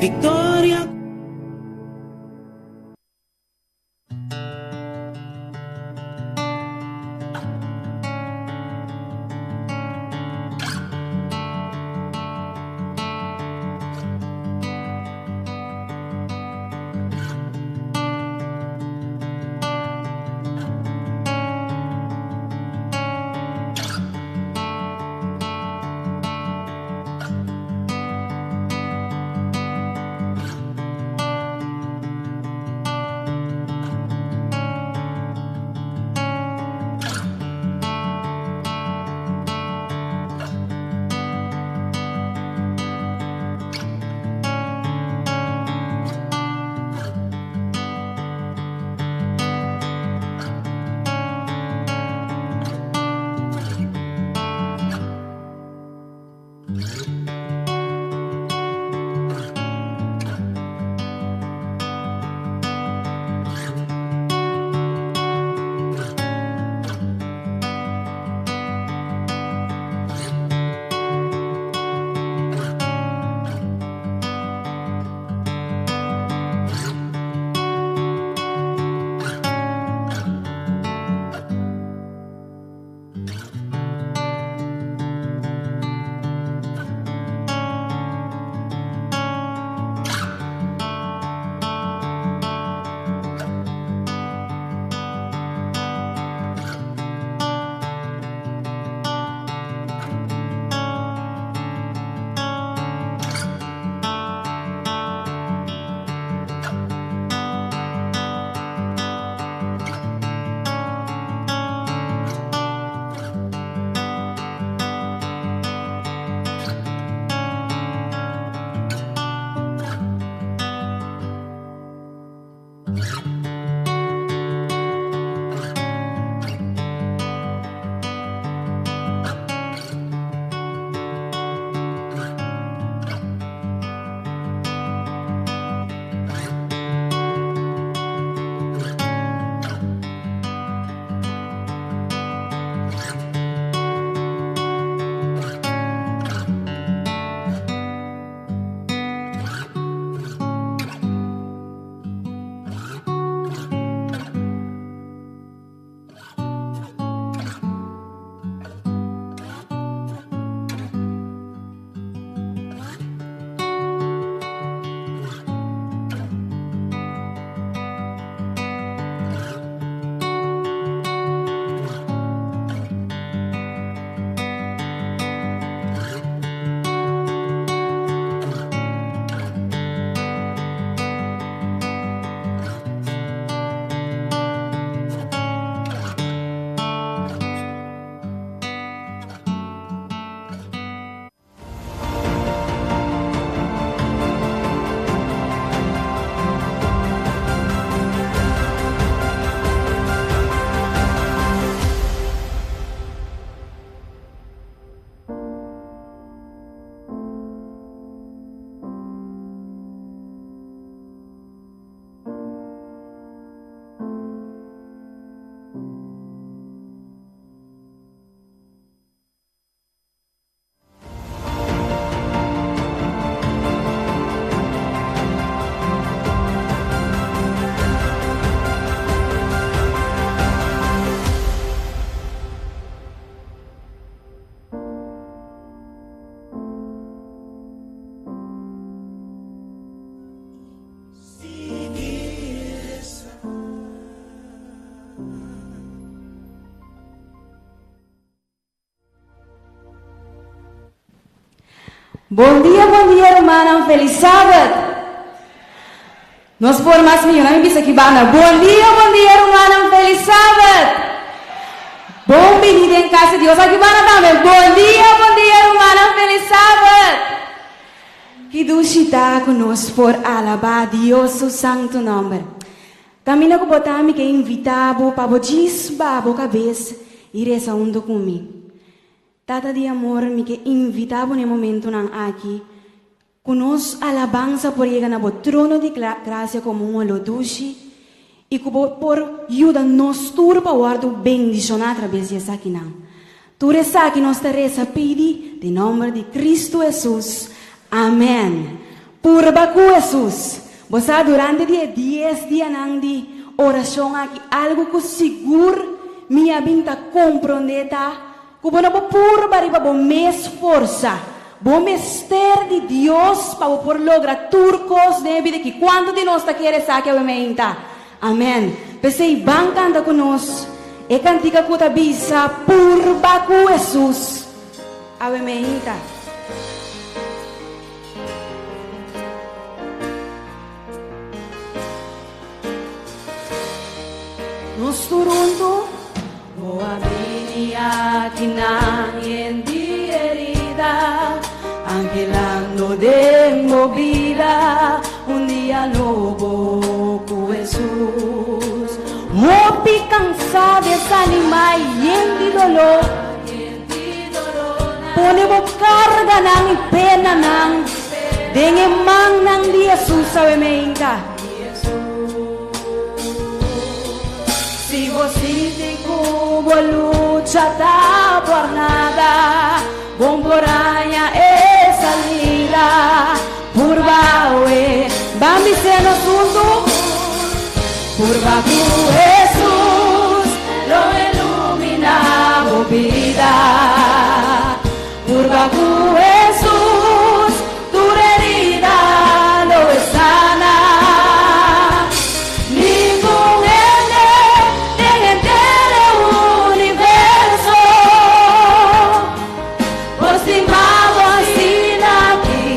Victoria. Bon dia, bon dia, rumannan. Feliz Sabbat. Nos por mas mihó. Mi bisa aki banda. Bon dia, bon dia, rumannan. Feliz Sabbat. Bon bini den cas di Dios. Aki banda tambe. Bon dia, bon dia, rumannan. Feliz Sabbat. Ki dushi ta ku nos por alabá Dios su santu nòmber. Kaminda ku bo ta, mi ke invitá bo pa bo djis baha bo kabes i resa huntu ku mi. Tata di amor, mi ke invitá bo na e momentunan aki ku nos alabansa por yega na bo trono di grasia komo un oló dushi i ku bo por yuda nos tur pa wòrdu bendishoná atrabes di esakinan. Tur esaki nos ta resa pidi den nòmber di Kristu Hesus. Amèn. Purba ku Hesus. Bo sa durante di e dies dianan di orashon aki algu ku sigur mi a bin ta komprondé ta ku bo no por purba riba bo mes forsa. Bo mester di Dios pa bo por logra tur kos den e bida aki. Kuantu di nos ta kere esaki awe meinta? Amèn. P'esei ban kanta ku nos e kantika ku ta bisa Purba ku Hesus awe meinta. Nos tur huntu. Bo a bini akinan yen di herida, anhelando den bo bida un dia nobo ku Hesus. Hopi kansá, desanimá i yen di doló. Pone bo karganan i penanan den e mannan di Hesus awe meinta. Si bo sinti ku bo lucha ta por nada, bon por haña e salida. Purba awe, ban bis'é nos huntu. Purba ku Hesus lo ilumina bo bida. Purba ku Hesus tur herida lo e sana. Ningun hende den henter e universo por stima bo asina aki.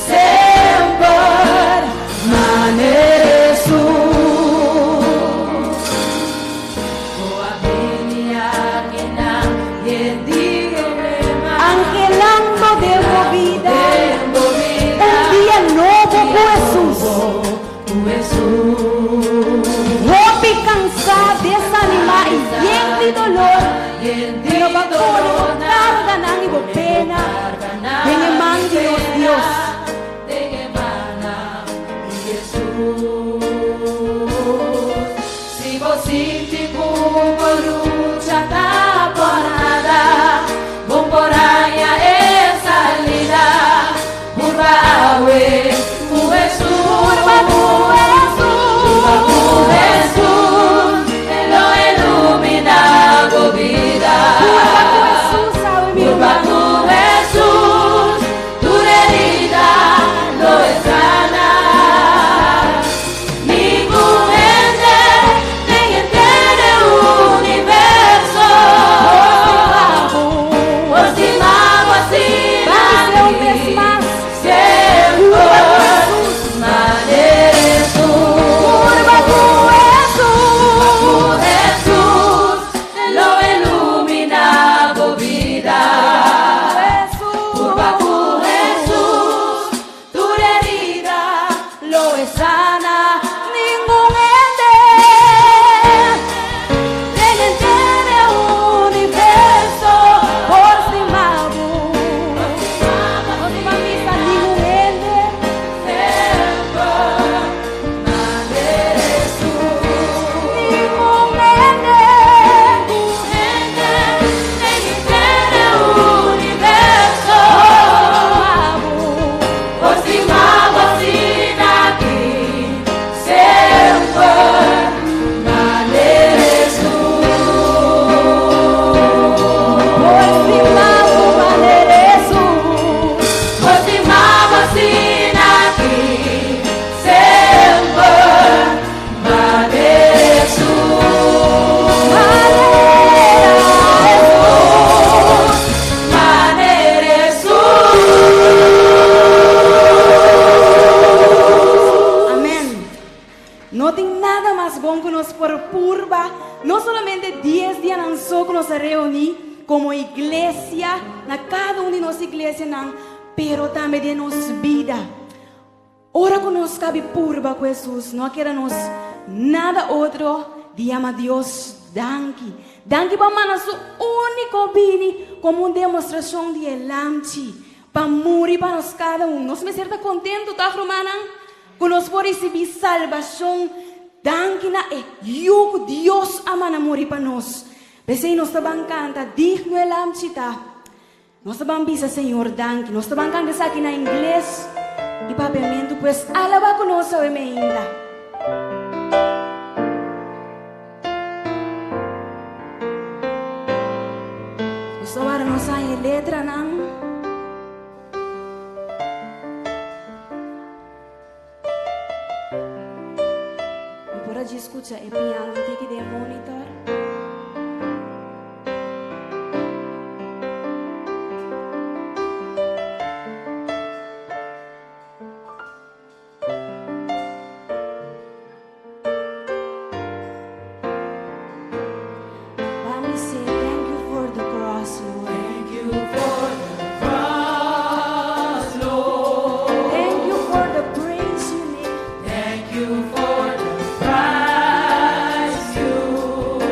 Semper manera Hesus. Bo a bini akinan yen di problema. Anhelando den bo bida un dia nobo ku Hesus. Hopi kansá, desanimá i yen di dolor, pero bo a pone bo karganan i bo pena den e man di nos Dios. Purba ku Hesus. Purba ku Hesus awe mi ruman. Ban bis'é un bes mas. Purba ku Hesus. Purba ku Hesus. Purba ku Hesus. Tur herida lo e sana. Ningun hende den henter e universo por stima bo. Nos ta bisa ningun hende. Ningun hende. Por stima bo. Por stima bo manera Hesus. Manera Hesus. Amen. No tin nada mas bon ku nos por purba, no solamente dies dianan so ku nos a reuní komo iglesia na kada un di nos iglesianan, pero tambe den nos bida. Ora ku nos kabi purba ku Hesus, no a keda nos nada otro di yama Dios danki. Danki pa manda su úniko bini komo un demostrashon di e Lamchi pa muri pa nos kada un. Nos mester ta kontentu, tòg rumannan? Ku nos por risibí salbashon danki na e Yu ku Dios a manda muri pa nos. P'esei nos ta ban kanta, Digno e Lamchi ta. Nos ta ban bisa Señor danki. Nos ta ban kanta esaki na ingles. I papiamentu, pues alabá ku nos awe meinta. Nos ta wara nos haña e letranan. Mi por a djis skucha e piano un tiki den e monitor. Let me say thank you for the cross, Lord. Thank you for the cross, Lord. Thank you for the praise you made. Thank you for the price you paid.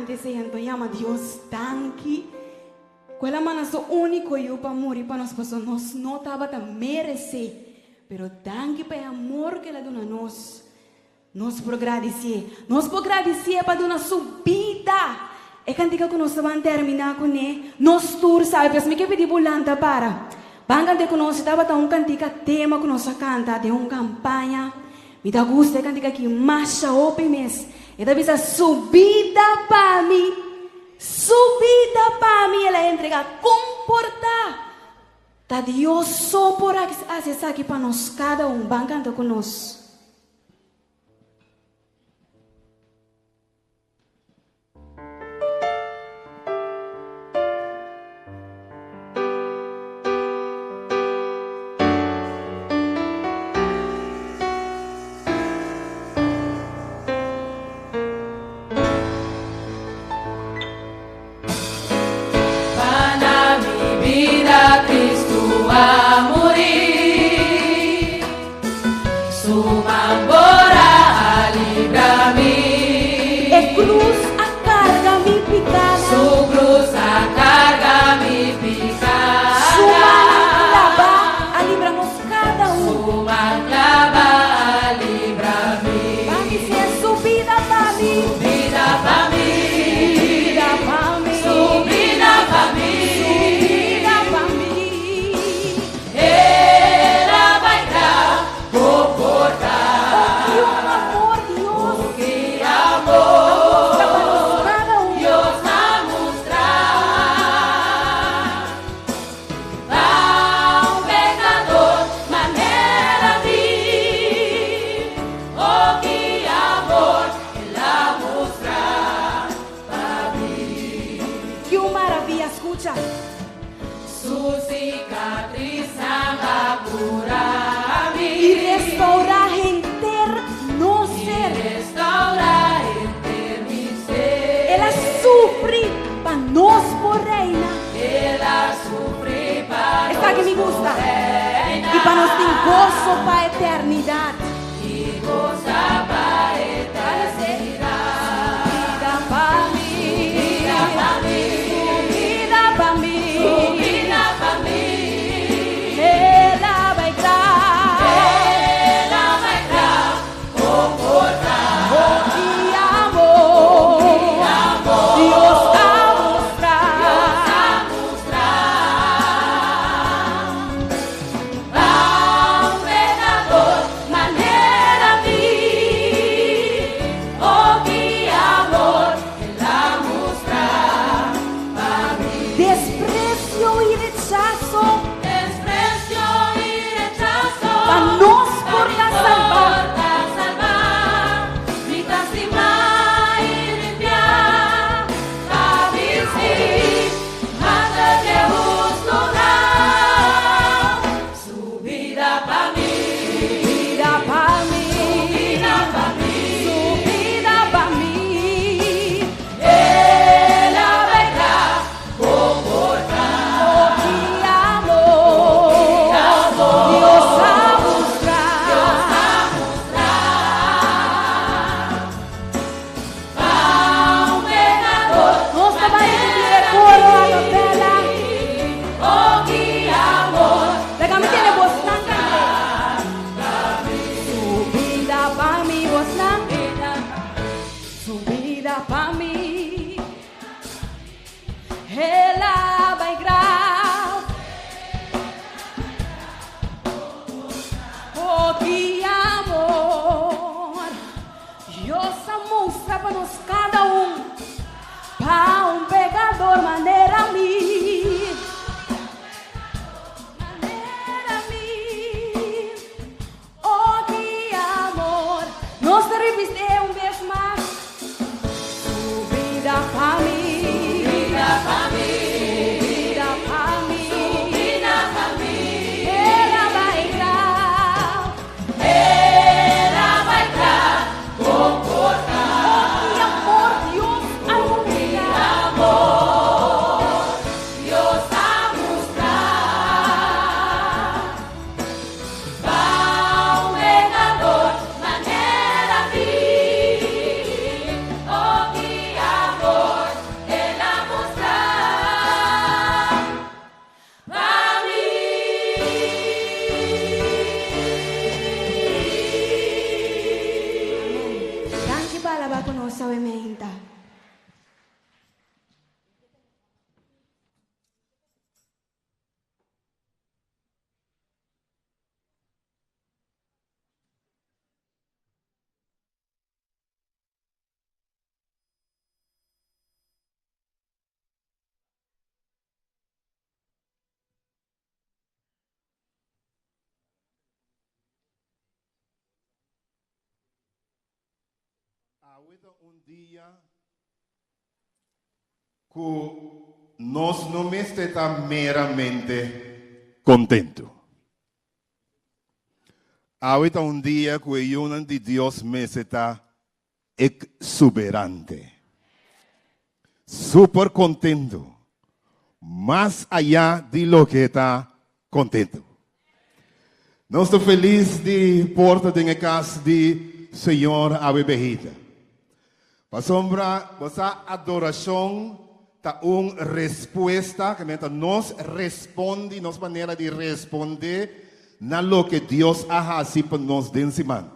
kanta esei anto yama Dios danki ku el a manda su úniko yu pa muri pa nos pasobra nos no tabata meresé pero danki pa e amor ku el a duna nos. Nos por gradisié. Nos por gradisié pa duna su bida. E kantika ku nos ta ban terminá kuné, nos tur sabi. Pues mi ke pidi bo lanta para. Ban kant'é ku nos. E tabata un kantika tema ku nos a kanta den un kampaña. Mi ta gusta e kantika aki masha hopi mes. E ta bisa, Su bida pa mi, su bida pa mi el a entregá. Kon por ta? Ta Dios so por hasi esaki pa nos kada un. Ban kanta ku nos. Pa na mi bida Cristo a muri, Su man bora a libra mi. E cruz a carga mi picanan. Su cruz a carga mi picanan. Su man claba a libra nos cada un. Su man claba a libra mi. Pa mi ser su bida pa mi. Su bida pa mi. Su bida pa mi. Su bida pa mi. Su bida pa mi. El a bai graf comporta. Oh, ki un amor Dios. Oh, ki amor. A mustra pa nos cada un. Dios a mustra. Pa un pecador manera mi. Oh, ki amor El a mustra pa mi. Ki un maravilla, scucha. Su cicatriznan a cura mi. Y restaura henter nos ser. Y restaura henter mi ser. El a sufri pa nos por reina. El a sufri pa nos Esaki mi por gusta. reina. Y pa nos tin goso pa eternidad. Y goza pa eternidad. Su bida pa mi. Su bida pa mi. Su bida pa mi. Su bida pa mi. El a bai graf. El a bai graf comporta. Oh, ki amor. Amor. Dios a mustra. Dios a mustra. Pa un pecador manera mi. Oh, ki amor El a mustra pa mi. Desprecio y rechazo. Desprecio y rechazo. Pa nos por mi ta salva. por ta salva. Mi ta stima y limpia. Pa bisti mantel di hustunan. Su bida pa mi. Bida pa mi. Bida pa mi. Su bida pa mi. El a bai graf comporta. Oh, ki amor. Dios a mustra. Dios a mustra. Pa un pecador Nos ta bai ripití e coro a capella. Oh, ki amor. Laga mi tende bosnan kant'é. Su bida pa mi, bosnan. Su bida pa mi. El a bai graf. Oh, ki amor. Dios a mustra pa nos cada un. Pa un pecador manera mi. Manera mi. Oh, ki amor. Nos ta ripití un bes mas. Su bida pa mi. Bida pa mi. Bida pa mi. Bida pa mi. El a bai graf. El a bai graf comporta. Oh, ki amor. nos awe meinta. Awe ta un dia ku nos no mester ta meramente kontentu. Awe ta un dia ku e yunan di Dios mester ta exuberante. Super contento. Mas allá di loke ta contento. Nos ta feliz di por ta den e cas di Señor awe behita. Pasobra bo sa adoracion ta un respuesta, ke menta nos respondi, nos manera di responde na loke Dios a haci pa nos den siman.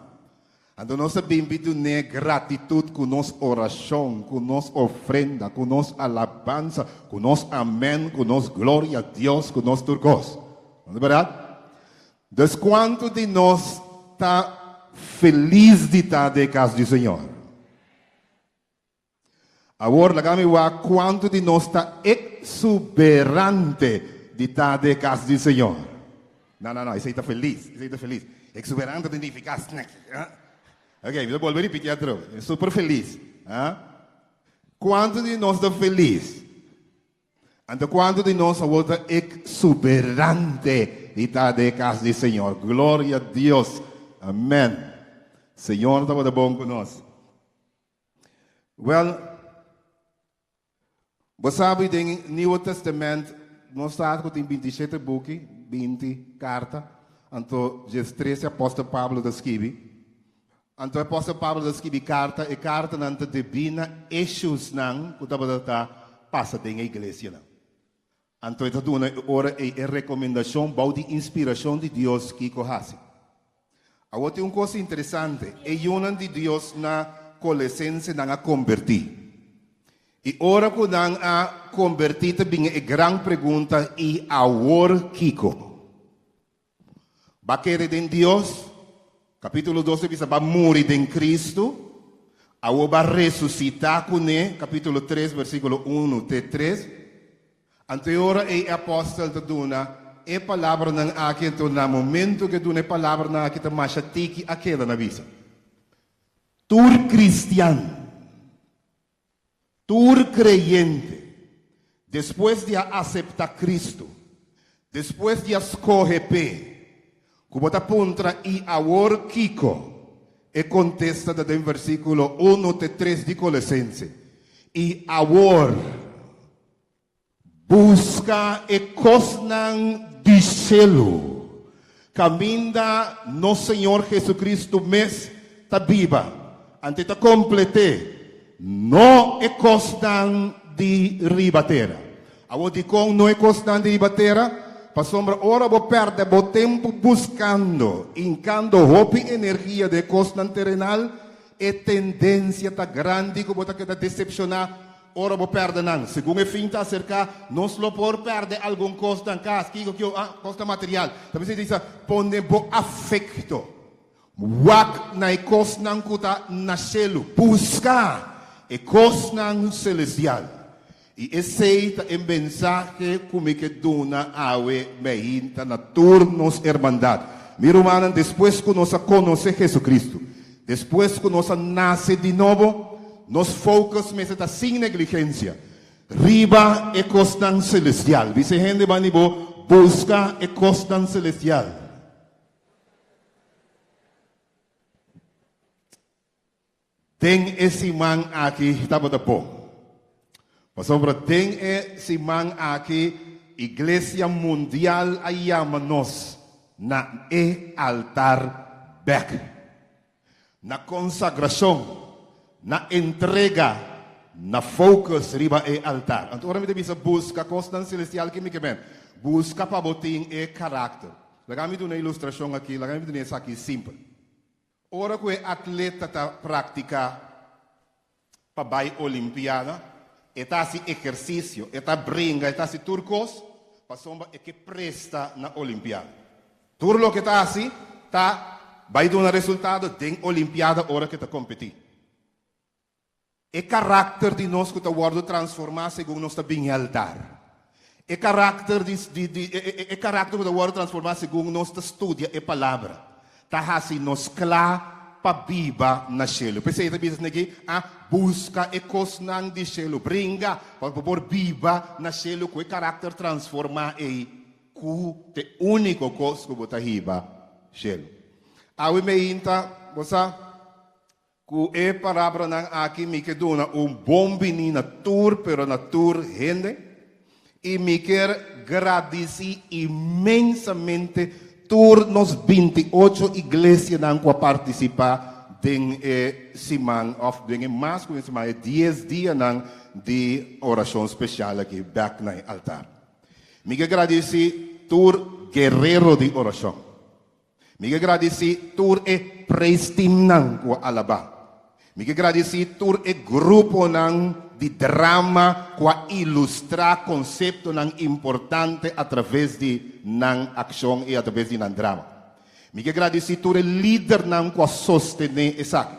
Anto nos ta bin bi dun'é gratitut ku nos orashon, ku nos ofrenda, ku nos alabansa, ku nos amèn, ku nos gloria a Dios, ku nos tur kos. No ta bèrdat? Dus kuantu di nos ta felis di ta den e kas di Señor? Awor laga mi wak kuantu di nos ta eksuberante di ta den e kas di Señor. No, no, no, esei ta felis, esei ta felis. Eksuberante ta nifiká snèk. Ok, mi ta bolbe ripití atrobe. Super felis. Kuantu di nos ta felis? Anto kuantu di nos awor ta eksuberante di ta den e kas di Señor? Gloria a Dios. Amèn. Señor tabata bon ku nos. Wel, bo sabi den Nieuwe Testament nos sa ku tin bintishete buki, 20 karta, anto djes trese apòstel Pablo ta skibi. Anto apòstel Pablo ta skibi karta, e kartanan ta debí na issuesnan ku tabata ta pasa den e iglesianan. Anto e ta duna e ora ei e rekomendashon bou di inspirashon di Dios kiko hasi. Awor tin un kos interesante, e yunan di Dios na Kolesensenan a kombertí. I ora ku nan a kombertí ta bini e gran pregunta, I awor kiko? Ba kere den Dios? Kapítulo dos ta bisa ba muri den Kristu, awor ba resusitá kuné, kapítulo tres versíkulo unu te tres. Anto e ora ei e apòstel ta duna e palabranan aki, anto na momentu ku e duna e palabranan aki ta masha tiki a keda na bisa. Tur kristian, tur kreyente, despues di a aseptá Kristu, despues di a skohe p'e, ku bo ta puntra i awor kiko? E kontesta ta den versíkulo unu te tres di Kolesense, I awor. Buska e kosnan di shelu, kaminda nos Señor Jesucristo mes ta biba. Anto e ta komplet'é, no e kosnan di riba tera. Awor dikon no e kosnan di riba tera? Pasobra ora bo pèrdè bo tempu buskando, hinkando hopi energia den e kosnan terenal, e tendensia ta grandi ku bo ta keda desepshoná Ora bo pèrdè nan. Segun e fin ta aserká, nos lo por pèrdè algun kos nan kas. Kiko ki ah, kos ta material. Ta mester bisa, pone bo afekto. Wak na e kosnan ku ta na shelu. Buska e kosnan selestial. I esei ta e mensahe ku mi ke duna awe meinta na tur nos hermandat. Mi rumannan, despues ku nos a konosé Jesucristo, Despues ku nos a nase di nobo, nos focus mester ta sin negligensia riba e kosnan selestial. Bisa e hende banda di bo, Buska e kosnan selestial. Den e siman aki tabata bon. Pasobra den e siman aki Iglesia Mundial a yama nos na e altar bek, na konsagrashon, na entrega, na focus riba e altar. Anto ora mi ta bisa buska kosnan selestial ke mi ke men? Buska pa bo tin e karakter. Laga mi duna e ilustrashon aki, laga mi duna esaki simpel. Ora ku e atleta ta praktiká. pa bai Olimpiada, e ta hasi ehersisio, e ta bringa, e ta hasi tur kos pasobra e ke presta na Olimpiada. Tur loke e ta hasi ta bai duna resultado den Olimpiada ora ku e ta kompetí. E karakter di nos ku ta wòrdu transformá segun nos ta bini altar. E karakter di di e karakter ku ta wòrdu transformá segun nos ta studia e Palabra ta hasi nos kla pa biba na shelu. P'esei ta bisa esaki, A buska e kosnan di shelu, bringa pa bo por biba na shelu ku e karakter transformá ei ku ta e úniko kos ku bo ta hiba shelu. Awe meinta, bo sa. Ku e palabranan aki mi ke duna un bon bini na tur pero na tur hende i mi kier gradisí inmensamente tur nos 28 iglesianan ku a partisipá den e siman òf den e mas ku un siman e dies dianan di orashon spesial aki bèk na e altar. Mi ke gradisí tur guerero di orashon. Mi ke gradisí tur e praise teamnan ku a alabá. Mi ke gradisí tur e gruponan di drama ku a ilustrá konseptonan importante atraves di nan akshon i atraves di nan drama. Mi ke gradisí tur e lidernan ku a sostené esaki.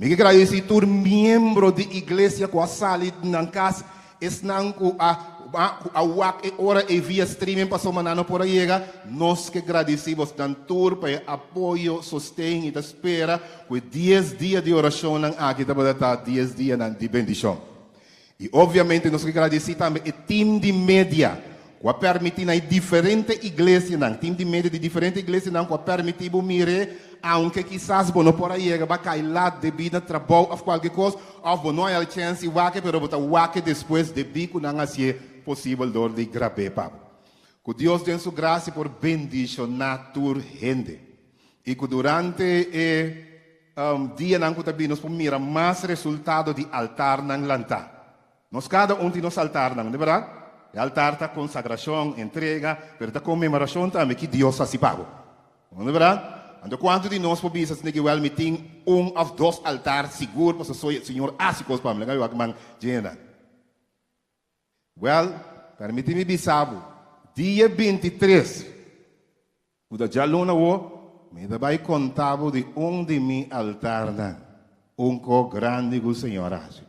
Mi ke gradisí tur miembro di iglesia ku a sali di nan kas, esnan ku a ku a wak e ora ei via streaming pasobra nan no por a yega. Nos ke gradisí bosnan tur pa e apoyo, sosten i ta spera ku e dies dia di orashonnan aki tabata ta dies dianan di bendishon. I obviamente nos ke gradisí tambe e team di media ku a permití na e diferente iglesianan, team di media di diferente iglesianan ku a permití bo mir'é aunke kisas bo no por a yega, bo a kai lat debí na trabou òf kualke kos, òf bo no a haña chèns di wak-e pero bo ta wak-e despues debí ku nan hasié posibel dor di grab'é pa bo. Ku Dios den su grasia por bendishoná tur hende i ku durante e Dianan ku ta bini nos por mira mas resultado di altarnan lantá. Nos kada un tin nos altarnan, no bèrdat? E altar ta konsagrashon, entrega, pero ta konmemorashon tambe ki Dios hasi pa bo. No bèrdat? Anto kuantu di nos por bisa asina ki wèl mi tin un òf dos altar sigur pasobra soy Señor hasi kos pa mi. Laga mi wak man djena. Wèl, permití mi bisa bo, dia 23 ku ta djaluna awor, mi ta bai konta bo di un di mi altarnan, un ko grandi ku Señor a hasi.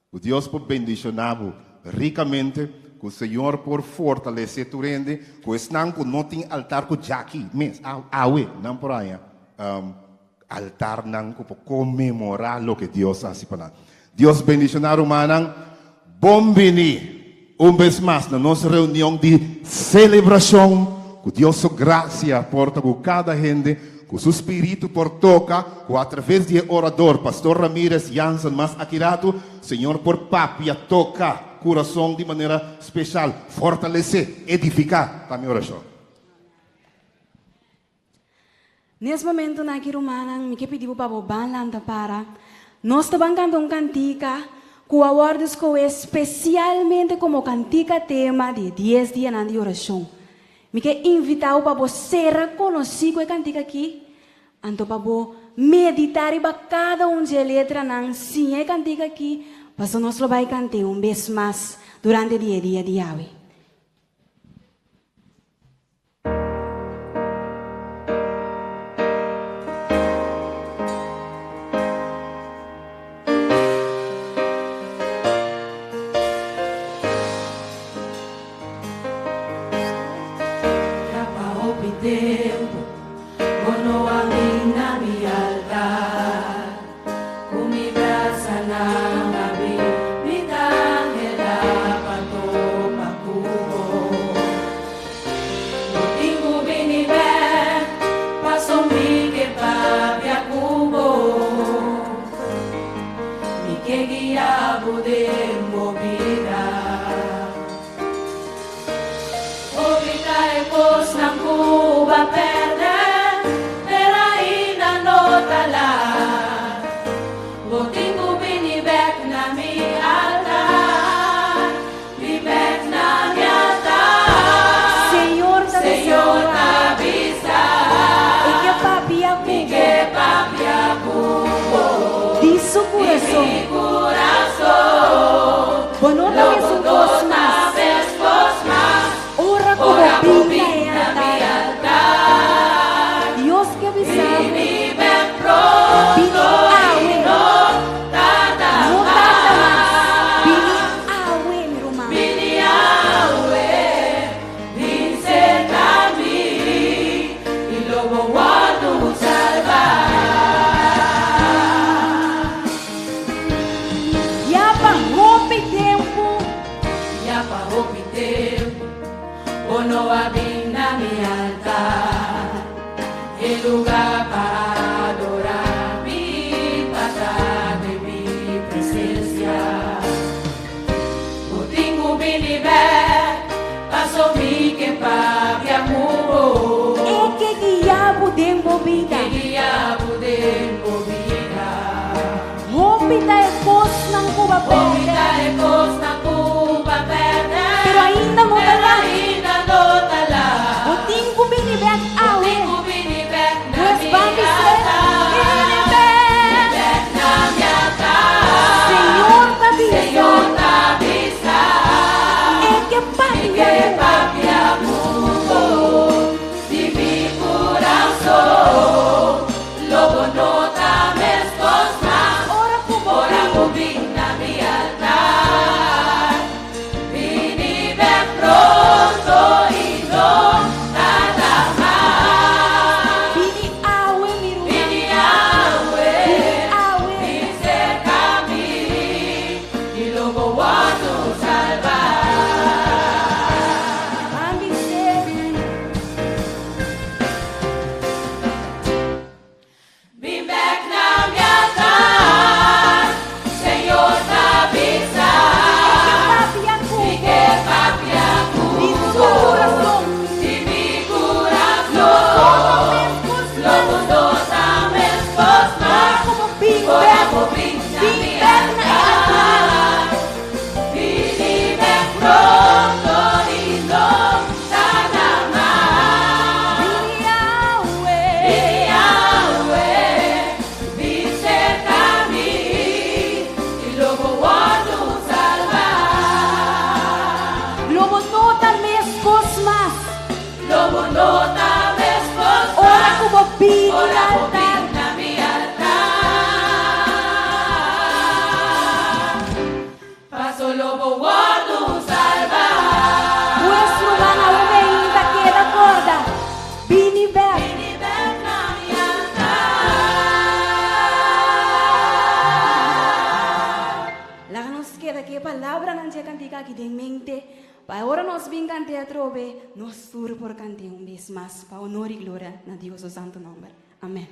Ku Dios por bendishoná bo rikamente, ku Señor por fortalesé tur hende, ku esnan ku no tin altar ku djaki mes, awe, nan por haña altarnan ku por konmemorá loke Dios a hasi pa nan. Dios bendishoná rumannan. Bon bini un bes mas na nos reunion di selebrashon. Ku Dios su grasia por ta ku kada hende, ku su spiritu por toka, ku atraves di e orador Pastor Ramirez Jansen mas aki ratu, Señor por papia, toka kurason di manera speshal, fortalesé, edifiká. Ta mi orashon. Nes momentonan aki rumannan mi ke pidi bo pa bo ban lanta para. Nos ta ban kanta un kantika ku a wòrdu skohé spesialmente komo kantika tema di e dies dianan di orashon. Mi ke invitá bo pa bo sera konosí ku e kantika aki, anto pa bo meditá riba kada un dje letranan, siña e kantika aki, pasobra nos lo bai kant'é un bes mas durante di e dia di awe. Ya pa hopi tempu bo no a bin na mi altar. Ku mi brasanan abrí mi ta anhelá pa topa ku bo. No tin ku bini bèk paso mi ke papia ku bo. Mi ke guia bo den bo bida. Hopi ta e kosnan ku bo a pèrdè, pero. bo wòrdu salbá. Ya pa hopi tempu. Ya pa hopi tempu bo no a bin na mi altar, e lugá pa adorá mi pa ta den mi presensia. Bo tin ku bini bèk, paso mi ke papia ku bo. E ke guia bo den bo bida. Ke guia bo den bo bida. Hopi ta e kosnan ku bo a Hopi pèrdè. ta e kosnan ku bo a pèrdè. Pero ainda no ta Pero lat. ainda no ta lat. Bo tin ku bini bèk Bo awe. tin ku bini bèk na Pues mi ban bis'é, altar. Bini bèk. Bini bèk na mi altar. Señor ta bisa. Señor ta bisa. E ke Mi papia ke ku bo. papia ku bo di mi kurason. Lo bo no ta meskos mas. Ora ku bo Ora bin. bo bin na mi altar. Bini bèk pronto i no tarda mas. Bini awe, mi ruman. Bini awe. Bini awe. Bin serka mi i lo bo wòrdu salbá. Ban bis'é. Bin bèk na mi altar, Señor ta bisa. Mi ke papia ku Mi bo. ke papia ku Di bo. su kurason. Di mi Lo bo no kurason. meskos Lo bo mas. no ta meskos Ora mas. ku bo bin Ora bèk. bo bin na Bin mi bèk na e altar. altar. Bini bèk pronto i no tarda mas. Bini awe. Bini awe, bin serka mi i lo bo wòrdu salbá. Lo bo no ta meskos mas. Lo bo no ta meskos Ora mas. ku bo bini Ora na bo altar. bin na mi altar. Paso lo bo wòrdu salbá. Pues ruman awe mainta keda kòrda. Bini bèk. Bini bèk na mi altar. Laga nos keda ku e palabranan dje kantika aki den mente, pa ora nos bin kant'é atrobe, nos tur por kant'é un bes mas pa honor i gloria na Dios su santu nòmber. Amèn.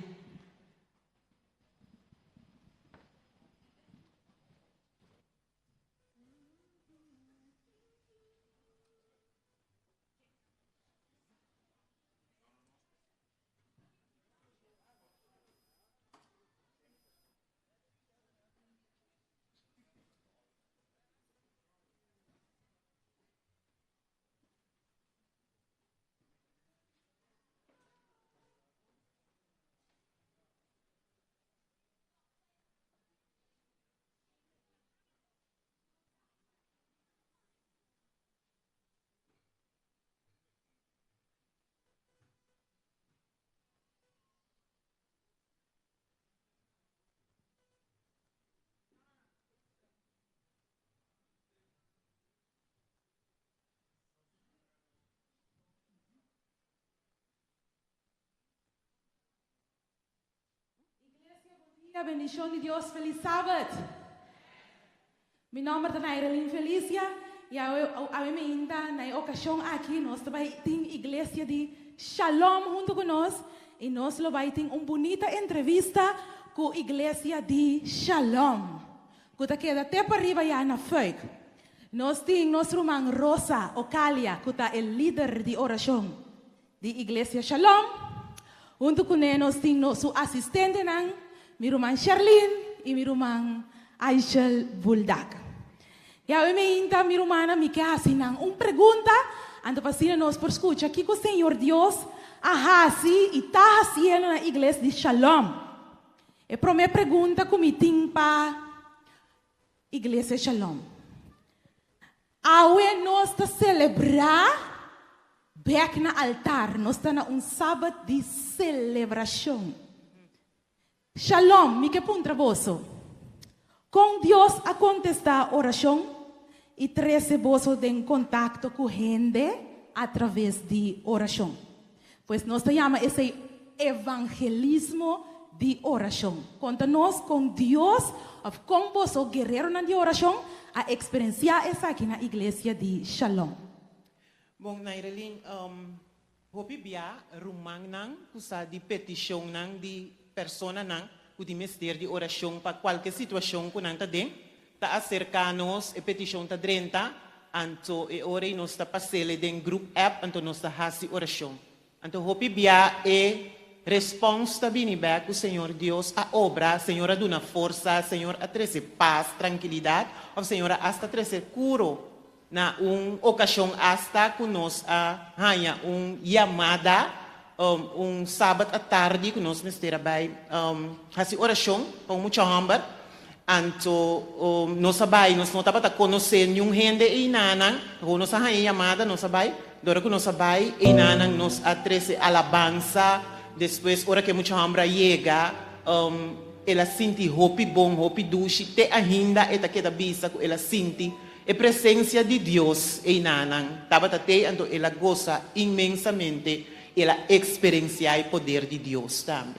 Iglesia bon dia, bendicion di Dios, feliz Sabbat. Mi nomber ta Nairelyn Felicia y awe awe mainta na e ocasion aki nos ta bay tin Iglesia di Shalom hunto cu nos y nos lo bay tin un bunita entrevista cu Iglesia di Shalom cu ta keda te pariba ya na Fuik. Nos tin nos ruman Rosa Ocalia cu ta e lider di oracion di Iglesia Shalom. Huntu kuné nos tin nos su asistentenan, mi ruman Sherlyn i mi ruman Aishel Buldak. Yawe meinta, mi rumannan, mi ke hasi nan un pregunta, anto pa asina nos por skucha kiko Señor Dios a hasi i ta hasiendo na Igles di Shalom. E promé pregunta ku mi tin pa Iglesia Shalom. Awe nos ta selebrá bèk na altar. Nos ta na un Sabat di selebrashon. Shalom, mi ke puntra boso, Kon Dios a kontestá orashon i trese boso den kontakto ku hende atraves di orashon? Pues nos ta yama esei. evangelismo di orashon. Konta nos kon Dios òf kon boso guereronan di orashon a eksperensiá esaki na Iglesia di Shalom. Bon, Nairelyn, hopi bia rumannan ku sa di petishonnan di personanan ku tin mester di orashon pa kualke situashon ku nan ta den, ta aserká nos, e petishon ta drenta, anto e ora ei nos ta pas'el den group app, anto nos ta hasi orashon. Anto hopi bia e respons ta bini bek ku Señor Dios a obra, Señor a duna forsa, Señor a trese pas, trankilidat, òf Señor a asta trese kuro na un okashon asta ku nos a haña un yamada un sabat atardi ku nos mester a bai hasi orashon pa un mucha hòmber. Anto nos a bai, nos no tabata konosé niun hende einanan, awor nos a haña e yamada, nos a bai. Dora ku nos a bai einanan nos a trese alabansa, despues ora ku e mucha hòmber a yega, el a sinti hopi bon, hopi dushi, te ainda e ta keda bisa ku el a sinti e presensia di Dios einanan tabata tei, anto el a gosa inmensamente, el a eksperensiá e poder di Dios tambe.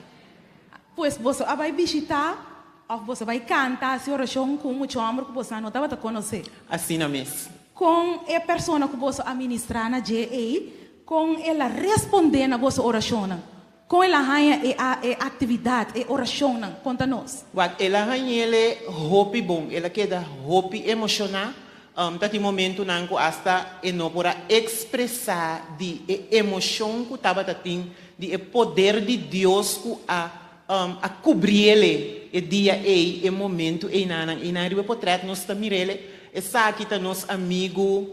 Pues boso a bai bishitá òf boso a bai kanta, hasi orashon ku un mucha hòmber ku boso no tabata konosé? Asina mes. Kon e persona ku boso a ministrá na dje ei, kon el a respondé na boso orashonnan? Kon el a haña e e aktividat, e orashonnan? Konta nos. Wak, el a hañ'el hopi bon. El a keda hopi emoshoná. Ta tin momentunan ku asta e no por a ekspresá di e emoshon ku tabata tin di e poder di Dios ku a a kubriele e dia ei, e momentu einanan. Einan riba e potrèt nos ta mir'ele. Esaki ta nos amigu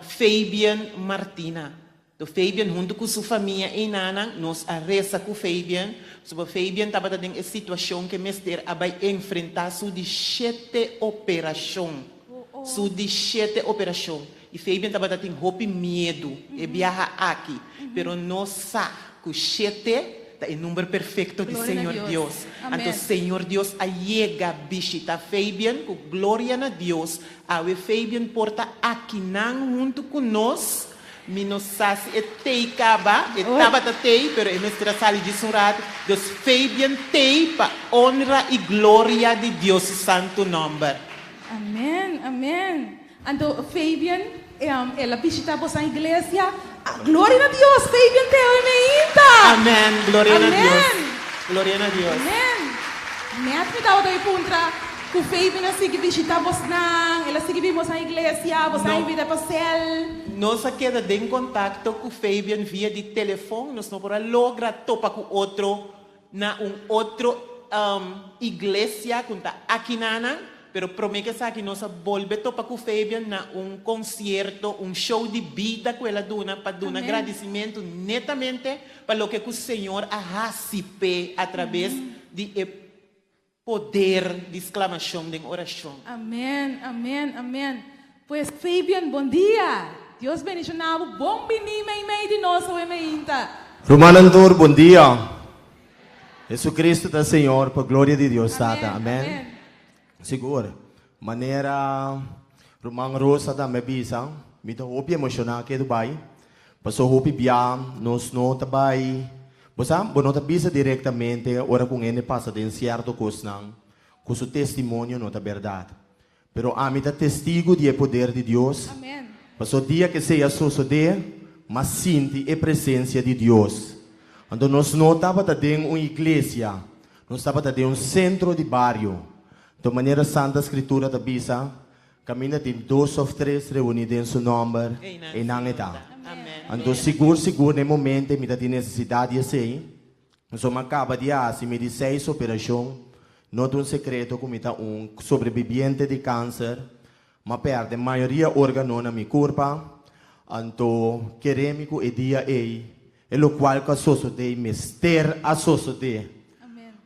Fabian Martina. Do Fabian huntu ku su famia einanan, nos a resa ku Fabian, pasobra Fabian tabata den e situashon ke mester a bai enfrentá su di shete operashon. Su di shete operashon. I Fabian tabata tin hopi miedu e biaha aki, pero nos sa ku shete ta e number perfekto di Señor Dios. Anto Señor Dios a yega bishita Fabian ku gloria na Dios. Awe Fabian por ta akinan huntu ku nos. Mi no sa si e tei caba, e tabata tei, pero e mester a sali djis un rato. Dus Fabian tei pa honra y gloria di Dios su santo nomber. Amen, amen. Anto Fabian, el a bishita boso iglesia. Gloria na Dios, Fabian te hoy meinta. Amen, gloria na Dios. Gloria na Dios. Amen. Net mi tabata e puntra ku Fabian a sigui bishita bosnan, el a sigui bin bosan iglesia, bosan a invita pa sel. Nos a keda den kontakto ku Fabian via di telefon, nos no por a logra topa ku otro na un otro iglesia ku ta akinana, pero promé ku esaki nos a bolbe topa ku Fabian na un konsierto, un show di bida ku el a duna pa duna gradisimentu netamente pa loke ku Señor a hasi p'e atrabes di e Poder di sklamashon den orashon. Amen amen amen pues Fabian bon dia Dios bendiciona bo bon bini mei mei di nos awe meinta. Rumannan tur bon dia. Jesucristo ta Señor pa gloria di Dios Tata. Amen. Sigur manera ruman Rosa tambe bisa mi ta hopi emociona ke Dubai paso hopi bia nos no ta bai Bo sa, bo no ta bisa direktamente ora ku un hende pasa den sierto kosnan ku su testimonio no ta bèrdat. Pero ami ta testigu di e poder di Dios, paso dia ku esei a sosodé, m'a sinti e presensia di Dios. Anto nos no tabata den un iglesia, nos tabata den un sentro di bario. Anto manera Santa Skritura ta bisa, Kaminda tin dos òf tres reuní den Su nòmber, einan E ta. Anto sigur sigur na e momento ei mi ta tin nesesidat di esei, pasobra mi a kaba di hasi mi di seis operashon. No ta un sekreto ku mi ta un sobrebibiente di kanser. Mi a pèrdè mayoria órgano na mi kurpa. Anto kere mi ku e dia ei e lokual ku a sosodé mester a sosodé.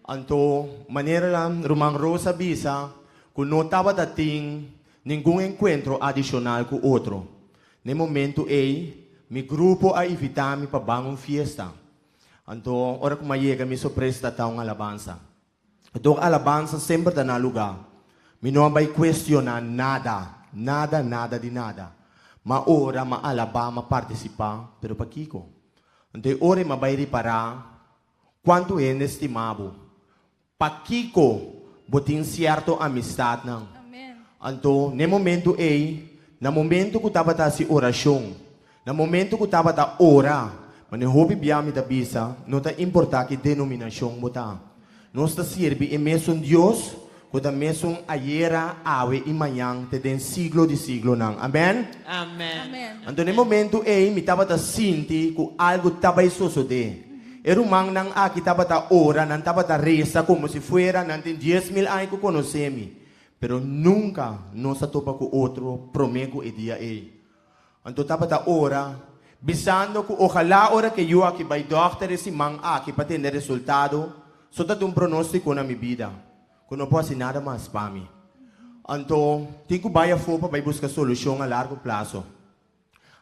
Anto manera ruman Rosa a bisa, Ku no tabata tin ningun enkuentro adishonal ku otro. Na e momentu ei, mi grupo a invitá mi pa ban un fiesta. Anto, ora ku mi a yega, mi sorpresa ta ta un alabansa. Dor alabansa semper ta na lugá. Mi no a bai kuestioná nada, nada, nada di nada. M'a ora, m'a alabá, m'a partisipá, pero pakiko? Anto e ora ei m'a bai ripará. Kuantu hende stima bo? Pakiko bo tin sierto amistatnan? Anto, n'e momentu ei, na momentu ku tabata hasi orashon, na momentu ku tabata ora, manera hopi bia mi ta bisa, no ta importá ki denominashon bo ta. Nos ta sirbi e mesun Dios ku ta mesun ayera, awe i mañan te den siglo di siglonan. Amèn? Amèn. Anto n'e momentu ei mi tabata sinti ku algu ta bai sosodé. E rumannan aki tabata ora, nan tabata resa komo si fuera nan tin 10,000 aña ku konosé mi. Pero nunka nos a topa ku otro promé ku e dia ei. Anto tabata ora, bisando ku ojalá ora ke yu aki bai dòkter e siman aki pa tende resultado, so ta dun pronóstiko na mi bida, ku no por hasi nada mas pa mi. Anto tin ku bai afó pa bai buska solushon a largo plaso.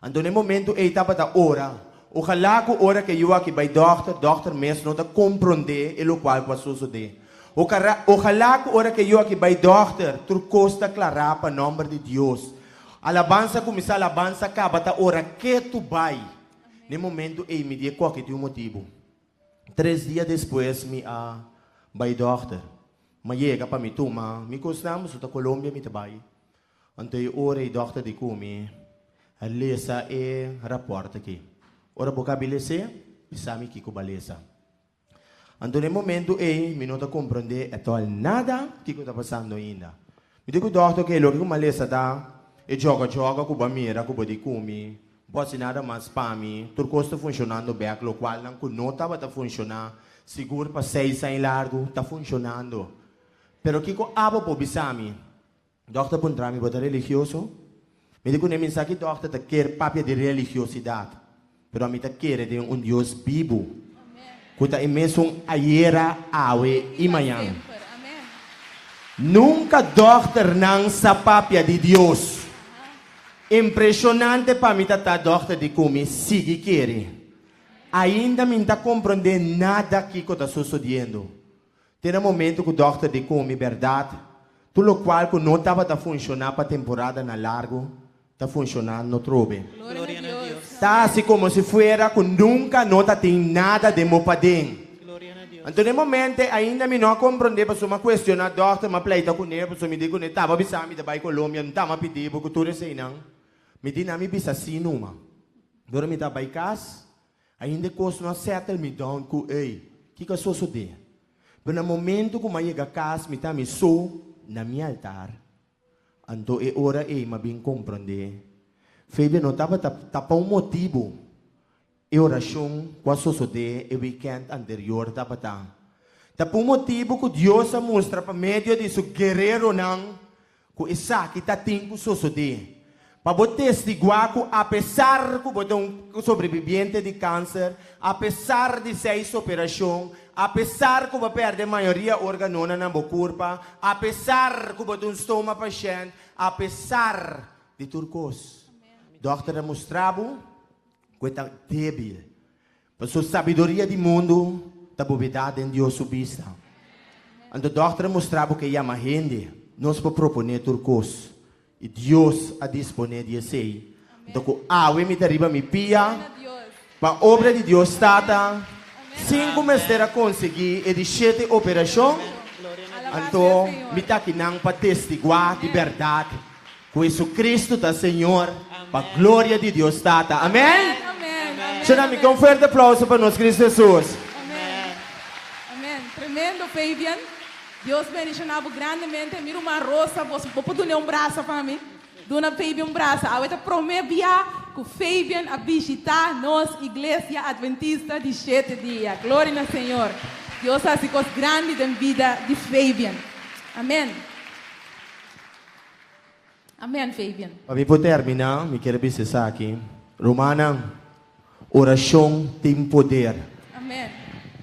Anto na e momentu ei tabata ora, ojalá ku ora ke yu aki bai dòkter, dòkter mes no ta komprondé e lokual ku a sosodé. Ojalá ku ora ke yu aki bai dòkter, tur kos ta klará pa nòmber di Dios. Alabansa kuminsá alabansa kaba ta ora ketu bai. N'e momentu ei mi di e koki tin un motibu. Tres dia despues mi a bai dòkter. M'a yega pa mi tuma mi kosnan pasobra ta Colombia mi ta bai. Anto e ora ei dòkter di ku mi a lesa e rapòrt aki. Ora bo kabi les'é, bisa mi kiko bo a lesa. Anto na e momento ei mi no ta comprende at all nada kico ta pasando ainda. Mi di cu dokter oke loke cu mi a lesa ta e joga joga cu bo a mira cu bo di cu mi, bo haci nada mas pa mi, tur cos ta funcionando bek locualnan cu no tabata funciona sigur pa seis aña largo ta funcionando. Pero kico abo por bisa mi? Dòkter puntra mi, Bo ta religioso? Mi di kuné, Mi sa ki dòkter ta ker papia di religiosidat, pero ami ta kere den un Dios bibu, ku ta e mesun ayera, awe i mañan. Nunka dòkternan sa papia di Dios. Impreshonante pa mi ta ta dòkter di ku mi sigui kere. Ainda mi n'ta komprondé nada kiko ta sosodiendo. Te na momento ku dòkter di komi bèrdat, tur lokual ku no tabata funshoná pa temporadanan largu, ta funshoná no trobe. Gloria na Dios. Ta hasi komo si fuera ku nunka no ta tin nada den bo paden. Gloria na Dios. Anto den momente ainda mi no a komprondé pasobra mi a kuestioná dòkter, mi a pleita kuné pasobra mi di kuné taba bisa mi ta bai Colombia, no tama pidi bo ku tur eseinan. Mi di nan mi bisa sí numa. Dor mi ta bai kas, Ainda e kos no a settle mi down ku ey, kiko a sosodé? Pero na momento ku m'a yega kas mi ta mi so na mi altar. Anto e ora ey m'a bin komprondé, Febe no tabata ta pa un motibu e orashon ku a sosodé e wikènt anterior tabata. Ta pa un motibu ku Dios a mustra pa medio di su guereronan Ku esaki ta tin ku sosodé pa bo testiguá ku apesar ku bo ta un sobrebibiente di kanser, apesar di seis operashon, apesar ku bo a pèrdè mayoria órganonan na bo kurpa, apesar ku bo ta un stoma pashènt, apesar di tur kos, dòkter a mustra bo ku e ta débil. Pasobra sabiduria di mundu ta bobedat den Dios su bista. Anto dòkter a mustra bo ke yama hende, nos por proponé tur kos, i Dios a disponé di esei. Anto ku awe mi ta riba mi pia pa obra di Dios Tata, sin ku mester a konsiguí e di shete operashon, anto mi ta akinan pa testiguá di bèrdat Ku Jesucristo ta Señor, pa gloria di Dios Tata. Amen! Shona mi ke un fuerte aplauso pa nos Cristo Jesus. Amen. Amen. Tremendo Fabian. Dios bendiciona bo grandemente. Mi ruman Rosa, bo bo por duna un brasa pa mi? Duna Fabian un brasa. Awe ta prome bia ku Fabian a bishita nos Iglesia Adventista di Shete Dia. Gloria na Señor. Dios a hasi kos grandi den bida di Fabian. Amen. Amen Fabian. Pa mi por termina, mi kier bisa esaki, Rumannan, oracion tin poder. Amen.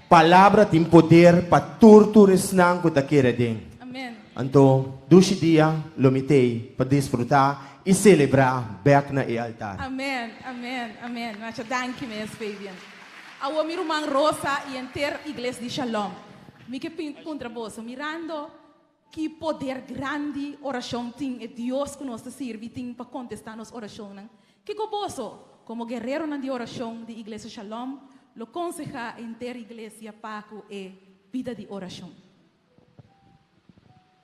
Palabra tin poder pa tur tur esnan cu ta kere den. Amen. Anto, dushi dia lo mi t'ey pa disfruta y celebra bek na e altar. Amen, amen, amen. Masha danki mes Fabian. Awor mi ruman Rosa y henter Igles di Shalom, mi ke puntra boso, mirando Ki poder grandi orashon tin e Dios ku nos ta sirbi tin pa kontestá nos orashonnan? Kiko boso, komo guereronan di orashon di Iglesia Shalom, lo konsehá henter iglesia pa ku e bida di orashon?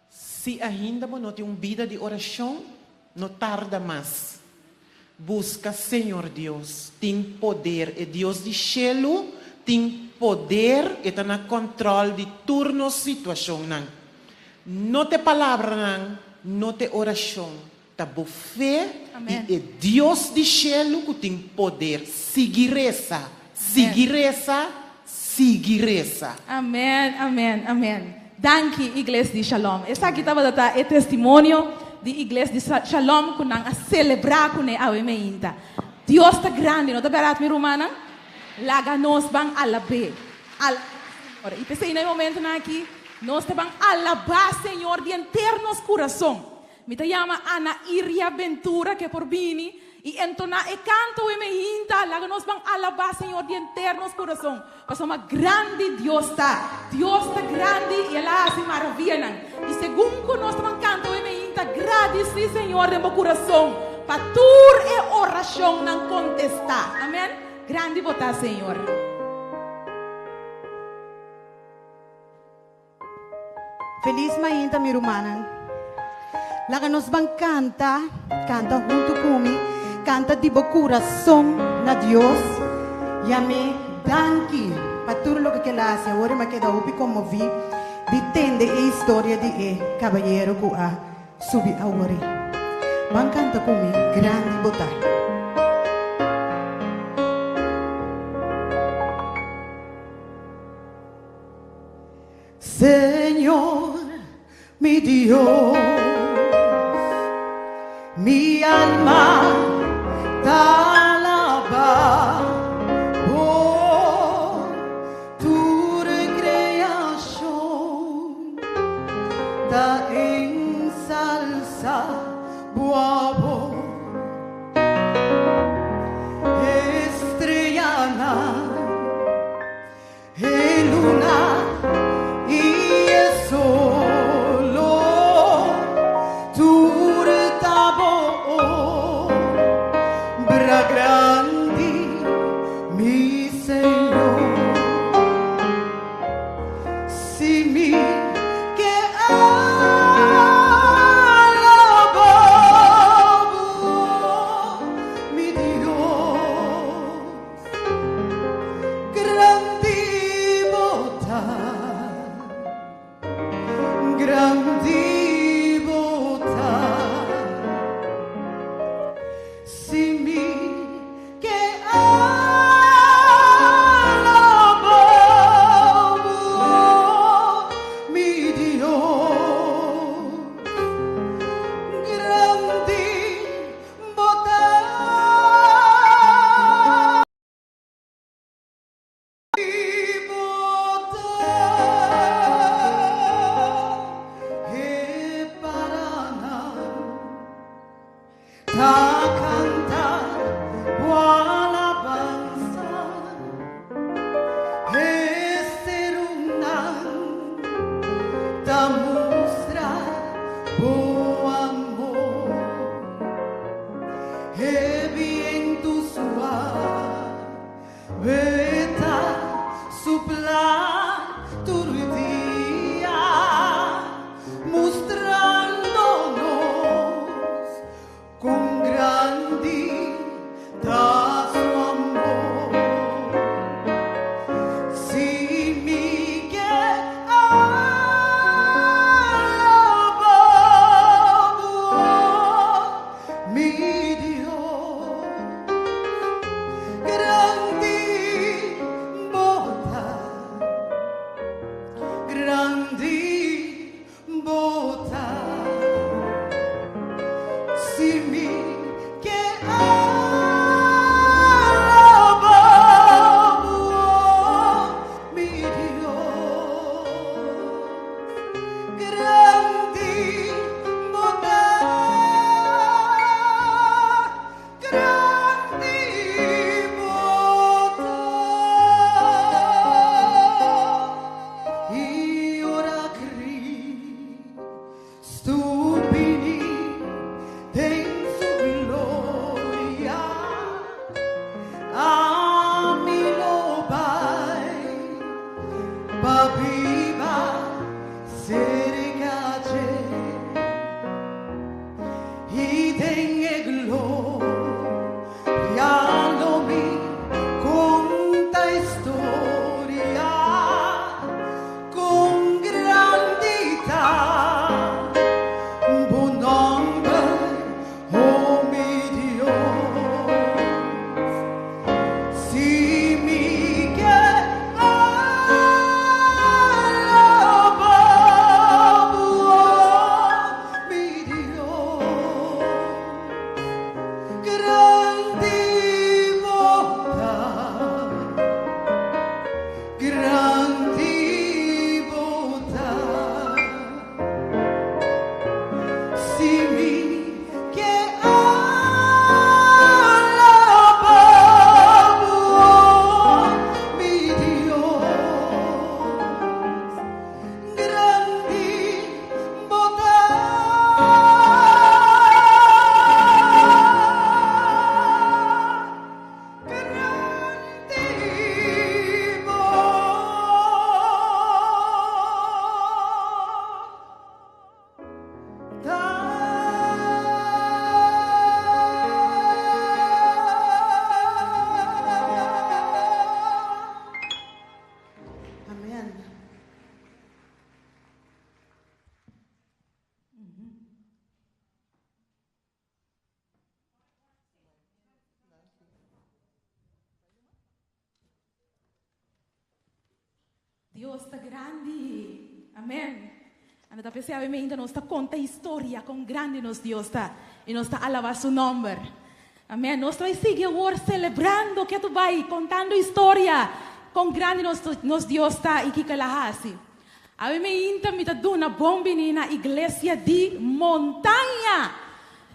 Si ainda bo no tin un bida di orashon, no tarda mas. Buska Señor Dios. Tin poder. E Dios di shelu tin poder, e ta na kòntròl di tur nos situashonnan. No t'e palabranan, no t'e orashon, ta bo fe i e Dios di shelu ku tin poder. Sigui resa, sigui resa, sigui resa. Amen, amen, amen. Danki Igles di Shalom. Esaki tabata ta e testimonio di Igles di Shalom ku nan a selebrá kuné awe meinta. Dios ta grandi, no ta bèrdat mi rumannan? Laga nos ban alab'é. Alabá Señor. I p'esei na e momentonan aki nos ta ban alabá Señor di henter nos kurason. Mi ta yama Ana Iria Ventura ke por bini i entoná e kanto we me hinta, laga nos ban alabá Señor di henter nos kurason, pasobra grandi Dios ta. Dios ta grandi i El a hasi maravianan. I segun ku nos ta ban kanta we me hinta, gradisí Señor den bo kurason pa tur e orashonnan kontestá. Amèn. Grandi bo ta, Señor. Felis mainta mi rumannan. Laga nos ban kanta, kanta huntu ku mi, kanta di bo kurason na Dios. Yam'é danki pa tur loke kel a hasi. Awor mi a keda hopi konmoví di tende e historia di e kabayero ku a subi awor ei. Ban kanta ku mi, Grandi bo ta. Señor mi Dios, mi alma ta alabá Bo, tur creacion ta ensalsa Bo amor. Estrellanan E luna i e solo tur ta bo obra grandi, mi Señor. Si mi ke alaba bo, mi Dios. Grandi bo ta, grandi bo ta. Si mi ke alaba bo, mi Dios. Grandi bo ta. Bo ta e paranan ta kanta bo alabansa, e serunan ta mustra bo amor. E bientu suave ta supla tur dia, mustrando nos con grandi ta su amor. Si mi ke alaba bo, mi Dios, grandi bo ta. Grandi bo ta. Si mi ke alaba bo, mi Dios. Grandi bo ta. Grandi bo ta. Amen. Dios ta grandi. Amen. Ando ta pensé ainda nos ta conta historia con grandi nos Dios ta. Y nos ta alaba su nomber. Amen. Nos ta sigui awor celebrando que tu bai contando historia con grandi nos Dios ta y kiko el a hasi. Awe meinta mi ta duna bon bini na Iglesia di Montaña.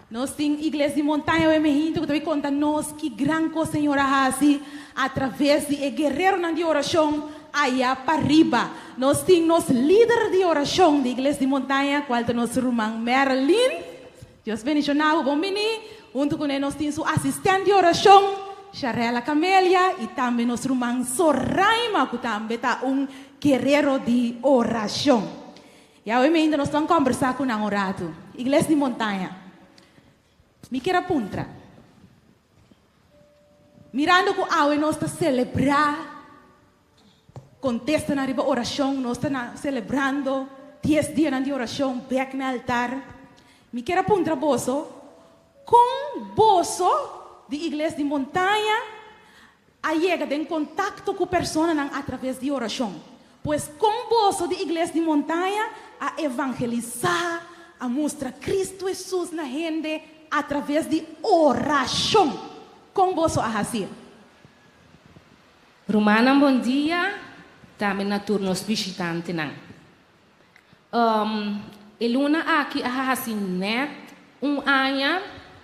Nos tin Iglesia di Montaña awe meinta ku ta bai konta nos ki gran kos Señor a hasi a traves di e guerreronan di orashon aya pariba. Nos tin nos lider di orashon di Iglesia di Montaña kual ta nos ruman Marilyn. Dios bendiciona bo bon bini. Hunto cu ne nos tin su asistent di oracion, Sharella Camelia, y tambe nos ruman Soraima cu tambe ta un guerrero di oracion. Y awe meinta nos tan combersa cu nan un rato. Iglesia di Montaña, mi kier a puntra, mirando cu awe nos ta celebra Contestanan riba oracion, nos ta na celebrando dies dianan di oracion bek na altar. Mi kier a puntra boso, con boso di Igles di Montaña a yega den contacto cu personanan a traves di oracion? Pues con boso di Igles di Montaña a evangelisa, a mustra Cristo Jesus na hende a traves di oracion? Con boso a haci'e? Rumannan bon dia, tambe na tur nos bishitantenan. Um, e luna aki a hasi nèt un aña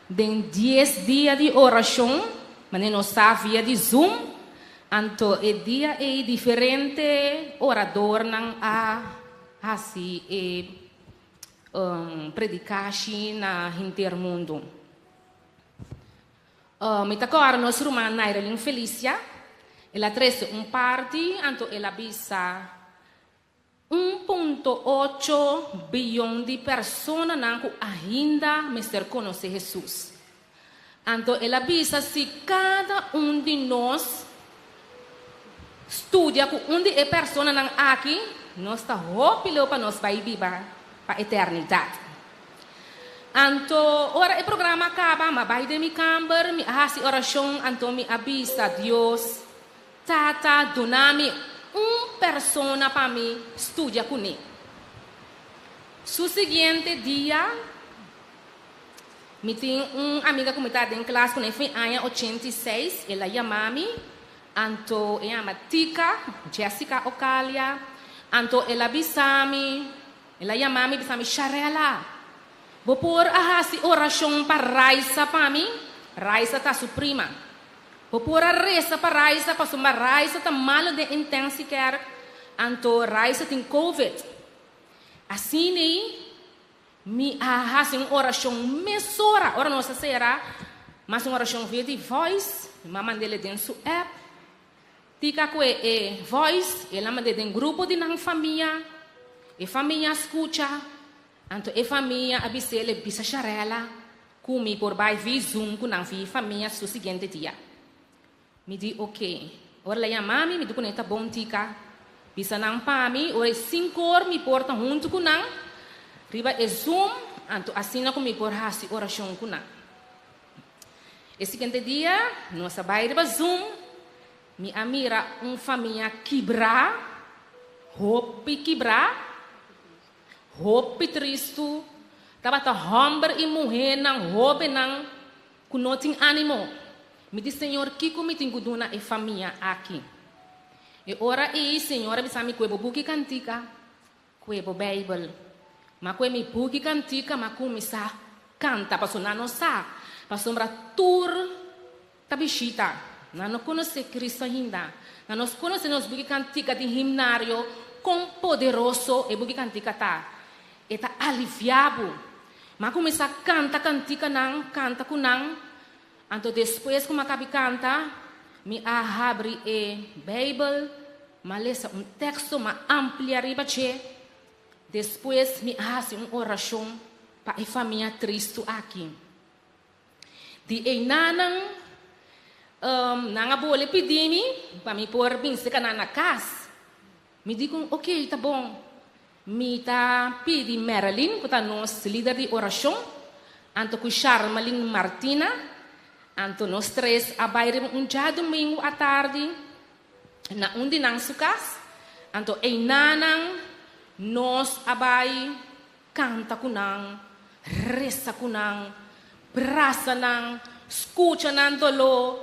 den dies dia di orashon, manera nos sa via di Zoom, anto e dia ei diferente oradornan a hasi e um, predikashi na henter mundu. Mi ta kòrda nos ruman Nairelyn Felicia, el a trese un parti, anto el a bisa, Un punto ocho biyon di personanan ku ainda mester konosé Hesus. Anto el a bisa si kada un di nos studia ku un di e personanan aki, nos ta hopi leu pa nos bai biba pa eternidat. Anto ora e programa a kaba, mi a bai den mi kamber, mi a hasi orashon, anto mi a bisa Dios, Tata, duna mi un persona pa mi studia kuné. Su siguiente dia, mi tin un amiga ku mi ta den klas kuné fin aña 86, el a yama mi, anto e yama Tika, Jessica Ocalia, anto el a bisa mi, El a yama mi bisa mi, Sharella, bo por a hasi orashon pa Raisa pa mi? Raisa ta su prima. Bo por a resa pa Raisa pasobra Raisa ta malu den intensive care, anto Raisa tin covid. Asina mi a hasi un orashon mesora ora nos a sera, mi a hasi un orashon via di voice, mi a mand'el den su app. Tika ku e voice, el a mand'é den grupo di nan famia. E famia a skucha, anto e famia a bis'é le bisa Sharella ku mi por bai vi Zoom ku nan vi famia su siguiente dia. Mi di ok. Ora el a yama mi, mi di kuné ta bon Tika. Bisa nan pa mi, ora e sinkor mi por ta huntu ku nan riba e Zoom, anto asina ku mi por hasi orashon ku nan. E siguiente dia nos a bai riba Zoom, mi a mira un famia kibrá, hopi kibrá, hopi tristu. Tabata hòmber i muhénan, hóbennan ku no tin ánimo. Mi di, Señor, kiko mi tin ku duna e famia aki? E ora ei Señor a bisa mi kue bo buki kantika, kue bo Beibel. M'a kue mi buki kantika, m'a kuminsá kanta pasobra nan no sa, pasobra tur ta bishita, nan no konosé Cristo ainda. Nan no konosé nos buki kantika di himnario, kon poderoso e buki kantika ta. E ta aliviá bo. M'a kuminsá kanta kantikanan, kanta ku nan. Anto despues ku m'a kabi kanta, mi a habri e Beibel, m'a lesa un teksto, m'a amplia riba dje. Despues mi a hasi un orashon pa e famia tristu aki. Di einanan, nan a bole pidi mi pa mi por bin seka nan na kas. Mi di ku, Oke, ta bon. Mi ta pidi Marilyn, ku ta nos lider di orashon, anto ku Sharmalyn Martina. Anto nos tres a bai riba un djadumingu atardi na un di nan su kas. Anto einanan nos a bai kanta ku nan, resa ku nan, brasa nan, skucha nan doló.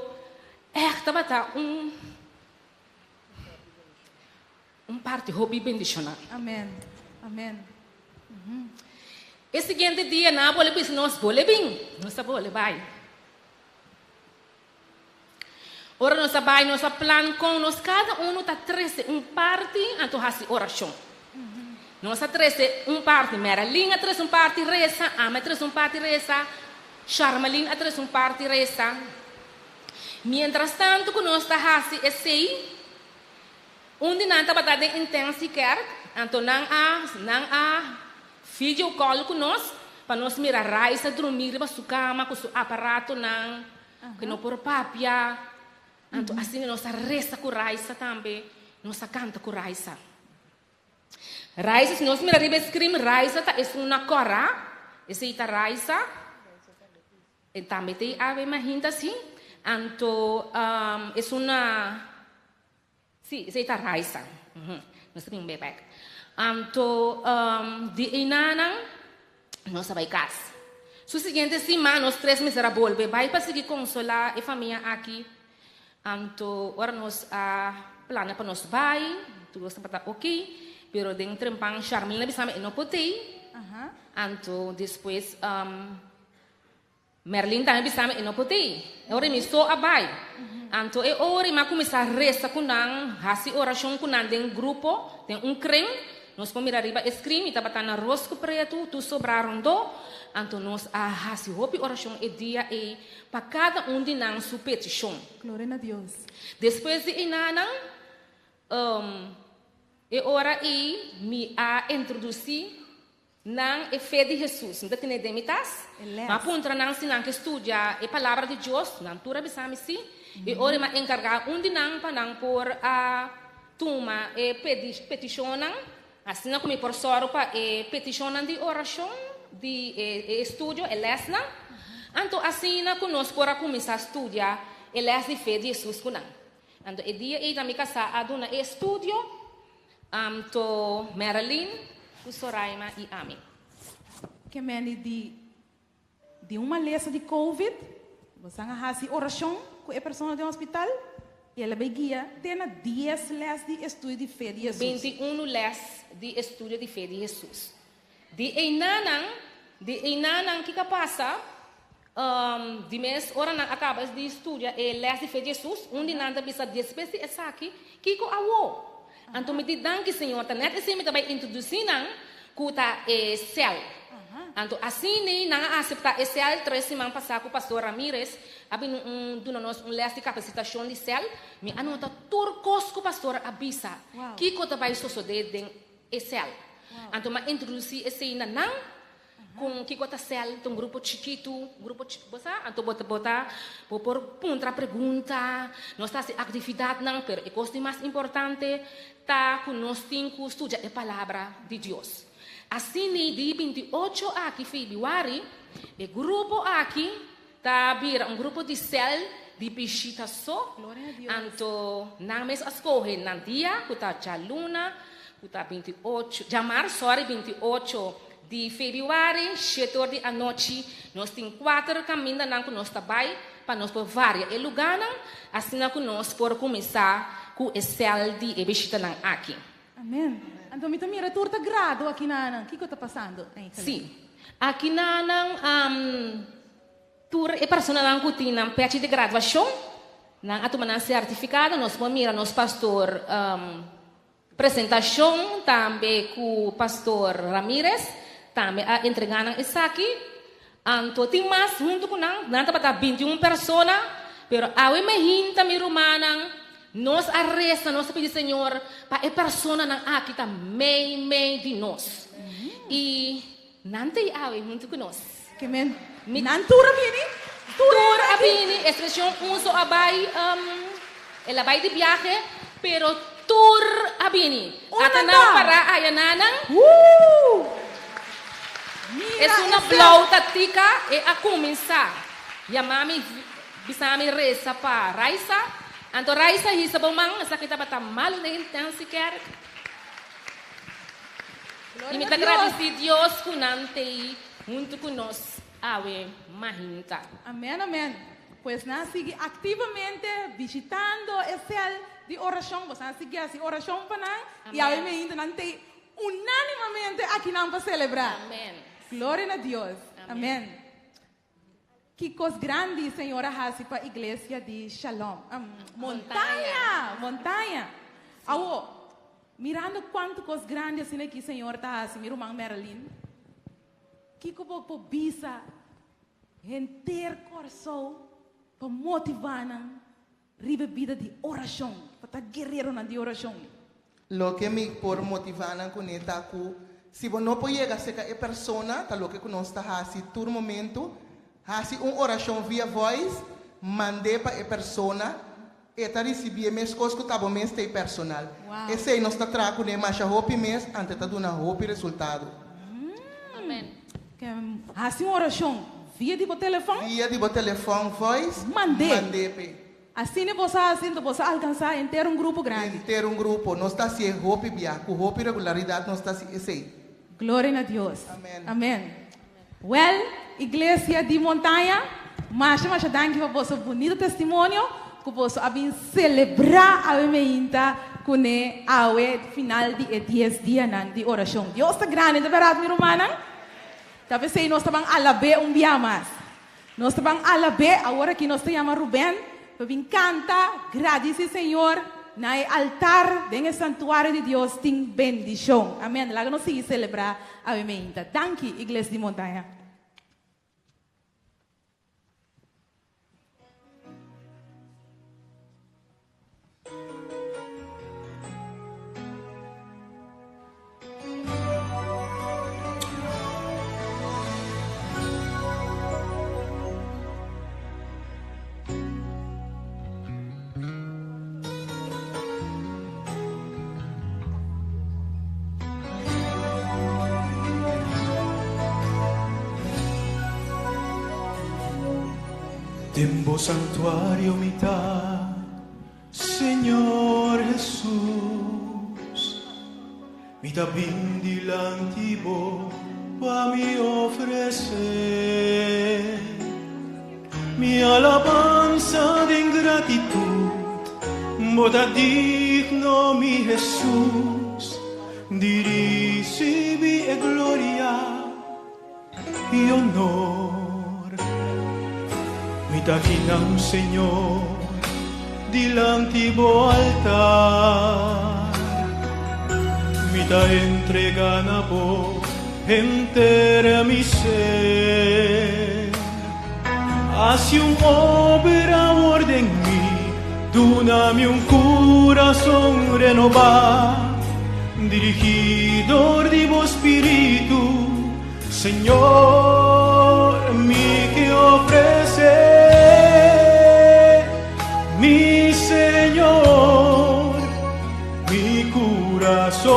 Ègt tabata un. Un parti hopi bendishoná. Amen. Amen. E siguiente dia nan a bole bisa nos, Bole bin! Nos a bole bai. Ora nos a bai, nos a plan kon nos kada unu ta trese un parti anto hasi orashon. Nos a trese un parti, Marilyn a trese un parti resa, ami a trese un parti resa, Sharmalyn a trese un parti resa. Mientras tanto ku nos ta hasi esei, un di nan tabata den Intensie Kerk, anto nan a nan a video call ku nos pa nos mira Raisa drumí riba su kama ku su aparatonan ku no por papia. Anto asina nos a resa ku Raisa tambe, nos a kanta ku Raisa. Raisa, si nos mira riba e screen, Raisa ta esun na kòrá, esei ta Raisa. E tambe ta e ave mahinta si. Anto esun na, si, esei ta Raisa. Nos ta bin bay bek. Anto di einanan nos a bay kas. Su siguiente siman nos tres mester a bolbe bay pa sigui konsolá e famia aki. Anto ora nos a plana pa nos bay, tur nos tabata ok, pero den trempan Sharmila a bisa mi e no por tei. Anto despues Merlin tambe bisa mi e no por tei. E ora mi so a bai. Anto e ora mi a kuminsá resa ku nan, hasi orashon ku nan den grupo, den un kren. Nos por mira riba e skrin, mi tabata na rosku pretu, tur sobrá rondó. Anto nos a hasi hopi orashon e dia ei pa kada un di nan su petishon. Gloria na Dios. Despues di einanan, e ora ei mi a introdusí Nan e fe di Hesus. Mi ta tene den mi tas. Mi a puntra nan si nan ke studia e Palabra di Dios. Nan tur a bisa mi si. I ora mi a enkargá un di nan pa nan por a tuma e petishonnan, asina ku mi por sòru pa e petishonnan di orashon di e estudio, e lèsnan. Anto asina ku nos por a kuminsá studia e lès di fe di Hesus ku nan. Anto e dia ei ta mi kasá a duna e estudio. Anto Marilyn ku Soraima i ami. Ke meni di di un malesa di covid, bosan a hasi orashon ku e persona den hospital i el a bai guia te na dies lès di estudio di fe di Hesus. 21 lès di estudio di fe di Hesus. Di einanan, di einanan kiko a pasa? Di mes ora nan a kaba di studia e lès di fe di Hesus, un di nan ta bisa, Despues di esaki, kiko awo? Anto mi di, Danki, Señor, ta nèt esei mi ta bai introdusí nan ku ta e sèl. Anto asina nan a aseptá e sèl. Tres siman pasá ku Pastor Ramirez a bini un duna nos un lès di kapasitashon di sèl, mi a nota tur kos ku Pastor a bisa kiko ta bai sosodé den e sèl. Anto mi a introdusí esei na nan. Con kico ta cel? Ta un grupo chikitu, un grupo chi, bo sa? Anto bo ta, bo ta, bo por puntra pregunta, nos ta haci actividadnan, pero e cos di mas importante ta cu nos tin cu studia e Palabra di Dios. Asini di 28 aki febiuari, e grupo aki ta bira un grupo di cel di bishita so, anto nan mes a scoge nan dia cu ta djaluna cu ta 28, djamars, sorry, 28 di febiuari, shete or di anochi. Nos tin kuater camindanan cu nos ta bay pa nos por varia e lugarnan, asina cu nos por cuminsa. ku e sèl di e bishitanan aki. Amen. Anto mi ta mira tur ta grado akinanan. Kiko ta pasando eigenlijk? Sí. Akinanan tur e personanan ku tin nan pechi di graduashon, nan a tuma nan sertifikado. Nos por mira nos pastor presentashon tambe ku pastor Ramirez tambe a entregá nan esaki. Anto tin mas huntu ku nan, nan tabata 21 persona, pero awe me hinta mi rumannan, nos a resa, nos a pidi Señor pa e personanan aki ta mei mei di nos. I nan ta ei awe huntu ku nos. Ke men, Mi nan tur a bini? Tur a bini, excepcion un so a bai, el a bai di biahe, pero tur a bini. Ata nan para aya nanan. Esun na blou ta tika, e a cuminsa yama mi, bisa mi reza pa Raisa. Anto Raisa hisa bo man, esaki tabata malu den Intensie Kerk. Y mi ta gradici Dios cu nan t'ey hunto cu nos awe mahinta. Amen amen. Pues nan sigui activamente bishitando e cel di oracion. Boso a sigui haci oracion pa nan y awe mainta nan t'ey unanimamente akinan pa celebra. Amen. Gloria na Dios. Amen. Ki cos grandi Señor a haci pa Iglesia di Shalom. Montaña! Montaña! Awo, mirando cuanto cos grandi asina aki Señor ta haci, mi ruman Marilyn, kico bo por bisa henter Corsou pa motiva nan riba e bida di oracion, pa ta guereronan di oracion? Loke mi por motivá nan kuné ta ku si bo no por yega serka e persona, ta loke ku nos ta hasi tur momentu, hasi un orashon via voice, mand'é pa e persona, e ta risibié meskos ku ta bo mes ta e personal. Esei nos ta traha kuné masha hopi mes, anto e ta duna hopi resultado. Hasi un orashon via di bo telefòn. Via di bo telefòn voice, mand'é p'e. Asina boso a hasi, enton boso a alkansá henter un grupo grandi. Henter un grupo. Nos ta hasié hopi bia. Ku hopi regularidat nos ta hasi esei. Gloria na Dios. Amen. Amen. Wèl, Iglesia di Montaña, masha masha danki pa boso bunito testimonio ku boso a bin selebrá awe meinta kuné awe final di e dies dianan di orashon. Dios ta grandi, ta bèrdat mi rumannan? Ta p'esei nos ta ban alab'é un bia mas. Nos ta ban alab'é, awor aki nos ta yama Ruben pa bin kanta, Gradisi Señor, na e altar den e santuario di Dios tin bendishon. Amen. Laga nos sigui selebrá awe meinta. Danki, Igles di Montaña. Den bo santuario mi ta, Señor Hesus. Mi ta bin dilanti bo pa mi ofresé mi alabansa den gratitud. Bo ta digno, mi Hesus, di risibí e gloria i honor. Mi ta kinan, Señor, dilanti bo altar. Mi ta entrega na bo henter mi ser. Hasi un obra awor den mi, duna mi un kurason renobá, dirigí dor di bo spiritu, Señor, mi ke ofresé, mi Señor, mi kurason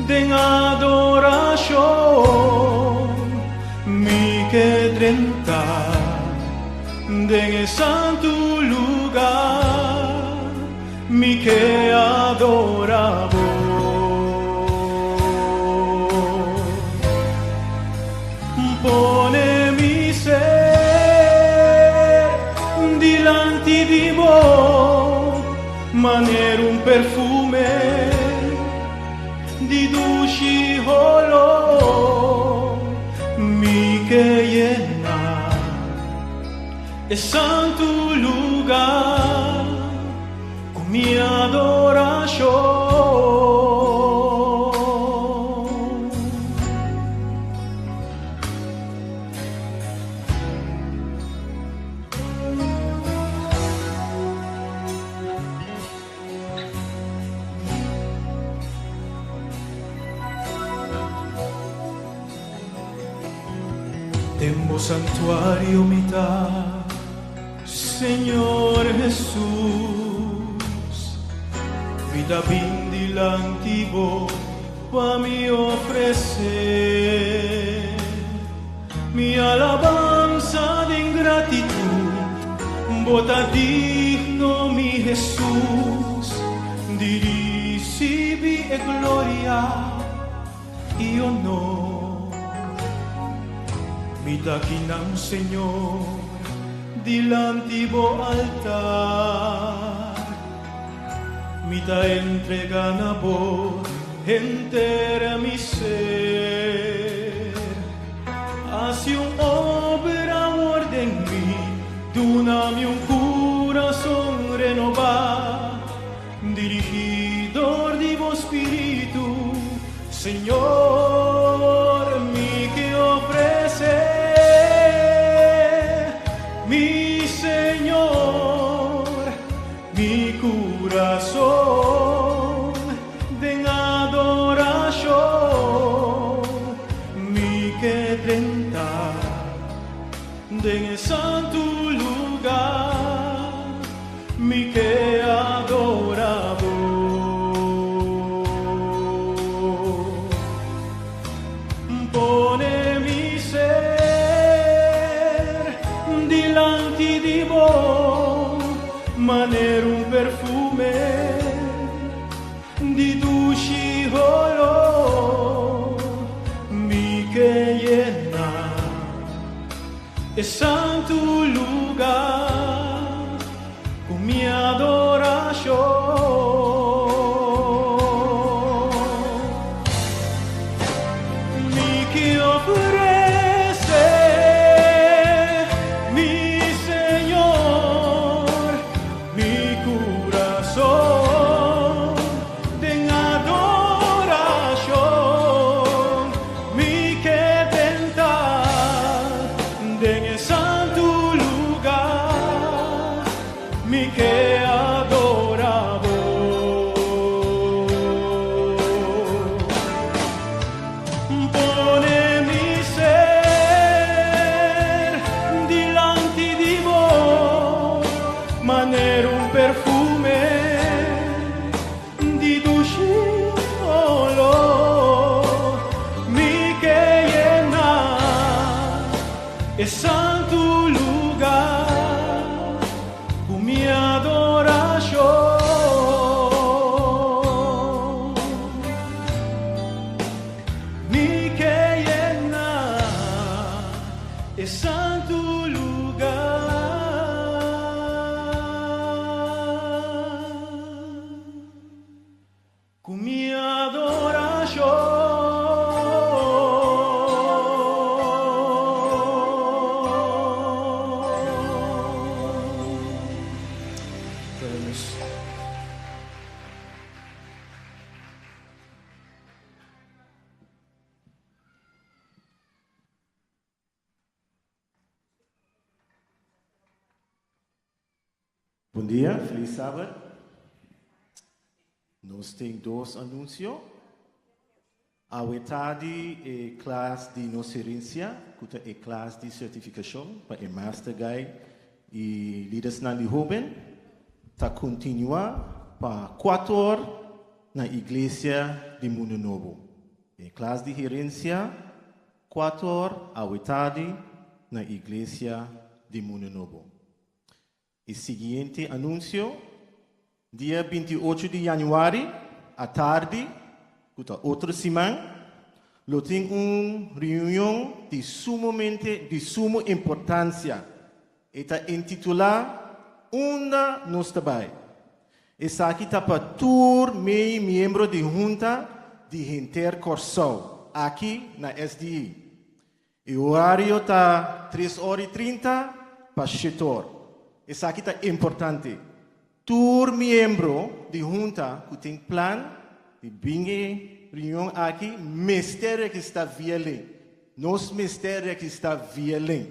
den adorashon, mi ke drenta den e santu lugá. Mi ke adora bo. Pone mi ser dilanti di bo. e santu lugá ku mi adorashon. Den bo santuario mi ta, Señor Hesus. Mi ta bin dilanti bo pa mi ofresé mi alabansa den gratitud. Bo ta digno, mi Hesus, di risibi e gloria i honor. Mi ta kinan, Señor, dilanti bo altar. Mi ta entrega na bo henter mi ser. Hasi un obra awor den mi, duna mi un kurason renobá. Dirigí dor di bo Spiritu, Señor, mi ke ofresé, mi Señor, mi kurason den adorashon, mi ke drenta den e santu lugá. Mi ke adora bo. Pone mi ser dilanti di bo manera un perfume di dushi holó. Mi ke yena E santu lugá ku mi adorashon. Mi ke ofresé mi Señor mi kurason den adorashon. Mi ke benta den e santu lugá, mi ke adora bo. Pone mi ser dilanti di bo manera un perfume. Di dushi oló mi ke yena e santu lugá ku mi adorashon. Mi ke yena e santu lugá. Ku mi adorashon. Bon dia, feliz Sabbat. Nos tin dos anuncio. Awe tardi e klas di nos herencia, cu ta e klas di certificacion pa e Master Guide y lidersnan di hoben, ta continua pa cuatro or na Iglesia di Mundo Nobo. E klas di herencia, cuatro or awe tardi na Iglesia di Mundo Nobo. E siguiente anuncio, Dia 28 di januari, atardi, cu ta otro siman, lo tin un reunion di sumamente di sumo importancia. E ta intitula Unda nos ta bay? Esaki ta pa tur mei miembro di Hunta di henter Corsou, aki na SDE. E horario ta tres ora y trinta. Pa shetor. Esaki ta importante. Tur miembro di hunta ku tin plan di bin e reunion aki mester registrá via link. Nos mester registrá via link.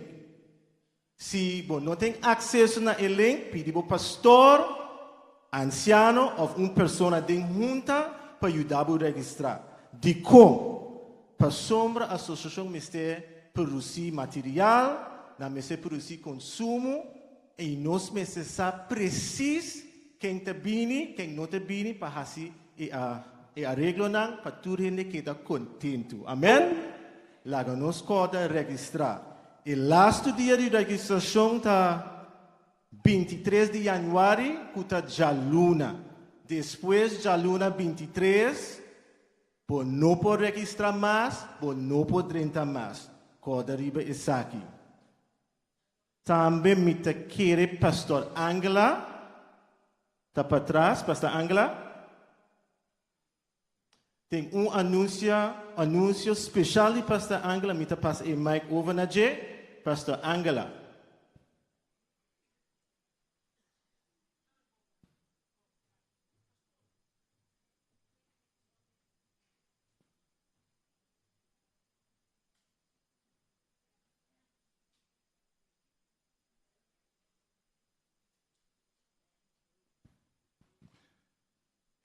Si bo no tin akseso na e link, pidi bo pastor, ansiano òf un persona den hunta pa yuda bo registrá. Dikon? Pasobra asosiashon mester produsí material, nan mester produsí konsumo i nos mester sa presis ken ta bini, ken no ta bini pa hasi e e areglonan pa tur hende keda kontentu. Amèn? Laga nos kòrda registrá. E lastu dia di registrashon ta 23 di yanüari ku ta djaluna. Despues djaluna 23 Bo no por registrá mas, bo no por drenta mas. Kòrda riba esaki. Tambe mi ta kere Pastor Angela ta patras. Pastor Angela? Tin un anunsia, anunsio speshal di Pastor Angela. Mi ta pasa e mic over na dje. Pastor Angela.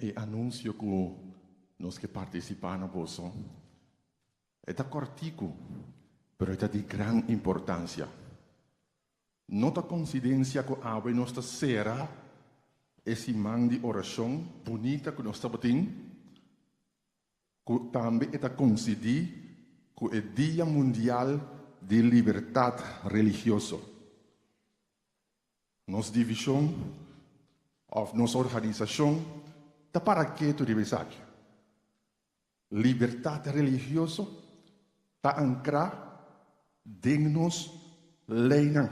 E anunsio ku nos ke partisipá na boso e ta kòrtiku, pero e ta di gran importansia. No ta konsidensia ku awe nos ta sera e siman di orashon bunita ku nos tabatin, ku tambe e ta konsidí ku e Dia Mundial di Libertat Religioso. Nos divishon òf nos organisashon ta para ketu riba esaki. Libertat religioso ta ankrá den nos leinan.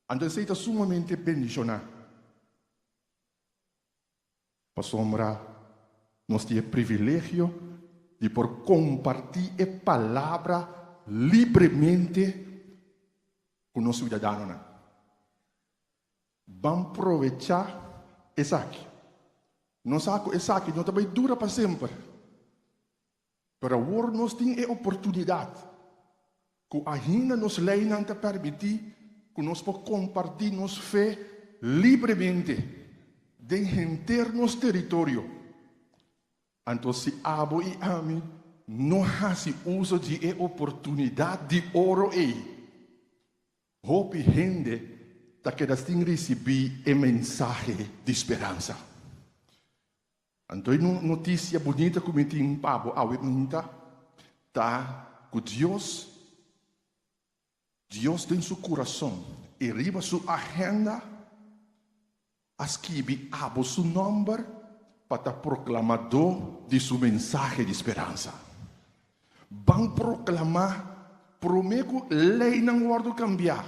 Anto esei ta sumamente bendishoná, pasobra nos tin e privilegio di por kompartí e Palabra libremente ku nos siudadanonan. Ban probechá esaki. Nos sa ku esaki no ta bai dura pa semper. Pero awor nos tin e oportunidat ku ainda nos leinan ta permití ku nos por kompartí nos fe libremente den henter nos teritorio. Anto si abo i ami no hasi uso di e oportunidat di oro ei, Hopi hende ta keda sin risibí e mensahe di speransa. Anto e notisia bunita ku mi tin pa bo awe mainta ta ku Dios, Dios den su kurason i riba su agenda a skibi abo su nòmber pa ta proklamadó di su mensahe di speransa. Ban proklamá promé ku leinan wòrdu kambiá,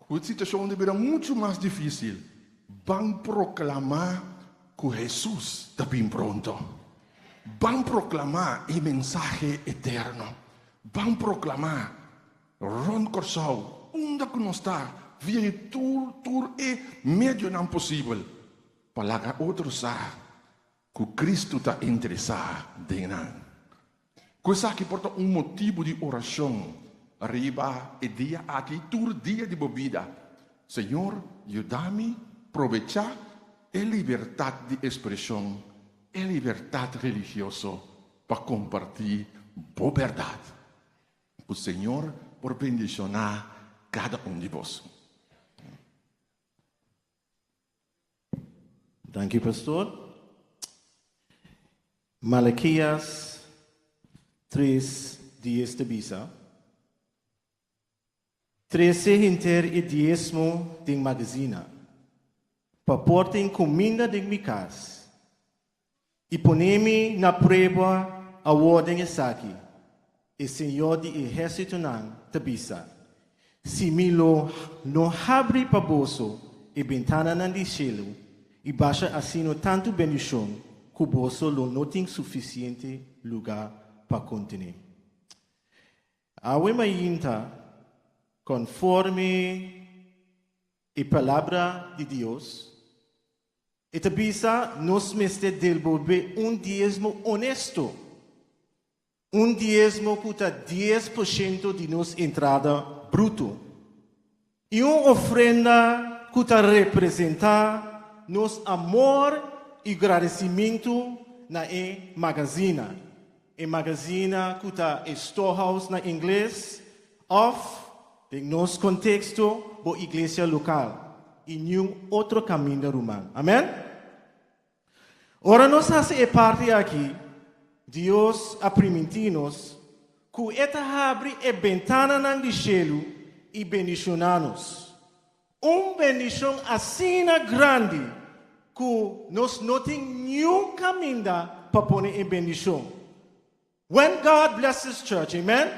ku e situashon ta bira muchu mas difísil. Ban proklamá ku Hesus ta bin pronto. Ban proklamá e mensahe eterno. Ban proklamá Rònt Kòrsou, unda ku nos ta, via di tur tur e medionan posibel pa laga otro sa ku Kristu ta interesá den nan. Ku esaki por ta un motibu di orashon riba e dia aki i tur dia di bo bida. Señor, yuda mi probechá e libertat di ekspreshon, e libertat religioso pa kompartí bo bèrdat. Ku Señor por bendishoná kada un di boso. Danki pastor. Malakias 3 dies ta bisa, Trese henter e diesmo den magazina, pa por tin kuminda den mi kas. I pone mi na prueba awor den esaki, e Señor di ehérsitonan ta bisa, si mi lo no habri pa boso e bentananan di shelu i basha asina tantu bendishon ku boso lo no tin sufisiente lugá pa kontené. Awe mainta. Konforme e Palabra di Dios, e ta bisa nos mester debolbé un diesmo honesto, un diesmo ku ta 10% di nos entrada bruto, i un ofrenda ku ta representá nos amor i gradisimentu na e magazina. E magazina ku ta e storehouse na ingles òf, den nos konteksto, bo iglesia lokal i niun otro kaminda ruman. Amèn? Ora nos hasi e parti aki, Dios a primintí nos ku e ta habri e bentananan di shelu i bendishoná nos. Un bendishon asina grandi ku nos no tin niun kaminda pa pone e bendishon. When God blesses church, amen,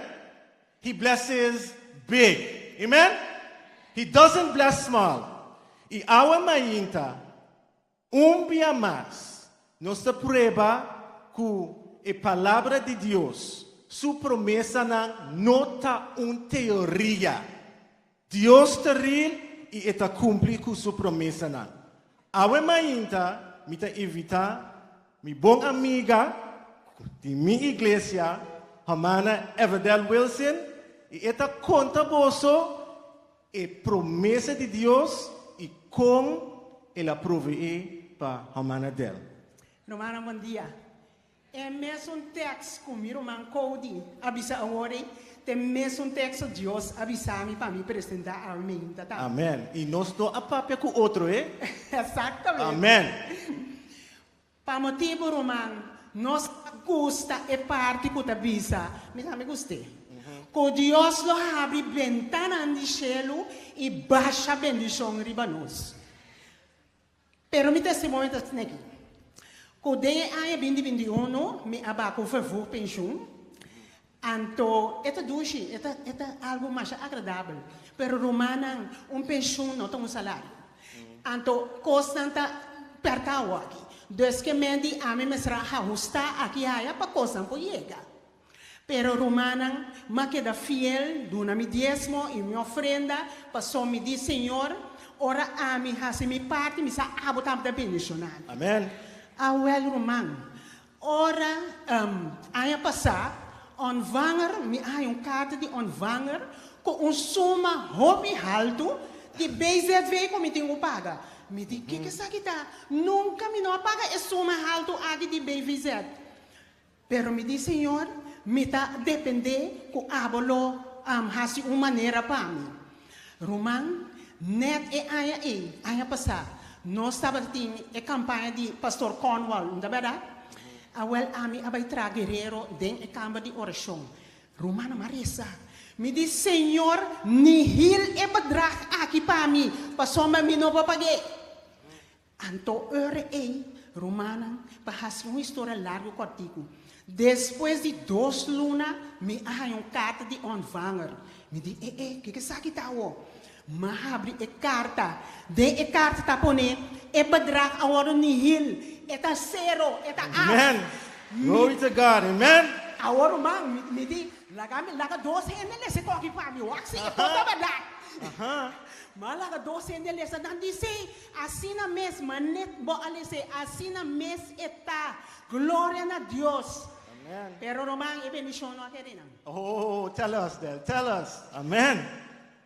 He blesses big, amen. He doesn't bless small. I awe mainta, un bia mas, nos ta prueba ku e Palabra di Dios su promesanan no ta un teoria. Dios ta real i e ta kumpli ku su promesanan. Awe mainta mi ta invitá mi bon amiga di mi iglesia, Hermana Everdell Wilson, i e ta konta boso e promesa di Dios i kon el a proveé pa Hermana Dell. Rumannan bon dia. E mesun tekst ku mi ruman Cody a bisa awor ei, ta e mesun teksto Dios a bisa mi pa mi presentá awe meinta tambe. Amen. I nos no a papia ku otro, e? Exactamente. Amen. Pa motibu, ruman, nos a gusta e parti ku ta bisa, mi tambe gust'é, ku Dios lo habri bentanan di shelu i basha bendishon riba nos. Pero mi testimonio ta asina aki, ku den e aña binti 21 mi a baha ku vervoerpensioen, anto e ta dushi, e ta e ta algu masha agradabel, pero rumannan, un pensioen no ta un salario. Anto kosnan ta pèrta awor aki. Dus ke men di ami mester a ahustá aki aya pa kosnan por yega. Pero rumannan, m'a keda fiel, duna mi diesmo i mi ofrenda, pasobra mi di, Señor, ora ami hasi mi parti, mi sa abo tambe ta bendishoná mi. Amen. Awel, ruman, ora aña pasá, ontvanger, mi a haña un karta di ontvanger ku un suma hopi haltu di BZV ku mi tin ku paga. Mi di, Kiko esaki ta? Nunka mi no a paga e suma haltu aki di BVZ. Pero mi di, Señor, mi ta dependé ku abo lo hasi un manera pa mi. Ruman, nèt e aña ei, aña pasá, nos tabatin e kampaña di Pastor Cornwall, no ta bèrdat? Awèl, ami a bai traha guerero den e kamber di orashon. Ruman, mi a resa. Mi di, Señor, nihil e bedrag aki pa mi, pasobra mi no por pag'é. Anto ora ei, rumannan, pa hasi un historia largu kòrtiku, despues di dos luna mi a haña un karta di ontvanger. Mi di, E e, kiko esaki ta awor? M'a habri e karta. Den e karta ta pone, E bedrag a wòrdu nihil, e ta sero, e ta af. Amen! Glory to God! Amen! Awor, ruman, mi mi di, Laga mi laga dos hende lesa e koki pa mi, wak si e por ta bèrdat. M'a laga dos hende lesa, nan di, Sí, Asina mes, mané bo a les'é, asina mes e ta. Gloria na Dios. Amen. Pero ruman, e bendishon no a keda einan. Oh, tell us, Del, tell us. Amen.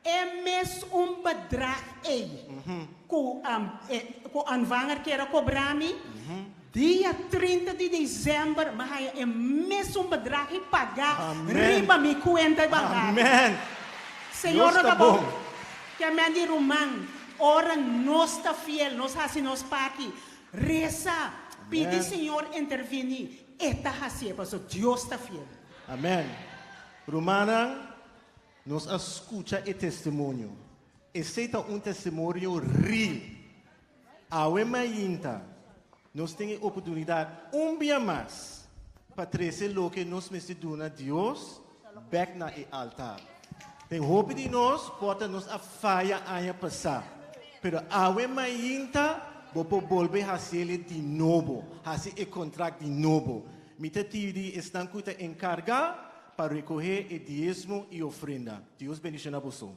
E mes un bedrag ei ku ku ontvanger kier a kobra mi, dia 30 di desèmber mi a haña e mesun bedrag ei pagá Amen. riba mi kuenta bankario. Amen. Señor Dios no ta ta bon. bon. Ke men di ruman, ora nos ta fiel, nos hasi nos parti, resa, pidi Amen. Señor intervení, E ta hasié, pasobra Dios ta fiel. Amen. Rumannan, nos a skucha e testimonio. Esei ta un testimonio real. Awe mainta, nos tin e oportunidat un bia mas pa trese loke nos mester duna Dios bèk na e altar. Den hopi di nos por ta nos a faya aña pasá, pero awe mainta bo por bolbe hasiel di nobo, hasi e kontrakt di nobo. Mi ta pidi esnan ku ta enkargá pa rekohé e diesmo i ofrenda. Dios bendishoná boso.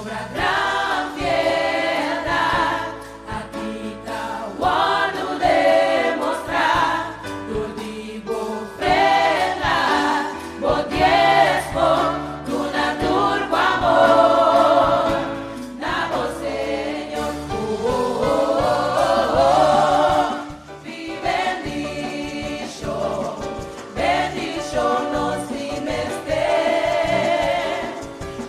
Pasobra gran fieldat aki ta wòrdu demostrá dor di bo ofrenda, bo diesmo, duna tur ku amor na bo Señor. Oh, oh, oh, oh, Hopi bendishon, bendishon nos tin mester.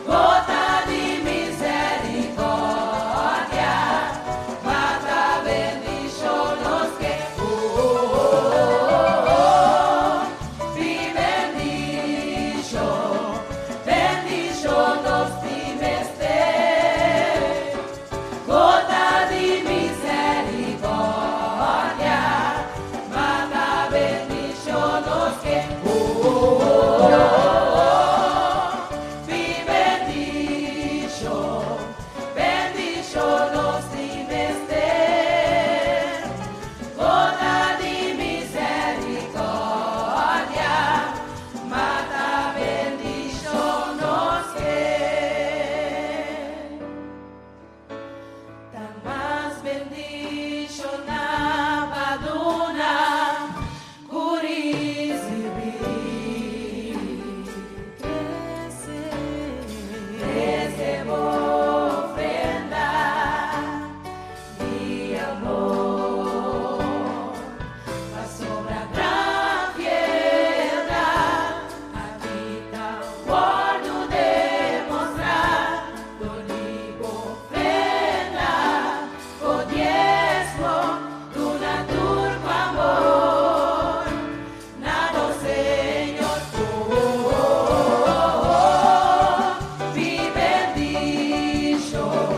Gota di miserikòrdia, ma ta bendishon nos ke. Oh, oh, oh, oh, Hopi bendishon, bendishon nos tin mester. Gota di miserikòrdia, ma ta bendishon nos ke. Oh, oh, oh, oh, Hopi bendishon, bendishon nos tin mester. Gota di miserikòrdia, ma ta bendishon nos ke. Ta mas bendishoná pa duna ku risibí. Trese bo ofrenda di amor. Pasobra gran fieldat aki ta wòrdu demostrá dor di bo ofrenda, bo diesmo, duna tur ku amor na bo Señor. Oh, oh, oh, oh, Hopi bendishon,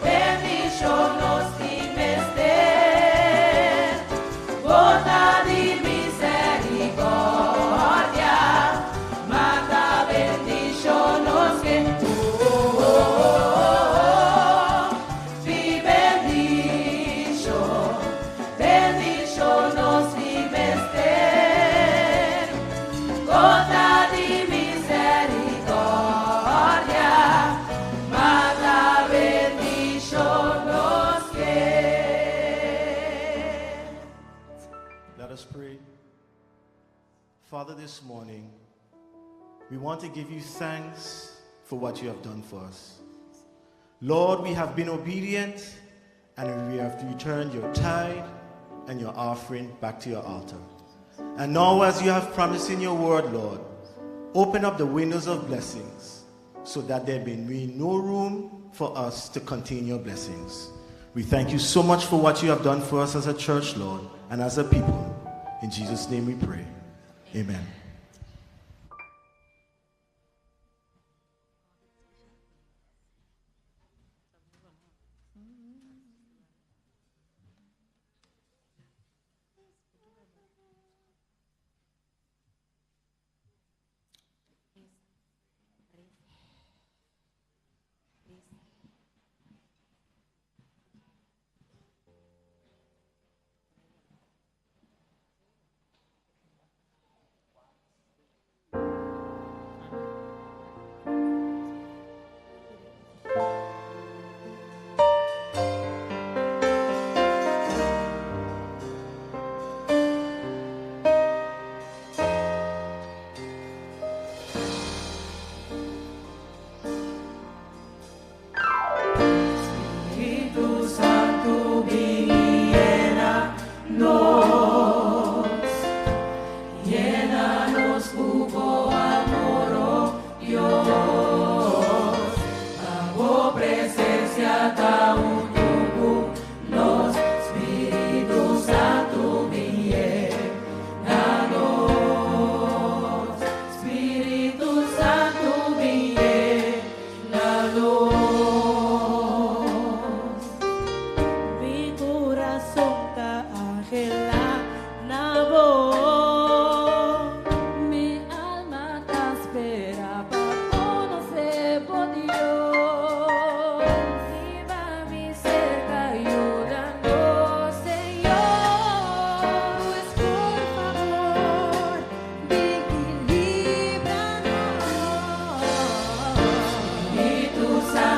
bendishon nos tin mester. Gota di miserikòrdia, ma ta bendishon nos ke. Oh, oh, oh, oh, Hopi bendishon, bendishon nos tin mester. Gota di miserikòrdia, ma ta bendishon nos ke. Let us pray. Father, this morning, we want to give you thanks for what you have done for us. Lord, we have been obedient and we have returned your tithe and your offering back to your altar. And now, as you have promised in your word, Lord, open up the windows of blessings so that there may be no room for us to contain your blessings. We thank you so much for what you have done for us as a church, Lord, and as a people. In Jesus' name we pray. Amen. Spiritu Santu bin yena nos, yena nos ku bo amor, oh Dios. Pa bo presensia ta huntu ku nos, Spiritu Santu bin yena nos, Spiritu Santu bin yena nos. Mi kurason ta anhelá na bo. Mi alma ta spera pa konosé bo Dios. Hiba mi serka, yuda nos, Señor. Pues por fabor, ven y líbranos. Spiritu Santu.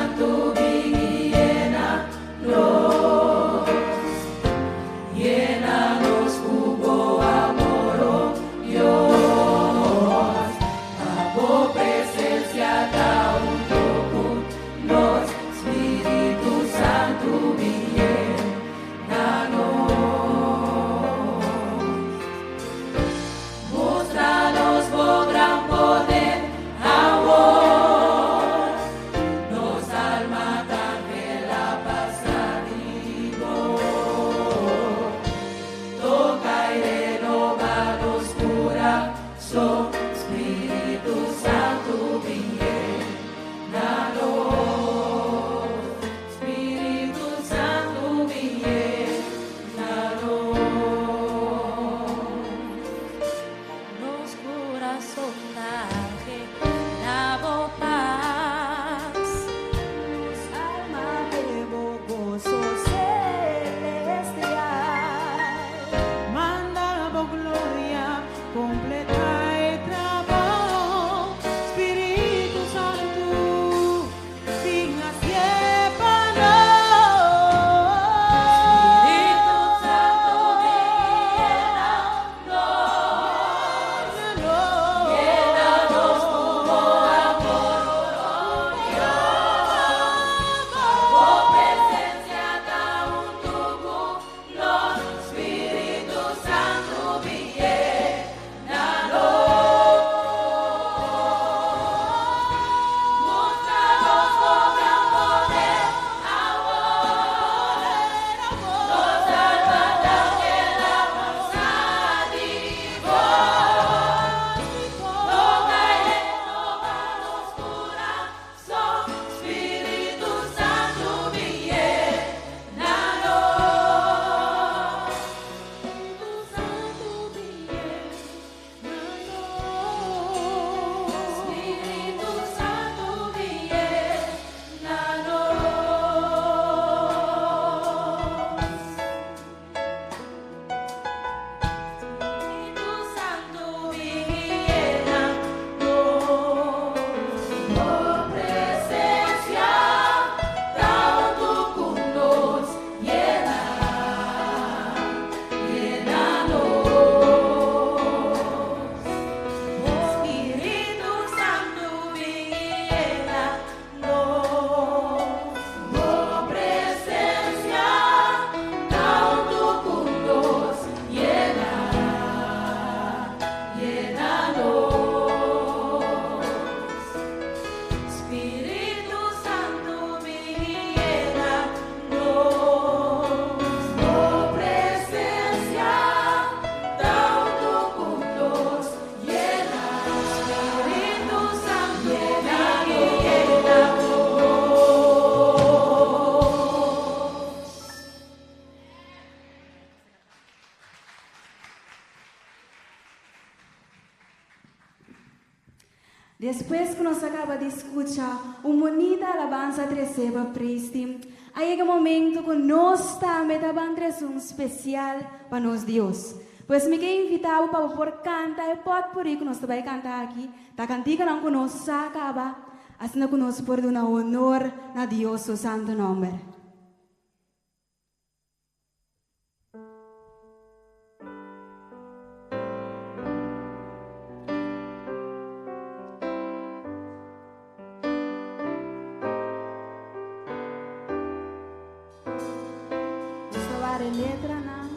Despues ku nos a kaba di skucha un bunita alabansa tresé pa Praise Team, a yega momento ku nos tambe ta ban trese un spesial pa nos Dios. Pues mi ke invitá bo pa bo por kanta e pòtpuri ku nos ta bai kanta aki, ta kantikanan ku nos sa kaba, asina ku nos por duna honor na Dios su santu nòmber. Nos ta wak e letranan.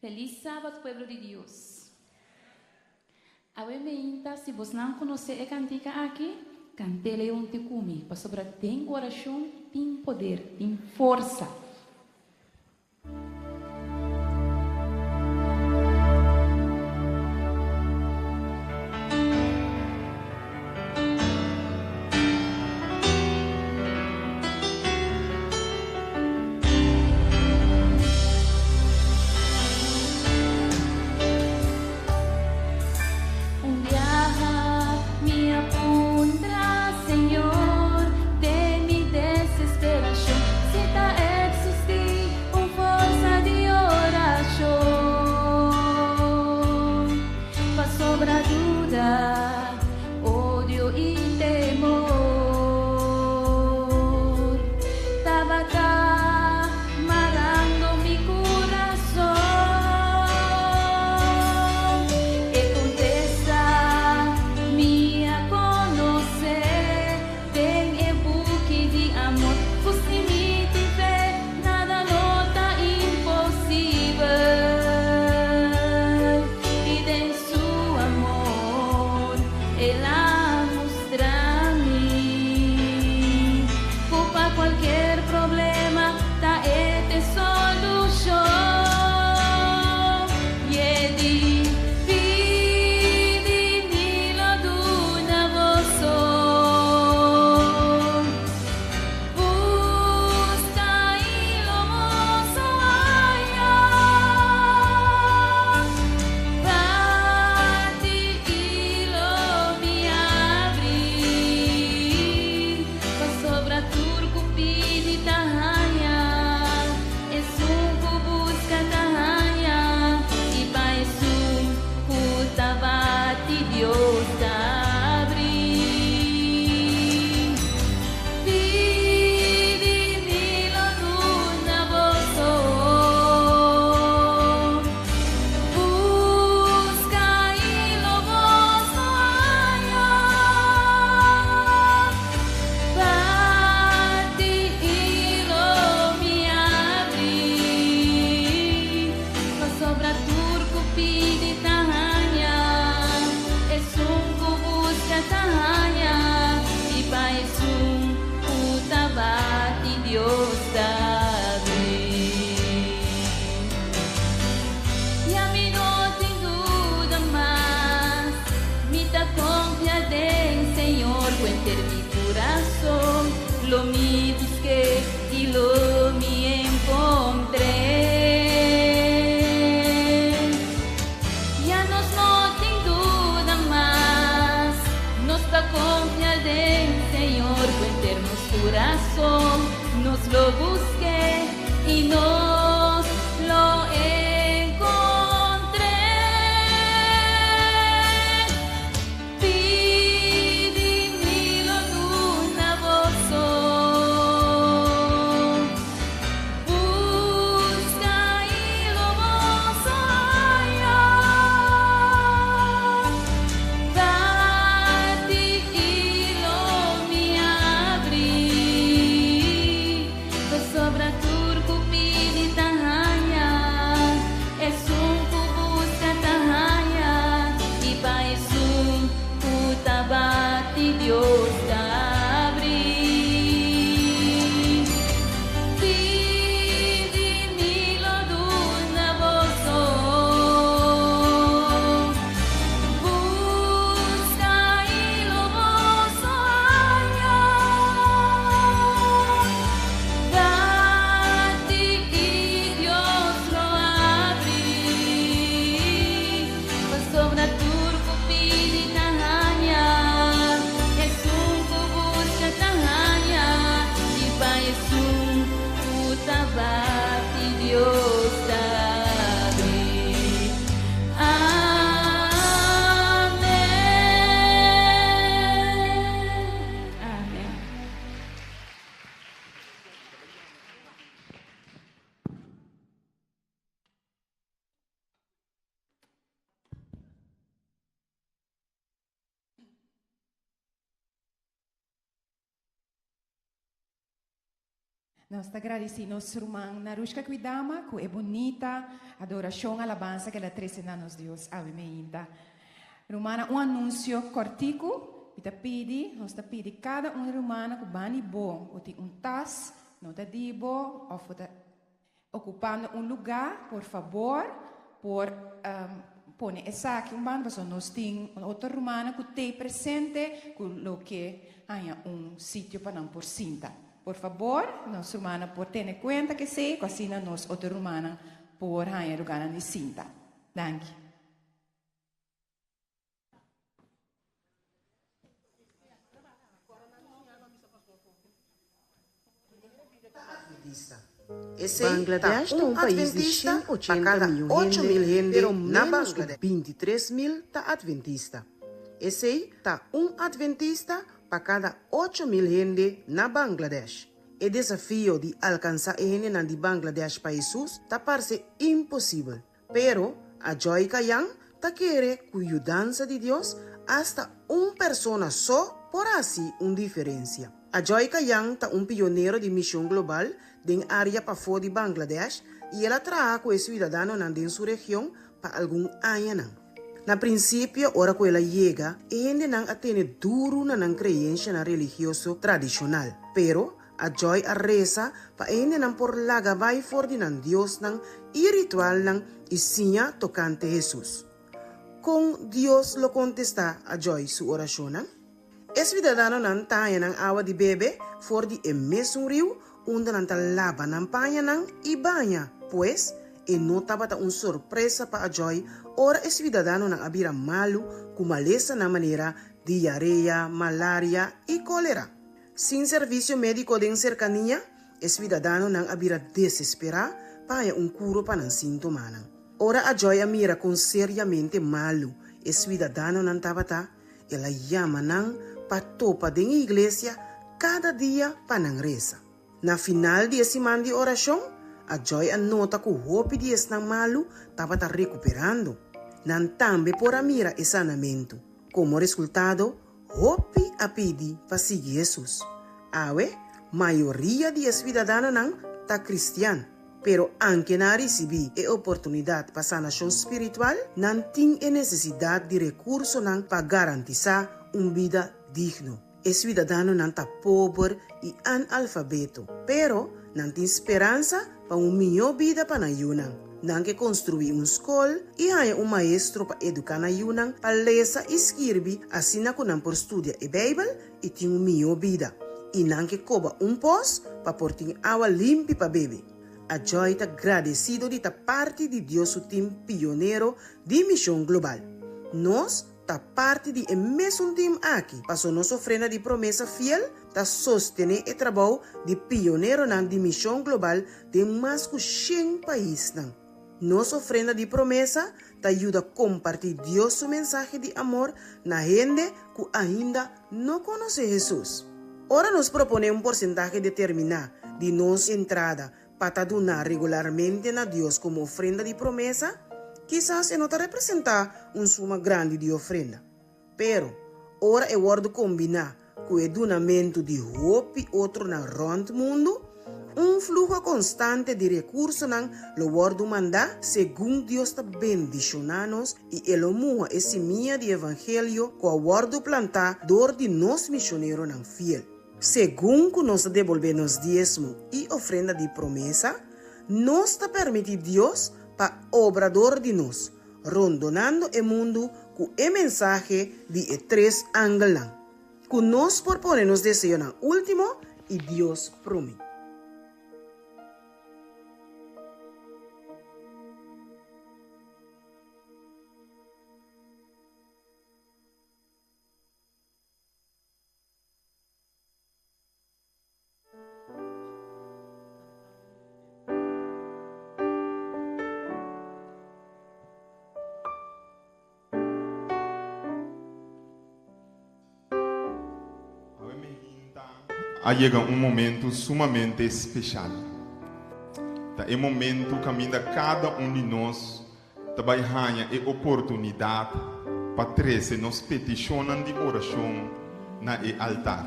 Felis Sabat pueblo di Dios. Awe meinta si bosnan konosé e kantika aki, kant'é huntu ku mi, pasobra den orashon tin poder, tin forsa. Un biaha mi a puntra Señor den mi desesperashon si ta eksistí un forsa di orashon pasobra duda, odio i temor tabata marando mi kurason. E kontesta mi a konosé den e buki di amor. Ku si mi tin fe, nada no ta imposibel. I den su amor, El a mustra mi ku pa kualke problema ta E ta solushon. I E di, pidi mi lo duna boso. Buska i lo boso haña. Bati i lo mi habri. Pasobra tur ku pidi ta haña. Esun ku buska ta haña. I pa esun ku ta bati Dios ta habri. Pidi mi lo duna boso. Buska i lo boso haña. Bati i lo mi habri. Pasobra tur ku pidi ta haña. Esun ku buska ta haña. I pa esun ku ta bati Dios ta habri. Ya mi no tin duda mas, mi ta konfia den Señor, ku henter mi kurason, lo mi busk'é i lo mi enkontr'é. Ya nos no tin duda mas, nos ta konfia den Señor, ku henter nos kurason, nos lo busk'é i nos lo enkontr'é. Pidi mi lo duna boso. Buska i lo boso haña. Bati i lo mi habri. Pasobra tur ku pidi. Nos ta gradisí nos ruman Narushka Kwidama ku e bunita adorashon alabansa ku el a trese na nos Dios awe meinta. Rumannan un anunsio kòrtiku, Mi ta pidi, nos ta pidi kada un rumannan ku bani bo, bo tin un tas, no ta di bo òf bo ta Okupando un lugá, por fabor, por pone esaki un banda pasobra nos tin un otro rumannan ku t'ei presente ku lo ke haña un sitio pa nan por sinta. Por fabor, nos rumannan por tene kuenta ku esei ku asina nos otro rumannan por haña lugánan di sinta. Danki. Bangladesh ta un pais di 180 miyon hende, pero ménos ku 23 mil ta adventista. Esei ta un adventista pa kada ocho mil hende na Bangladesh. E desafio di alkansá e hendenan di Bangladesh pa Hesus ta parse imposibel. Pero, Ajoy Kayan ta kere ku yudansa di Dios asta un persona so por hasi un diferensia. Ajoy Kayan ta un pionero di mishon global den área pafó di Bangladesh i el a traha ku e siudadanonan den su region pa algun añanan. Na prinsipio ora ku el a yega, e hendenan a tene duru na nan kreenshanan religioso tradishonal. Pero, Ajoy a resa pa e hendenan por laga bai for di nan diosnan i ritualnan i siña tokante Hesus. Kon Dios lo kontestá Ajoy su orashonnan? E siudadanonan ta haña nan awa di bebe for di e mesun riu unda nan ta laba nan pañanan i baña. Pues, e no tabata un sorpresa pa Ajoy ora e siudadanonan a bira malu ku malesanan manera diarea, malaria i kolera. Sin servisio médiko den serkania, e suidadanonan a bira desesperá pa haña un kuro pa nan síntomanan. Ora Ajoy a mira kon seriamente malu e suidadanonan tabata, el a yama nan pa topa den e iglesia kada dia pa nan resa. Na final di e siman di orashon, Ajoy a nota ku hopi di esnan malu tabata rekuperando. Nan tambe por a mira e sanamentu. Komo resultado, Hopi a pidi pa sigui Hesus. Awe, mayoria di e suidadanonan ta kristian. Pero anke nan a risibí e oportunidat pa sanashon spiritual, nan tin e nesesidat di rekursonan pa garantisá un bida digno. E suidadanonan ta pober i analfabeto, pero nan tin speransa pa un mihó bida pa nan yunan. Nan ke konstruí un skol i haña un maestro pa eduká nan yunan pa lesa i skirbi asina ku nan por studia e Beibel i tin un mihó bida. I nan ke koba un pos pa por tin awa limpi pa bebe. Ajoy ta gradesido di ta parti di Dios su tim pionero di mishon global. Nos ta parti di e mesun tim aki paso nos ofrenda di promesa fiel ta sostené e trabou di pioneronan di mishon global den mas ku shen paisnan. Nos ofrenda di promesa ta yuda kompartí Dios su mensahe di amor na hende ku ainda no konosé Hesus. Ora nos proponé un porsentahe determiná di nos entrada pa ta duná regularmente na Dios komo ofrenda di promesa, kisas e no ta representá un suma grandi di ofrenda. Pero, ora e wòrdu kombiná ku e dunamentu di hopi otronan rònt mundu, un fluho konstante di rekursonan lo wòrdu mandá segun Dios ta bendishoná nos i e lo muha e simia di evangelio ku a wòrdu plantá dor di nos mishoneronan fiel. Segun ku nos ta debolbé nos diesmo i ofrenda di promesa, nos ta permití Dios pa obra dor di nos, rondonando e mundu ku e mensahe di e tres angelnan, ku nos por pone nos deseonan último i Dios promé. Awe meinta a yega un momento sumamente special. Ta e momento caminda cada un di nos ta bai haña e oportunidat pa trese nos petishonnan di orashon na e altar.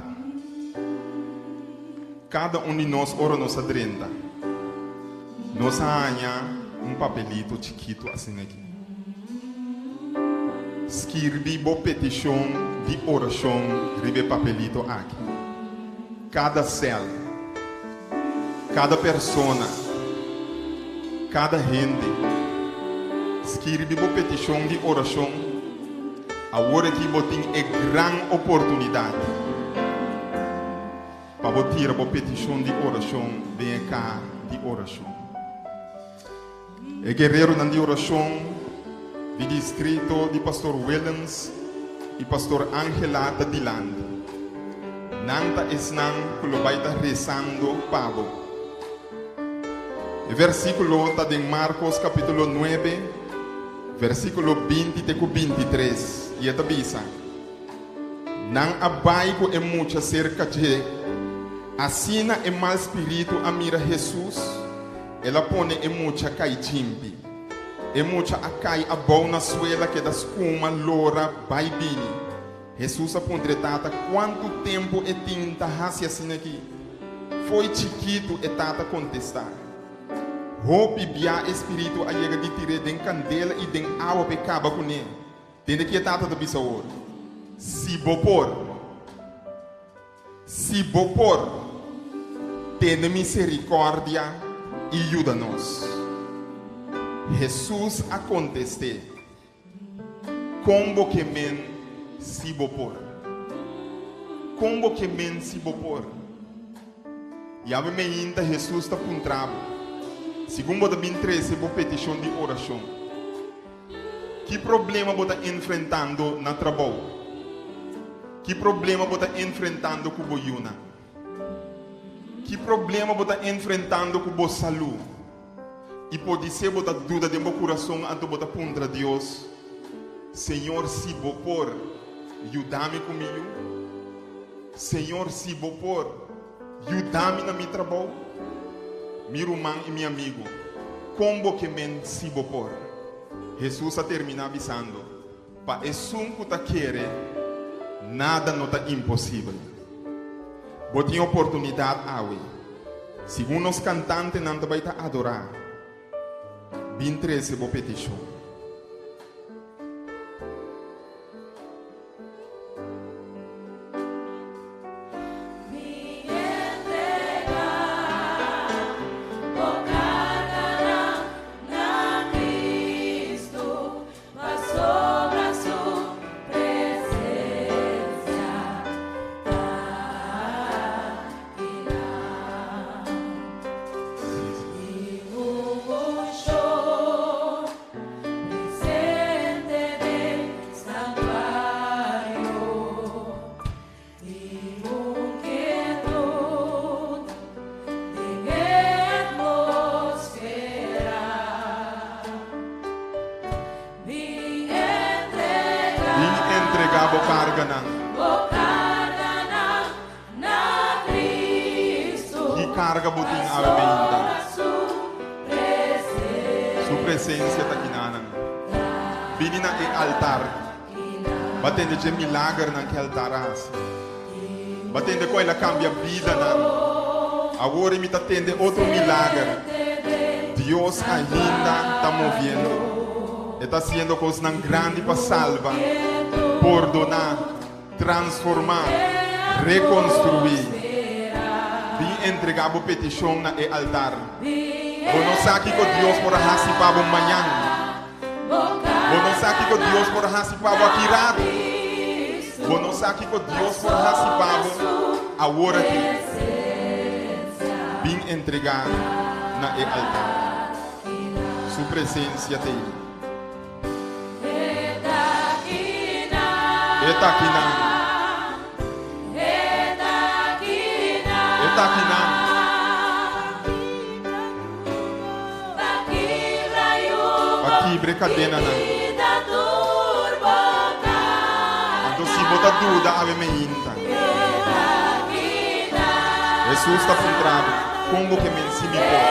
Kada un di nos ora nos a drenta, nos a haña un papelito chikitu asina aki. Skirbi bo petishon di orashon riba e papelito aki. Kada sèl, kada persona, kada hende, skirbi bo petishon di orashon. Awor aki bo tin e gran oportunidat pa bo tira bo petishon di orashon den e kaha di orashon. E guereronan di orashon di distrito di Pastor Willems i Pastor Angela ta dilanti. Nan ta esnan ku lo bai ta resando pa bo. E versíkulo ta den Markos kapítulo nuebe, versíkulo 20 te ku 23, i e ta bisa, Nan a bai ku e mucha serka dje. Asina e mal spiritu a mira Hesus, El a pone e mucha kai djimpi. E mucha a kai abou na suela keda skuma, lora, bai bini. Hesus a puntra e tata kuantu tempu e tin ta hasi asina aki. Fo'i chikitu, e tata kontestá. Hopi bia e spiritu a yega di tir'é den kandela i den awa pa e kaba kuné. Tende ki e tata ta bisa awor, Si bo por. Si bo por, tene miserikòrdia i yuda nos. Hesus a kontest'é, Kon bo ke men si bo por? Kon bo ke men si bo por? Yawe meinta Hesus ta puntra bo, segun bo ta bin trese bo petishon di orashon, Ki problema bo ta enfrentando na trabou? Ki problema bo ta enfrentando ku bo yunan? Ki problema bo ta enfrentando ku bo salú? I podisé bo ta duda den bo kurason anto bo ta puntra Dios, Señor, si bo por, yuda mi ku mi yu. Señor, si bo por, yuda mi na mi trabou. Mi ruman i mi amigu, kon bo ke men si bo por? Hesus a terminá bisando, Pa esun ku ta kere, nada no ta imposibel. Bo tin oportunidat awe. Segun nos kantantenan ta bai ta adorá, bin trese bo petishon. Bin entregá bo karganan. Ki karga bo tin awe meinta? Su presensia ta kinanan. Bini na e altar. Bo a tende dje milagernan ku e altar a hasi. Bo a tende kon el a kambia bidanan. Awor mi ta tende otro milager. Dios ainda ta moviendo. E ta hasiendo kosnan grandi pa salba, pordoná, transformá, rekonstruí. Bin entregá bo petishon na e altar. Bo no sa kiko Dios por a hasi pa bo mañan. Bo no sa kiko Dios por hasi pa bo aki ratu. Bo no sa kiko Dios por hasi pa bo awor aki. Bin entregá na e altar. Su presensia ta ei. E ta akinan. E ta akinan. Pa kibra e kadenanan. Anto si bo ta duda awe meinta. Hesus ta puntra bo, Kon bo ke men si mi por?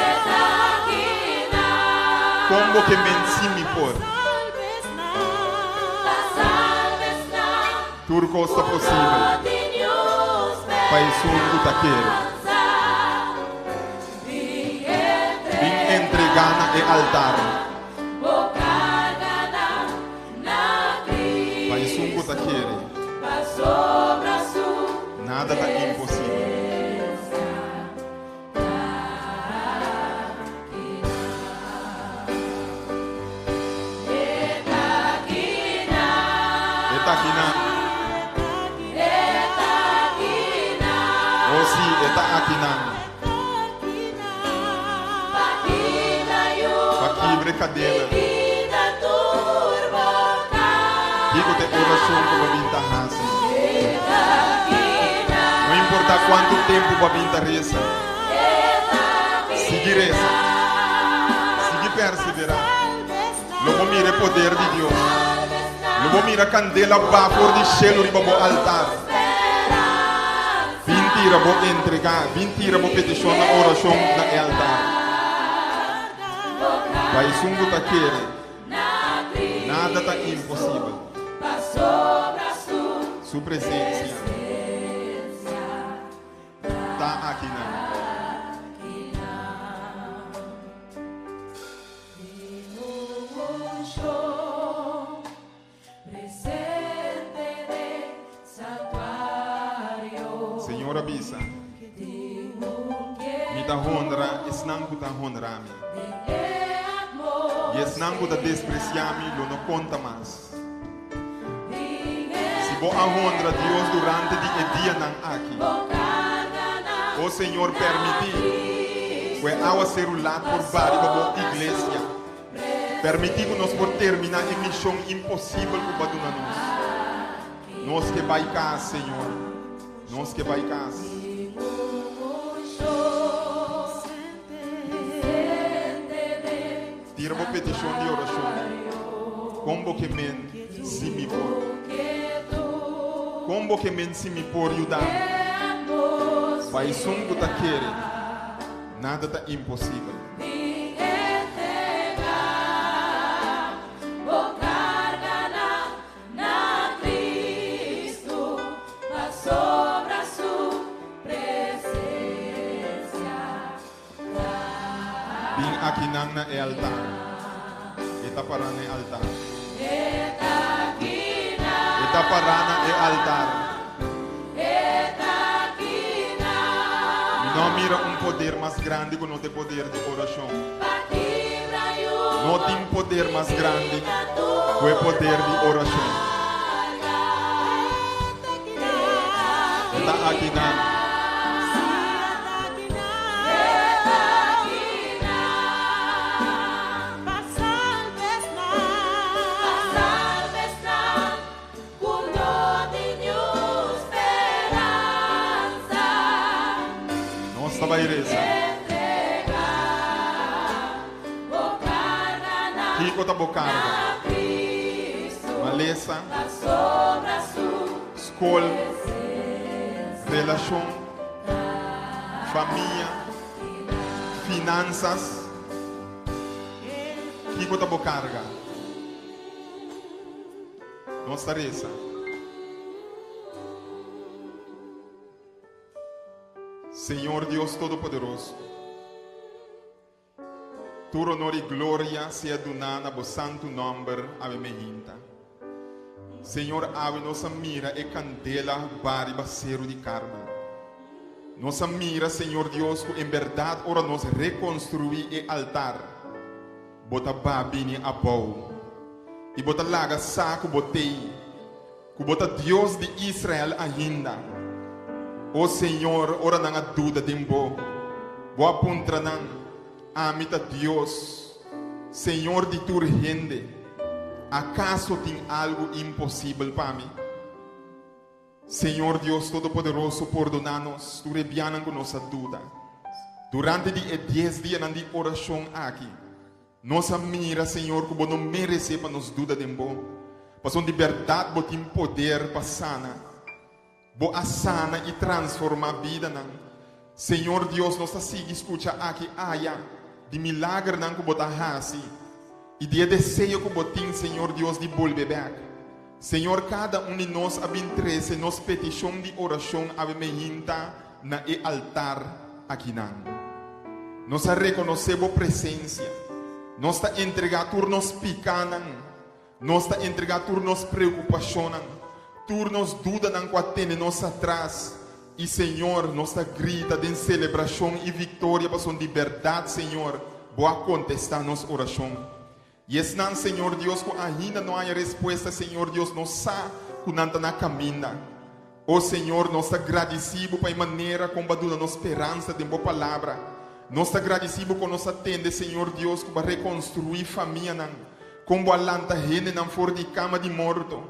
Kon bo ke men si mi por? Tur kos ta posibel pa esun ku ta kere. e altar. Pa esun ku ta kere, nada ta imposibel. E ta akinan. Oh sí, e ta akinan. Pa kibra e kadena. Kiko ta e orashon ku bo bin ta hasi? No importá kuantu tempu bo a bin ta resa, sigui resa, sigui perseverá. Lo bo mira e poder di Dios. Lo bo mira kandela ba for di shelu riba bo altar. Bin tira bo entregá, bin tira bo petishon na orashon na e altar. Pa esun ku ta kere, nada ta imposibel. Su presensia ta akinan. Señor a bisa, Mi ta honra esnan ku ta honra mi, i esnan ku ta despresiá mi lo no konta mas. Si bo a honra Dios durante di e dianan aki, o Señor permití ku e awaseru lat por bari pa bo iglesia. Permití ku nos por terminá e mishon imposibel ku bo a duna nos. Nos ke bai kas, Señor. Nos ke bai kas. Tira bo petishon di orashon. Kon bo ke men si mi por? Kon bo ke men si mi por yuda bo? Pa esun ku ta kere, nada ta imposibel. Bin akinan na e altar. E ta pará na e altar. E ta pará na e altar. Mi no a mira un poder mas grandi ku no ta e poder di orashon. No tin poder mas grandi ku e poder di orashon. E ta akinan. Nos ta bai resa. Kiko ta bo karga? Malesa, skol, relashon, famia, finansas. Kiko ta bo karga? Nos ta resa. Señor Dios Todopoderoso, tur honor i gloria sea duná na bo santu nòmber awe mehinta. Señor, awe nos a mira e kandela ba riba seru di Karmel. Nos a mira, Señor Dios, ku en bèrdat ora nos rekonstruí e altar, Bo ta ba bini abou, i bo ta laga sa ku bo t'ei, ku bo ta Dios di Israel ainda. O Señor, ora nan a duda den bo, bo a puntra nan, Ami ta Dios, Señor di tur hende, akaso tin algu imposibel pa mi? Señor Dios Todopoderoso, pordoná nos tur e bianan ku nos a duda. Durante di e dies dianan di orashon aki, nos a mira, Señor, ku Bo no meresé pa nos duda den Bo, pasobra di bèrdat Bo tin poder pa sana. Bo a sana i transformá bidanan. Señor Dios, nos ta sigui skucha aki aya di milagernan ku Bo ta hasi i di e deseo ku Bo tin, Señor Dios, di bolbe bèk. Señor, kada un di nos a bin trese nos petishon di orashon awe meinta na e altar akinan. Nos a rekonosé Bo presensia. Nos ta entregá tur nos pikánan. Nos ta entregá tur nos preokupashonnan, tur nos dudanan ku a tene nos atras. I Señor, nos ta grita den selebrashon i viktoria pasobra di bèrdat, Señor, Bo a kontestá nos orashon. I esnan, Señor Dios, ku ainda no haña respuesta, Señor Dios, nos sa ku nan ta na kaminda. O Señor, nos ta gradisí Bo pa e manera kon Bo a duna nos speransa den Bo Palabra. Nos ta gradisí Bo kon nos a tende, Señor Dios, ku Bo a rekonstruí famianan, kon Bo a lanta hendenan for di kama di morto,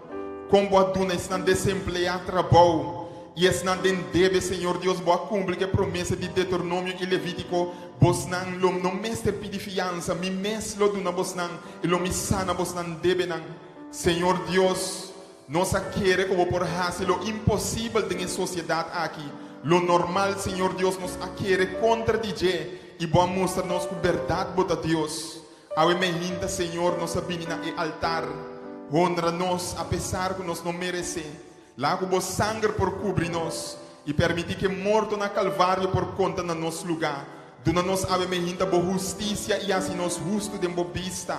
kon Bo a duna esnan desempleá trabou i esnan den debe, Señor Dios, Bo a kumpli ku e promesa di Deuteronomio i Levítiko, Bosnan lo no mester pidi fiansa, Mi mes lo duna bosnan i lo Mi sana bosnan debenan. Señor Dios, Nos a kere ku bo por hasi lo imposibel den e sosiedat aki, lo normal, Señor Dios, nos a kere kontra di dje, i bo a mustra nos ku bèrdat bo ta Dios. Awe mehinta, Señor, nos a bini na e altar. Honra nos, apesar ku nos no meresé. Laga ku bo sanger por kubri nos, i permití ku e morto na Kalvario por konta na nos lugá. Duna nos awe mehinta bo hustisia i hasi nos hustu den bo bista.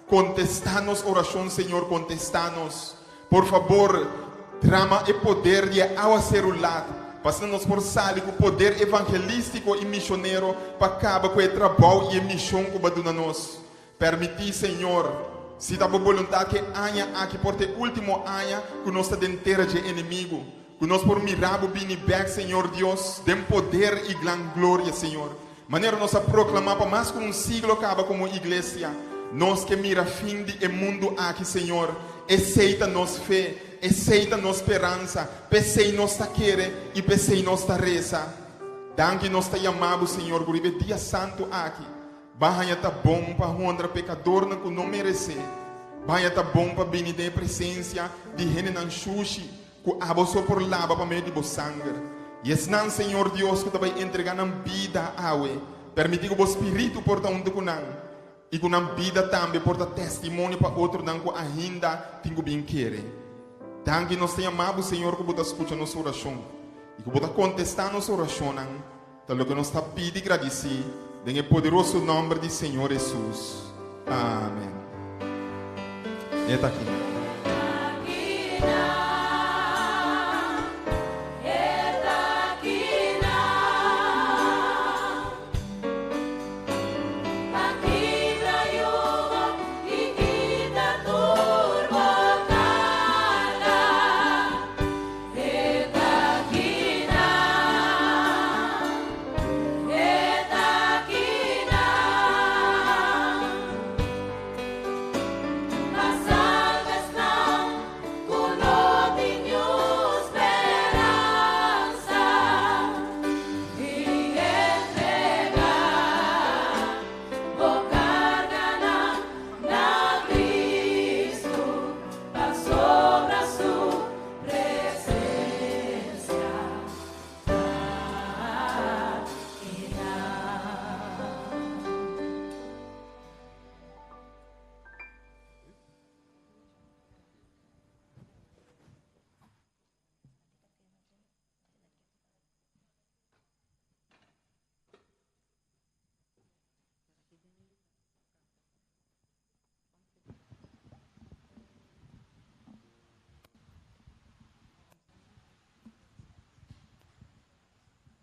Kontestá nos orashon, Señor, kontestá nos. Por fabor, drama e poder di e awaseru lat, pa asina nos por sali ku poder evangelístiko i mishonero pa kaba ku e trabou i e mishon ku Bo a duna nos. Permití, Señor, si ta Bo boluntat ku e aña aki por ta e último aña ku nos ta den tera dje enemigu, ku nos por mira Bo bini bèk, Señor Dios, den poder i gran gloria, Señor. Manera nos a proklamá pa mas ku un siglo kaba komo iglesia, nos ke mira fin di e mundu aki, Señor. Esei ta nos fe, esei ta nos speransa, p'esei nos ta kere i p'esei nos ta resa. Danki nos ta yama Bo, Señor, ku riba e dia santu aki, Bo a haña ta bon pa honra pekadornan ku no meresé. Bo a haña ta bon pa bini den e presensia di hendenan shushi, Ku abo so por laba pa medio di bo sanger. I esnan, Señor Dios, ku ta bai entregá nan bida awe, permití ku bo Spiritu por ta huntu ku nan, i ku nan bida tambe por ta testimonio pa otronan ku ainda tin ku bin kere. Danki nos ta yama bo, Señor, ku bo ta skucha nos orashon, i ku bo ta kontestá nos orashonnan. Ta loke nos ta pidi gradisí den e poderoso nòmber di Señor Hesus. Amen. E ta aki.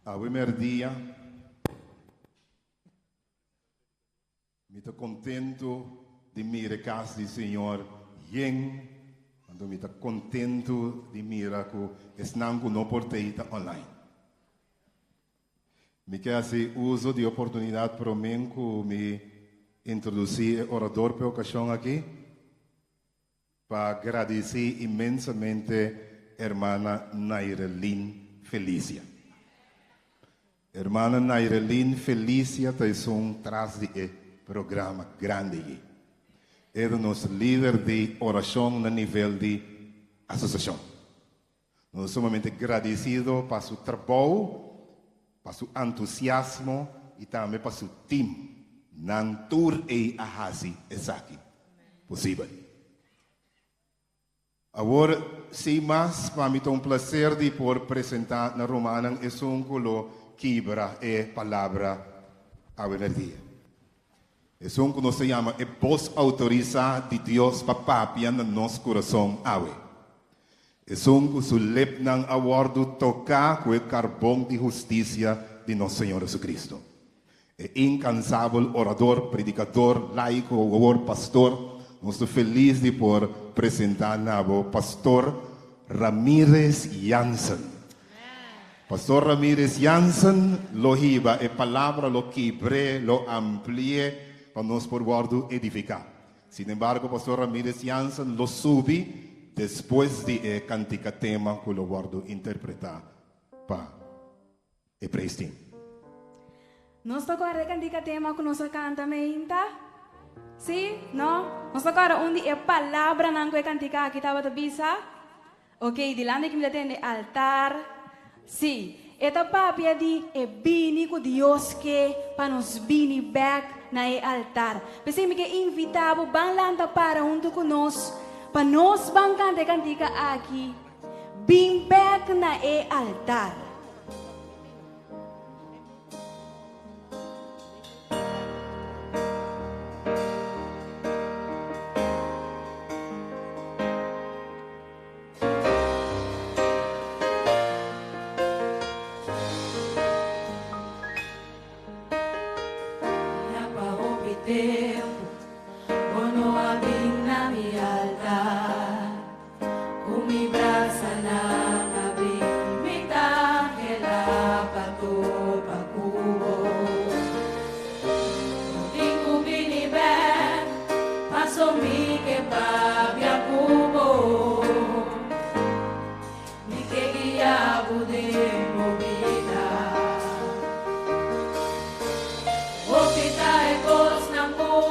Awe merdia mi ta contento di mira e cas di Señor yen, anto mi ta contento di mira cu esnan cu no por t'ey ta online. Mi ke hasi uso di oportunidat promé ku mi introdusí e orador p'e okashon aki pa gradisí inmensamente hermana Nairelyn Felicia. Hermana Nairelyn Felicia ta esun tras di e programa grandi aki. E ta nos lider di orashon na nivel di asosiashon. Nos ta sumamente gradesido pa su trabou, pa su antusiasmo i tambe pa su tim. Nan tur ei a hasi esaki posibel. Awor, sin mas, pa mi ta un plaser di por presentá na rumannan esun ku lo kibra e palabra awe merdia. Esun ku nos ta yama e bos outorisá di Dios pa papia na nos kurason awe. Esun ku su lepnan a wòrdu toká ku e karbon di hustisia di nos Señor Jesucristo. E inkansabel orador, predikador, laiko, awor pastor, nos ta felis di por presentá na bo Pastor Ramirez Jansen. Pastor Ramirez Jansen lo hiba e palabra, lo kibr'é, lo ampli'é pa nos por wòrdu edifiká. Sinembargo, Pastor Ramirez Jansen lo subi despues di e kantika tema ku lo wòrdu interpretá pa e praise team. Nos ta kòrda e kantika tema ku nos a kanta meinta? Sí? No? Nos ta kòrda un di e palabranan ku e kantika aki tabata bisa? Ok, dilanti ki mi ta tende altar. Sí, e ta papia di e bini ku Dios ke pa nos bini bèk na e altar. P'esei mi ke invitá bo ban lanta para huntu ku nos pa nos ban kanta e kantika aki, Bin bèk na e altar. Ya pa hopi tempu bo no a bin na mi altar Ku mi brasanan abrí mi ta anhelá pa topa ku bo Bo tin ku bini bèk paso mi ke papia ku bo. Mi ke guia bo den bo bida. Hopi ta e kosnan ku.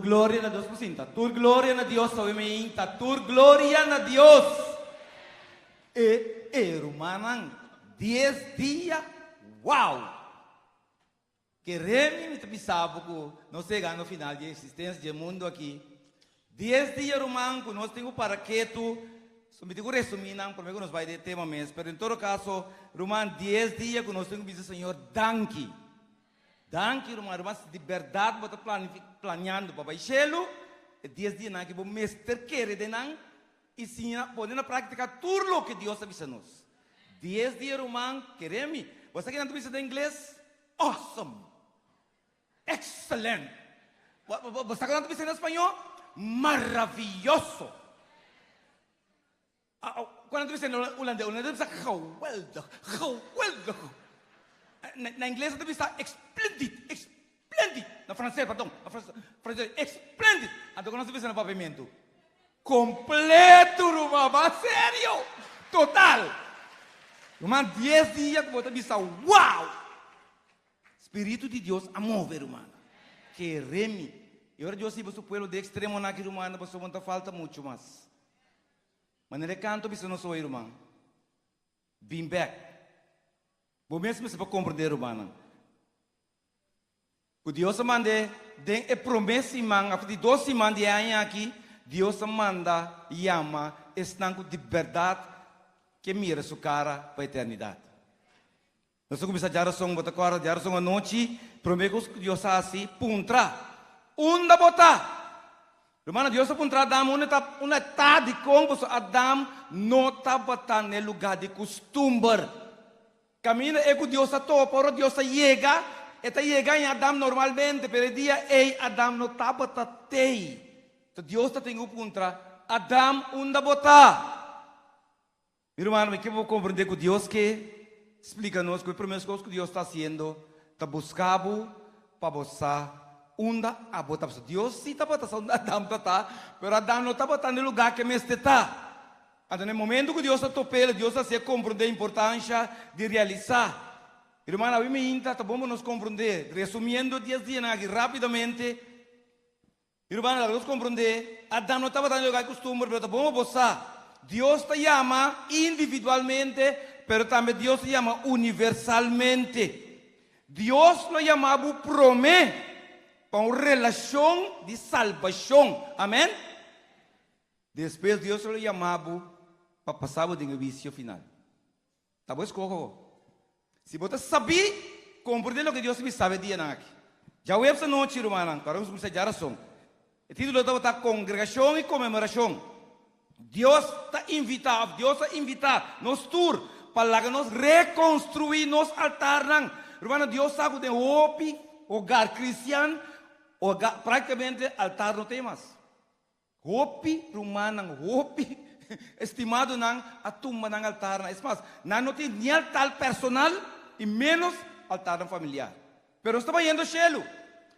gloria na Dios por sinta. Tur gloria na Dios awe meinta. Tur gloria na Dios. E e rumannan dies dia wow. Kere mi mi ta bisa bo ku nos ta yegando final di e eksistensia di e mundu aki. Dies dia ruman ku nos tin ku para ketu, so mi tin ku resumí nan promé ku nos bai den e tema mes, pero en todo kaso ruman dies dia ku nos tin ku bisa Señor danki. Danki ruman, ruman si di bèrdat bo ta planiando pa bai shelu, e dies dianan aki bo mester kere den nan i siña pone na práktika tur loke Dios a bisa nos. Dies dia ruman, kere mi. Bo sa kinan ta bisa den ingles? Awesome! Excellent! Bo sa ku nan ta bisa na spañó? Maravilloso! Ku nan ta bisa na hulandes? Hulandes ta bisa geweldig, geweldig! Na ingles nan ta bisa splendid, splendid! Na franses, pardon, na franses, splendid! Anto ku nan ta bisa na papiamentu? Completo ruman, ba serio! Total! Ruman dies dia ku bo ta bisa wow! Spiritu di Dios a move ruman. Kere mi. E ora Dios hiba su pueblo den extremonan aki ruman pasobra no ta falta mucho mas. Manera e canto bisa nos hoy ruman. Bin bek. Bo mes mester por comprende rumannan. Ku Dios a mand'é den e promé siman òf di dos siman di e aña aki, Dios a manda yama esnan ku di bèrdat ke mira su kara pa eternidat. Nos a kuminsá djarason, bo ta kòrda djarason anochi, promé kos ku Dios a hasi, puntra, Unda bo ta? Rumannan, Dios a puntra Adam unda ta, unda e ta, dikon pasobra Adam no tabata n'e lugá di kustumber. Kaminda e ku Dios a topa, ora Dios a yega, e ta yega en Adam normalmente, pero e dia ei Adam no tabata tei. Enton Dios ta tin ku puntra, Adam, unda bo ta? Mi rumannan, mi ke pa bo komprendé ku Dios ke splika nos ku e promé kos ku Dios ta hasiendo ta buska bo pa bo sa unda abo ta. Pasobra Dios sí tabata sa unda Adam ta ta, pero Adam no tabata na e lugá ku e mester ta. Anto na e momento ku Dios a top'el, Dios a hasié komprondé e importansha di realisá. Ruman, awe mainta ta bon pa nos komprondé, resumiendo dies dianan aki rápidamente, ruman, laga nos komprondé, Adam no tabata na e lugá di kustumber, pero ta bon pa bo sa, Dios ta yama individualmente, pero tambe Dios ta yama universalmente. Dios lo yama bo promé pa un relashon di salbashon. Amèn. Despues Dios lo yama bo pa pasa bo den e huisio final. Ta bo eskoho bo. Si bo ta sabí, komprendé loke Dios ta bisa bo e dianan aki. Djaweps anochi, rumannan, ku nos kuminsá djarason. E título tabata Kongregashon i Konmemorashon. Dios ta invitá, òf Dios a invitá, nos tur pa laga nos rekonstruí nos altarnan. Rumannan, Dios sa ku den hopi hogar kristian, hogar, práktikamente altar no tin mas. Hopi rumannan, hopi estimadonan a tumba nan altarnan. Es mas, nan no tin ni altar personal i ménos altarnan familiar. Pero nos ta bayendo shelu.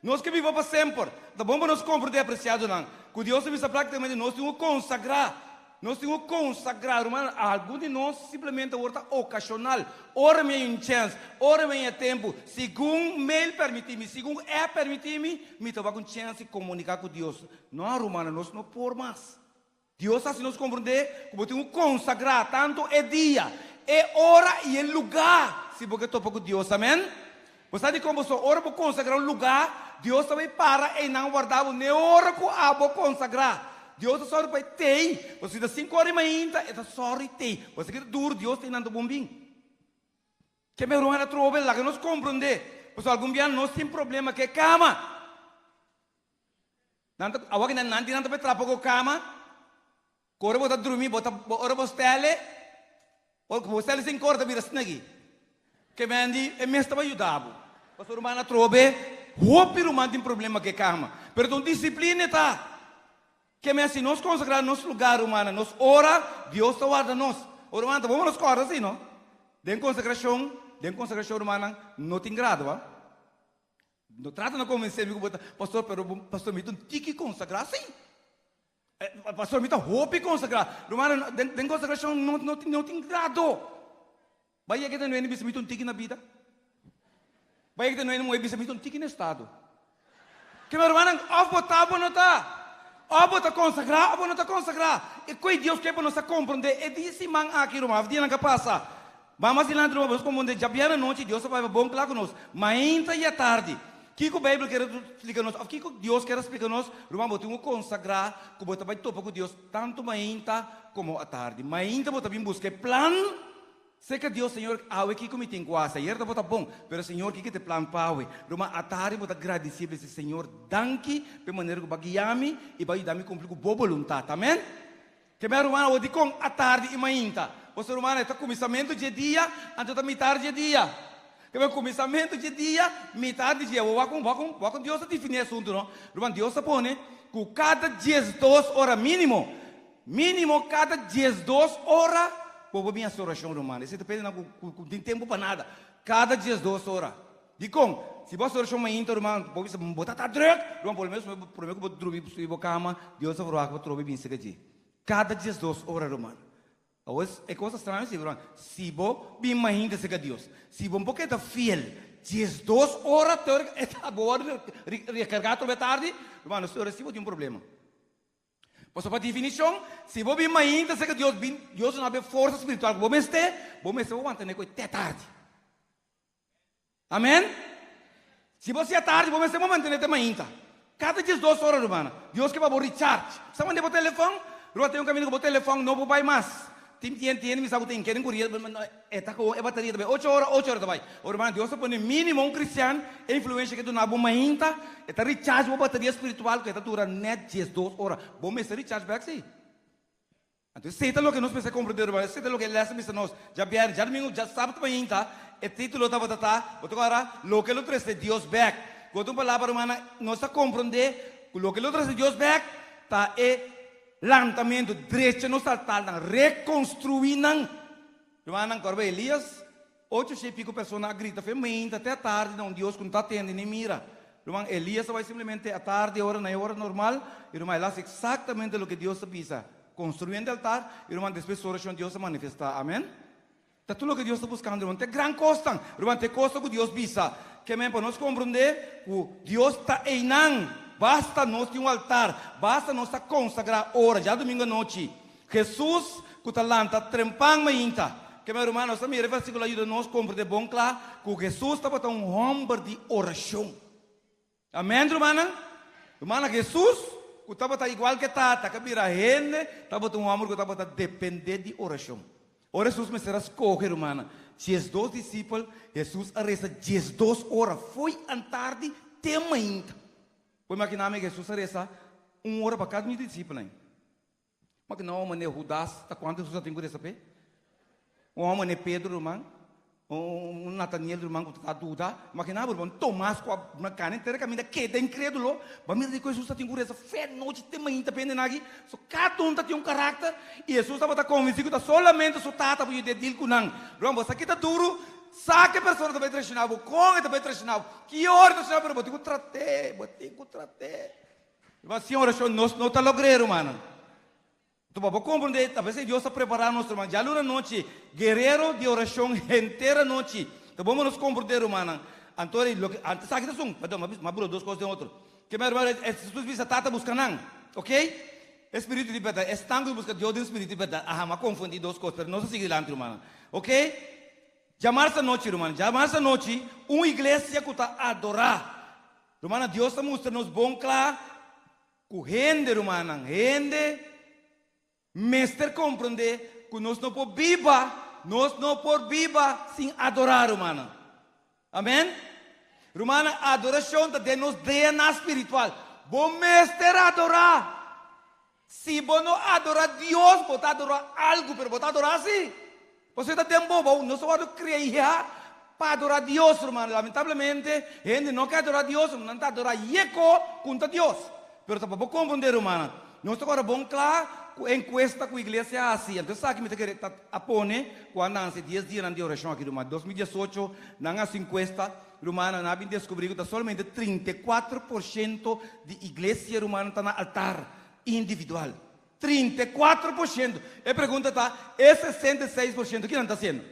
Nos ke biba pa semper. Ta bon pa nos komprendé, apresiadonan, ku Dios a bisa práktikamente nos tin ku konsagrá. Nos tin ku konsagrá, rumannan. Algun di nos simplemente awor ta okashonal. Ora mi hay un chèns, ora mi haña tempu, segun mail permití mi, segun app permití mi, mi ta wak un chèns di komuniká ku Dios. No, rumannan, nos no por mas. Dios a hasi nos komprendé ku bo tin ku konsagrá tantu e dia, e ora i e lugá si bo ke topa ku Dios. Amèn? Bo sa dikon? Pasobra ora bo konsagrá un lugá, Dios ta bai para einan warda bo n'e ora ku abo konsagrá. Dios ta sòru pa e tei. Pasobra si ta sinku ora di mainta, e ta sòru i tei. Bo sa ki ta duru Dios ta einan ta bon bin. Ke mehor un atrobe laga nos komprendé, pasobra algun bia nos tin problema ku e kama. Nan ta, awor ki nan di nan ta bai trapa ku kama, ku ora bo ta drumi bo ta, ora bo stèle, ora ku bo stèle sin kor ta bira snegi. Ke men di e mes ta bai yuda bo. Pasobra ruman atrobe, hopi ruman tin problema ku e kama. Pero ta un disiplina e ta. Ke men si nos konsagrá nos lugar, rumannan, nos ora, Dios ta warda nos. O ruman, ta bon pa nos kòrda así, no? Den konsagrashon, den konsagrashon, rumannan, no tin grado, a. No trata na konvensé mi ku bo ta, pastor, pero pastor mi ta un tiki konsagrá, sí. Pastor, mi ta hopi konsagrá. Rumannan, den, den konsagrashon no, no, no tin grado. Bai yega ta nueni bisa mi ta un tiki na bida. Bai yega ta nueni muhé bisa mi ta un tiki na estado. Ke mi rumannan, òf bo ta òf bo no ta. Òf bo ta konsagrá òf bo no ta konsagrá. E koe Dios ke pa nos a komprondé e di siman aki, ruman, òf dianan ku a pasa. Ban mas dilanti, ruman, pa nos komprondé djabièrnè anochi Dios a papia bon kla ku nos, mainta i atardi. Kiko Beibel kier splika nos òf kiko Dios kier a splika nos? Ruman, bo tin ku konsagrá ku bo ta bai topa ku Dios tantu mainta komo atardi. Mainta bo ta bin buska e plan. Seka Dios, Señor, awe kiko mi tin ku hasi? Ayer tabata bon, pero Señor, kiko ta e plan pa awe? Ruman, atari bo ta gradisí bisa, Señor, danki pa e manera ku bo a guia mi i bo a yuda mi kumpli ku bo boluntat. Amen. Ke mi a ruman awor dikon atardi i mainta? Boso ruman, e ta kuminsamentu dje dia, anto ta mitar dje dia. Ke mi a kuminsamentu dje dia, mitar di dje. Awor wak kon, wak kon, wak kon Dios ta definí e asuntu, no? Ruman, Dios ta pone ku kada diesdos ora mínimo, Mínimo kada 12 ora bo por bin hasi orashon ruman. Esei ta pende nan ku ku tin tempu pa nada. Kada 12 ora. Dikon? Si bo hasi orashon mainta ruman, bo bisa bo ta ta drùk, ruman por lo menos promé ku bo drumi subi bo kama, Dios ta verwagt bo trobe bin serka dje. Kada 12 ora ruman. Awor e kos ta straño si ruman, si bo bin mainta serka Dios, si bo no por keda fiel 12 ora te ora e ta bo wòrdu rekargá trobe tardi, ruman, ora si bo tin un problema. Pasobra pa definishon, si bo bin mainta serka Dios, bin Dios duna bo e forsa spiritual ku bo mester, bo mester bo wanta neko te tardi. Amen? Si bo sia tardi, bo mester bo mantene te mainta. Kada 12 ora, rumannan, Dios ke pa bo recharge. Sa manda bo telefon? Ruman, tin un kaminda ku bo telefon no por bai mas. Tin tin tin mi sa ku tin keren ku ria e ta ku e bateria ta bai ocho ora ocho ora ta bai. Ora hermano Dios ta pone minimo un cristian e influencia ke duna bo mainta e ta recharge bo bateria spiritual ku e ta dura net 12 ora. Bo mester recharge bek si. Anto esei ta loke nos mester comprende hermano esei ta loke e les ta bisa nos djabièrnè djadumingu djasabado mainta e titulo tabata ta bo ta kòrda loke lo trese Dios bek. Ku otro palabra hermana nos ta comprende ku loke lo trese Dios bek ta e Lantamentu, drecha nos altarnan, rekonstruí nan. Rumannan, kòrda Elias? Ocho shei piko persona a grita fe mainta te atardi na un Dios ku no ta atende ni mira. Ruman, Elias a bai simplemente atardi ora na e ora normal, i ruman, el a hasi eksaktamente loke Dios a bisa, konstruyendo e altar, i ruman, despues su orashon Dios a manifestá. Amen. Ta tur loke Dios ta buskando, ruman. Ta e gran kosnan, ruman, ta e kosnan ku Dios bisa. Ke men pa nos komprondé ku Dios ta einan. Basta nos tin un altar, basta nos ta konsagrá ora, djadumingu anochi. Hesus ku ta lanta trempan mainta. Ke men, ruman, nos ta mira e versíkulo a yuda nos komprondé bon kla ku Hesus tabata un hòmber di orashon. Amèn, rumannan? Rumannan, Hesus, ku tabata igual ku e Tata, ku a bira hende, tabata un hòmber ku tabata dependé di orashon. Ora Hesus mester a skohe, rumannan, 12 disipel, Hesus a resa 12 ora, fo'i antardi te mainta. Bo imaginá mi ku Hesus a resa un ora pa kada un di disipelnan. Ma ku no manera Hudas ta kuantu Hesus a tin ku resa p'e? Un hòmber manera Pedro ruman, un Nataniel ruman ku ta duda. Imaginá bo ruman, Tomas ku a kana henter kaminda keda inkrédulo, bo a mira di ku Hesus ta tin ku resa fe nochi te mainta p'e hende aki. So kada un ta tin un karakter i Hesus tabata konvensí ku ta solamente su Tata por yuda e dil ku nan. Ruman, bo sa ki ta duru? Sa ku e persona ta bai trashoná bo, kon e ta bai trashoná bo, ki ora e ta trashoná bo, pero bo tin ku trat'é, bo tin ku trat'é. Ruman, sin orashon nos no ta logr'é, rumannan. Anto pa bo komprondé, ta p'esei Dios ta prepará nos, ruman. Djaluna anochi, guerero di orashon henter anochi. Ta bon pa nos komprondé, rumannan. Anto e loke, antes esaki ta esun, perdon, mi a bula dos kos den otro. Ke mi ruman, Hesus bisa, Tata buska nan, oke? E spiritu di bèrdat, esnan ku ta buska Dios den spiritu di bèrdat. Aha, mi a konfundí dos kos, pero nos a sigui dilanti, rumannan. Oke? Djamars anochi, rumannan, djamars anochi, un iglesia ku ta adorá. Rumannan, Dios ta mustra nos bon kla ku hende, rumannan, hende mester komprondé ku nos no por biba, nos no por biba sin adorá, rumannan. Amèn? Rumannan, adorashon ta den nos DNA spiritual. Bo mester adorá. Si bo no adorá Dios, bo ta adorá algu, pero bo ta adorá sí. Pasobra e ta den bo, bo no ta wòrdu kreá pa adorá Dios, ruman. Lamentablemente, hende no ke adorá Dios, nan ta adorá yeko ku ta Dios. Pero ta pa bo komprondé, rumannan, nos ta kòrda bon kla ku e enkuesta ku iglesia a hasi. Anto esaki mi ta kere ta a pone ku a nanse dies dianan di orashon aki, ruman. 2018 nan a hasi enkuesta, rumannan, nan a bin deskubrí ku ta solamente 34% di iglesia, rumannan, ta na altar. Individual. 34%. E pregunta ta, e 66% kinan ta hasiendo?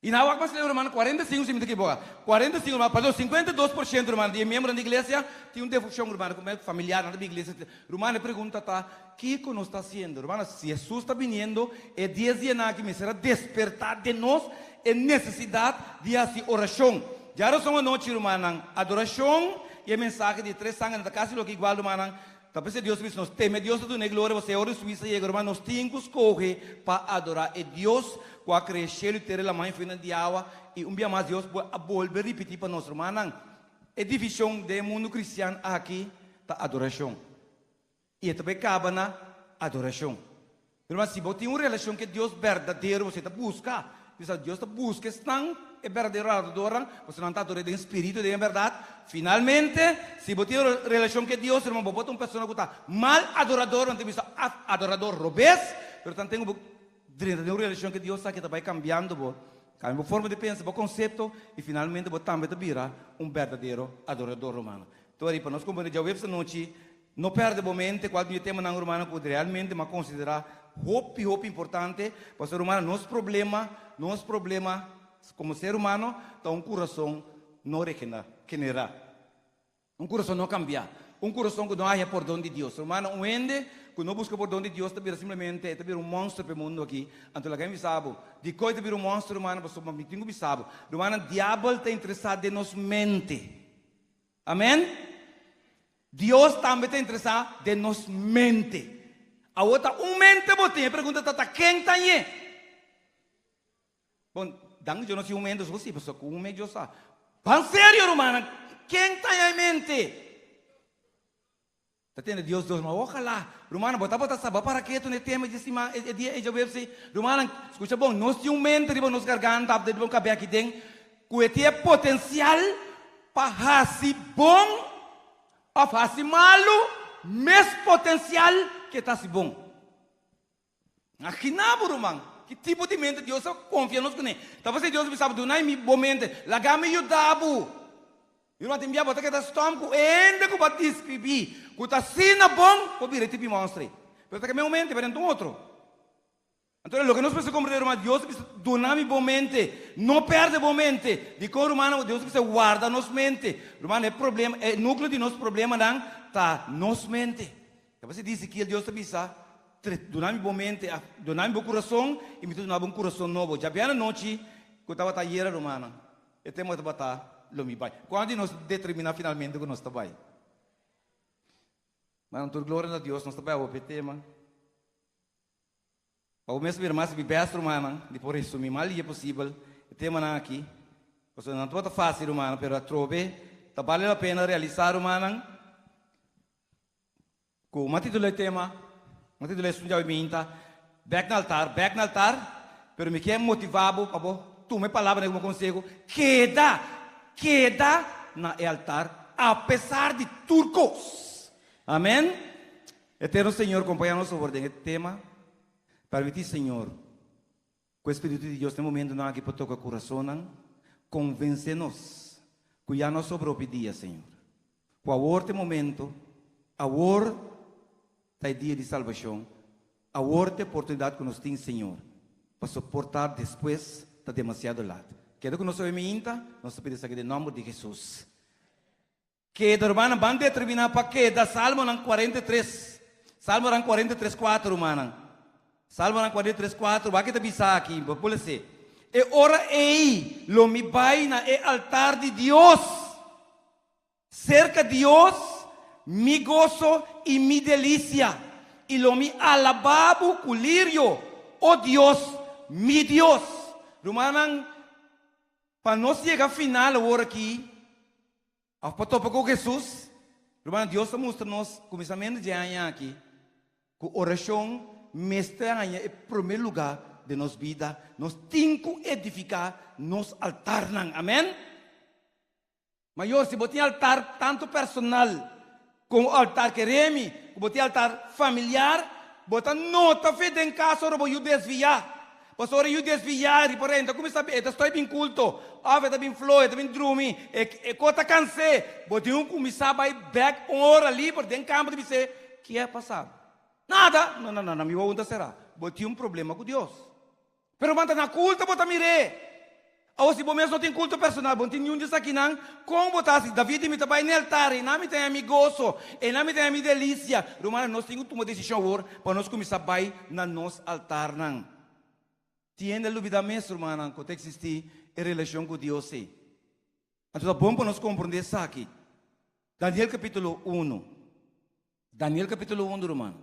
I nan a wak mas leu, rumannan, 45, si mi ta ekiboká, 45, ruman, pardon, 52% rumannan di e miembronan di iglesia tin un devoshon, rumannan, ku familiar nan ta bin iglesia. Rumannan, e pregunta ta, kiko nos ta hasiendo? Rumannan, si Hesus ta biniendo, e dies dianan aki mester a despertá den nos e nesesidat di hasi orashon. Djarason anochi, rumannan, adorashon i e mensahe di e tres sangernan ta kasi loke igual, rumannan. Ta p'esei Dios a bisa nos, Teme Dios ta duna e gloria, pasobra e ora di su bista yega, ruman, nos tin ku skohe pa adorá e Dios ku a krea shelu i tera i laman i fuentenan di awa. I un bia mas Dios a bolbe ripití pa nos, rumannan, e divishon den e mundu kristian aki ta adorashon. I e ta bai kaba na adorashon. Ruman, si bo tin un relashon ku e Dios berdadero, bo ta buska. Bisa, Dios ta buska esnan, e berdadero adoradornan, pasobra nan ta ador'é den spiritu i den e bèrdat. Finalmente, si bo tin un relashon ku e Dios, ruman, bo por ta un persona ku ta mal adorador, nan ta bisa adorador robes, pero tanten ku bo drenta den un relashon ku e Dios, esaki ta bai kambiando bo, kambia bo forma di pensa, bo konsepto, i finalmente bo tambe ta bira un berdadero adorador, rumannan. Tori, pa nos komprendé djaweps anochi, No perde bo mente cual di e temanan rumannan cu realmente m'a considera hopi hopi importante, pasobra rumannan nos problema, nos problema como ser humano ta un curason no regenera, un curason no cambia, un curason cu no haya pordon di Dios. Rumannan un hende cu no busca pordon di Dios ta bira simplemente, e ta bira un monster p'e mundo aki. Anto laga mi bisa bo, dicon e ta bira un monster rumannan? Pasobra mi tin cu bisa bo, rumannan diabel ta interesa den nos mente. Amen. Dios tambe ta interesá den nos mente. Awor ta un mente bo tin. E pregunta ta, ta ken ta ñe? Bon, danki Dios nos tin un mente so si, pasobra ku un me Dios sa. Ban serio rumannan, ken ta ña e mente? Ta tende Dios Dios ma ojalá. Rumannan bo tabata sa bo a para ketu na e tema di siman e dia ei djaweps ei. Rumannan skucha bon nos tin un mente riba nos garganta of riba un kabes aki den ku e tin e potensial pa hasi bon of hasi malu mes potensial ke ta hasi bon. Imagina bo ruman ki tipo di mente Dios a konfia nos kuné. Ta pasei Dios a bisa bo, Duna mi bo mente, laga mi yuda bo. Mi ruman tin bia bo ta keda stom ku e hende ku bo a deskribí ku ta asina bon por bira e tipo di mònster ei. Pero ta kambia un mente pa dentro un otro. Anto loke nos mester komprendé ruman, Dios a bisa, Duna mi bo mente, no pèrdè bo mente. Dikon rumannan Dios a bisa warda nos mente? Ruman e problema, e núkleo di nos problemanan ta nos mente. Ta pasei di Ezekiel Dios ta bisa, Duna mi bo mente, duna mi bo kurason, i mi ta duna bo un kurason nobo. Djabièrnè anochi ku tabata ayera, rumannan, e tema tabata Lo mi bai. Kuantu di nos determiná finalmente ku nos ta bai? Manan, tur gloria na Dios, nos ta bai awe pa e tema. Pa bo mes bira mas mi best, rumannan, di por resumí mas lihe posibel e temanan aki, pasobra nan tabata fásil, rumannan, pero atrobe ta bale la pena realisá, rumannan, Ku m'a titulá e tema, m'a titulá e estudio djawe minta, Bèk na altar, bèk na altar, pero mi ke motivá bo pa bo tuma e palabranan komo konseho, keda, keda na e altar apesar di tur kos. Amèn. Eterno Señor, kompañá nos awor den e tema. Permití, Señor, ku e Spiritu di Dios na e momentunan aki por toka kurasonnan, konvensé nos ku ya no sobra hopi dia, Señor. Ku awor ta e momento, awor ta e dia di salbashon, awor ta e oportunidat ku nos tin, Señor, pa soportá despues ta demasiado lat. Keda ku nos oe miinta, nos ta pidi esaki den nòmber di Hesus. Keda, rumannan, ban determiná pa keda. Salmonan 43, Salmonan 43, kuater, rumannan. Salmonan 43, kuater, wak e ta bisa aki, bo por lese. E ora ei lo mi bai na e altar di Dios. Serka Dios mi goso i mi delisia, i lo mi alabá bo ku lirio, o Dios, mi Dios. Rumannan, pa nos yega final awor aki, òf pa topa ku Hesus, rumannan, Dios ta mustra nos kuminsamentu dje aña aki, ku orashon mester haña e promé lugá den nos bida. Nos tin ku edifiká nos altarnan. Amèn? Mayor, si bo tin altar tantu personal komo altar keremi, ku bo tin altar familiar, bo ta nota fe den kas ora bo yu desviá. Pasobra ora e yu desviá riba rei, e ta kuminsá e ta stoi bin kulto, òf e ta bin floho, e ta bin drumi, e ko ta kans'é. Bo tin ku kuminsá bai bèk un ora liber den kamber di bis'é, Ke a pasa? Nada! No, no, no, mi wowo ta será. Bo tin un problema ku Dios. Pero bo ta na kulto bo ta mir'é. Awor si bo mes no tin kulto personal, bo no tin niun di esakinan, kon bo ta hasi? David di, Mi ta bai na e altar, einan mi ta haña mi goso, einan mi ta haña mi delisia. Rumannan, nos tin ku tuma desishon awor pa nos kuminsá bai na nos altarnan. Tin hende a lubidá mes, rumannan, ku ta eksistí e relashon ku Dios ei. Anto ta bon pa nos komprondé esaki. Daniel kapítulo unu. Daniel kapítulo unu, ruman.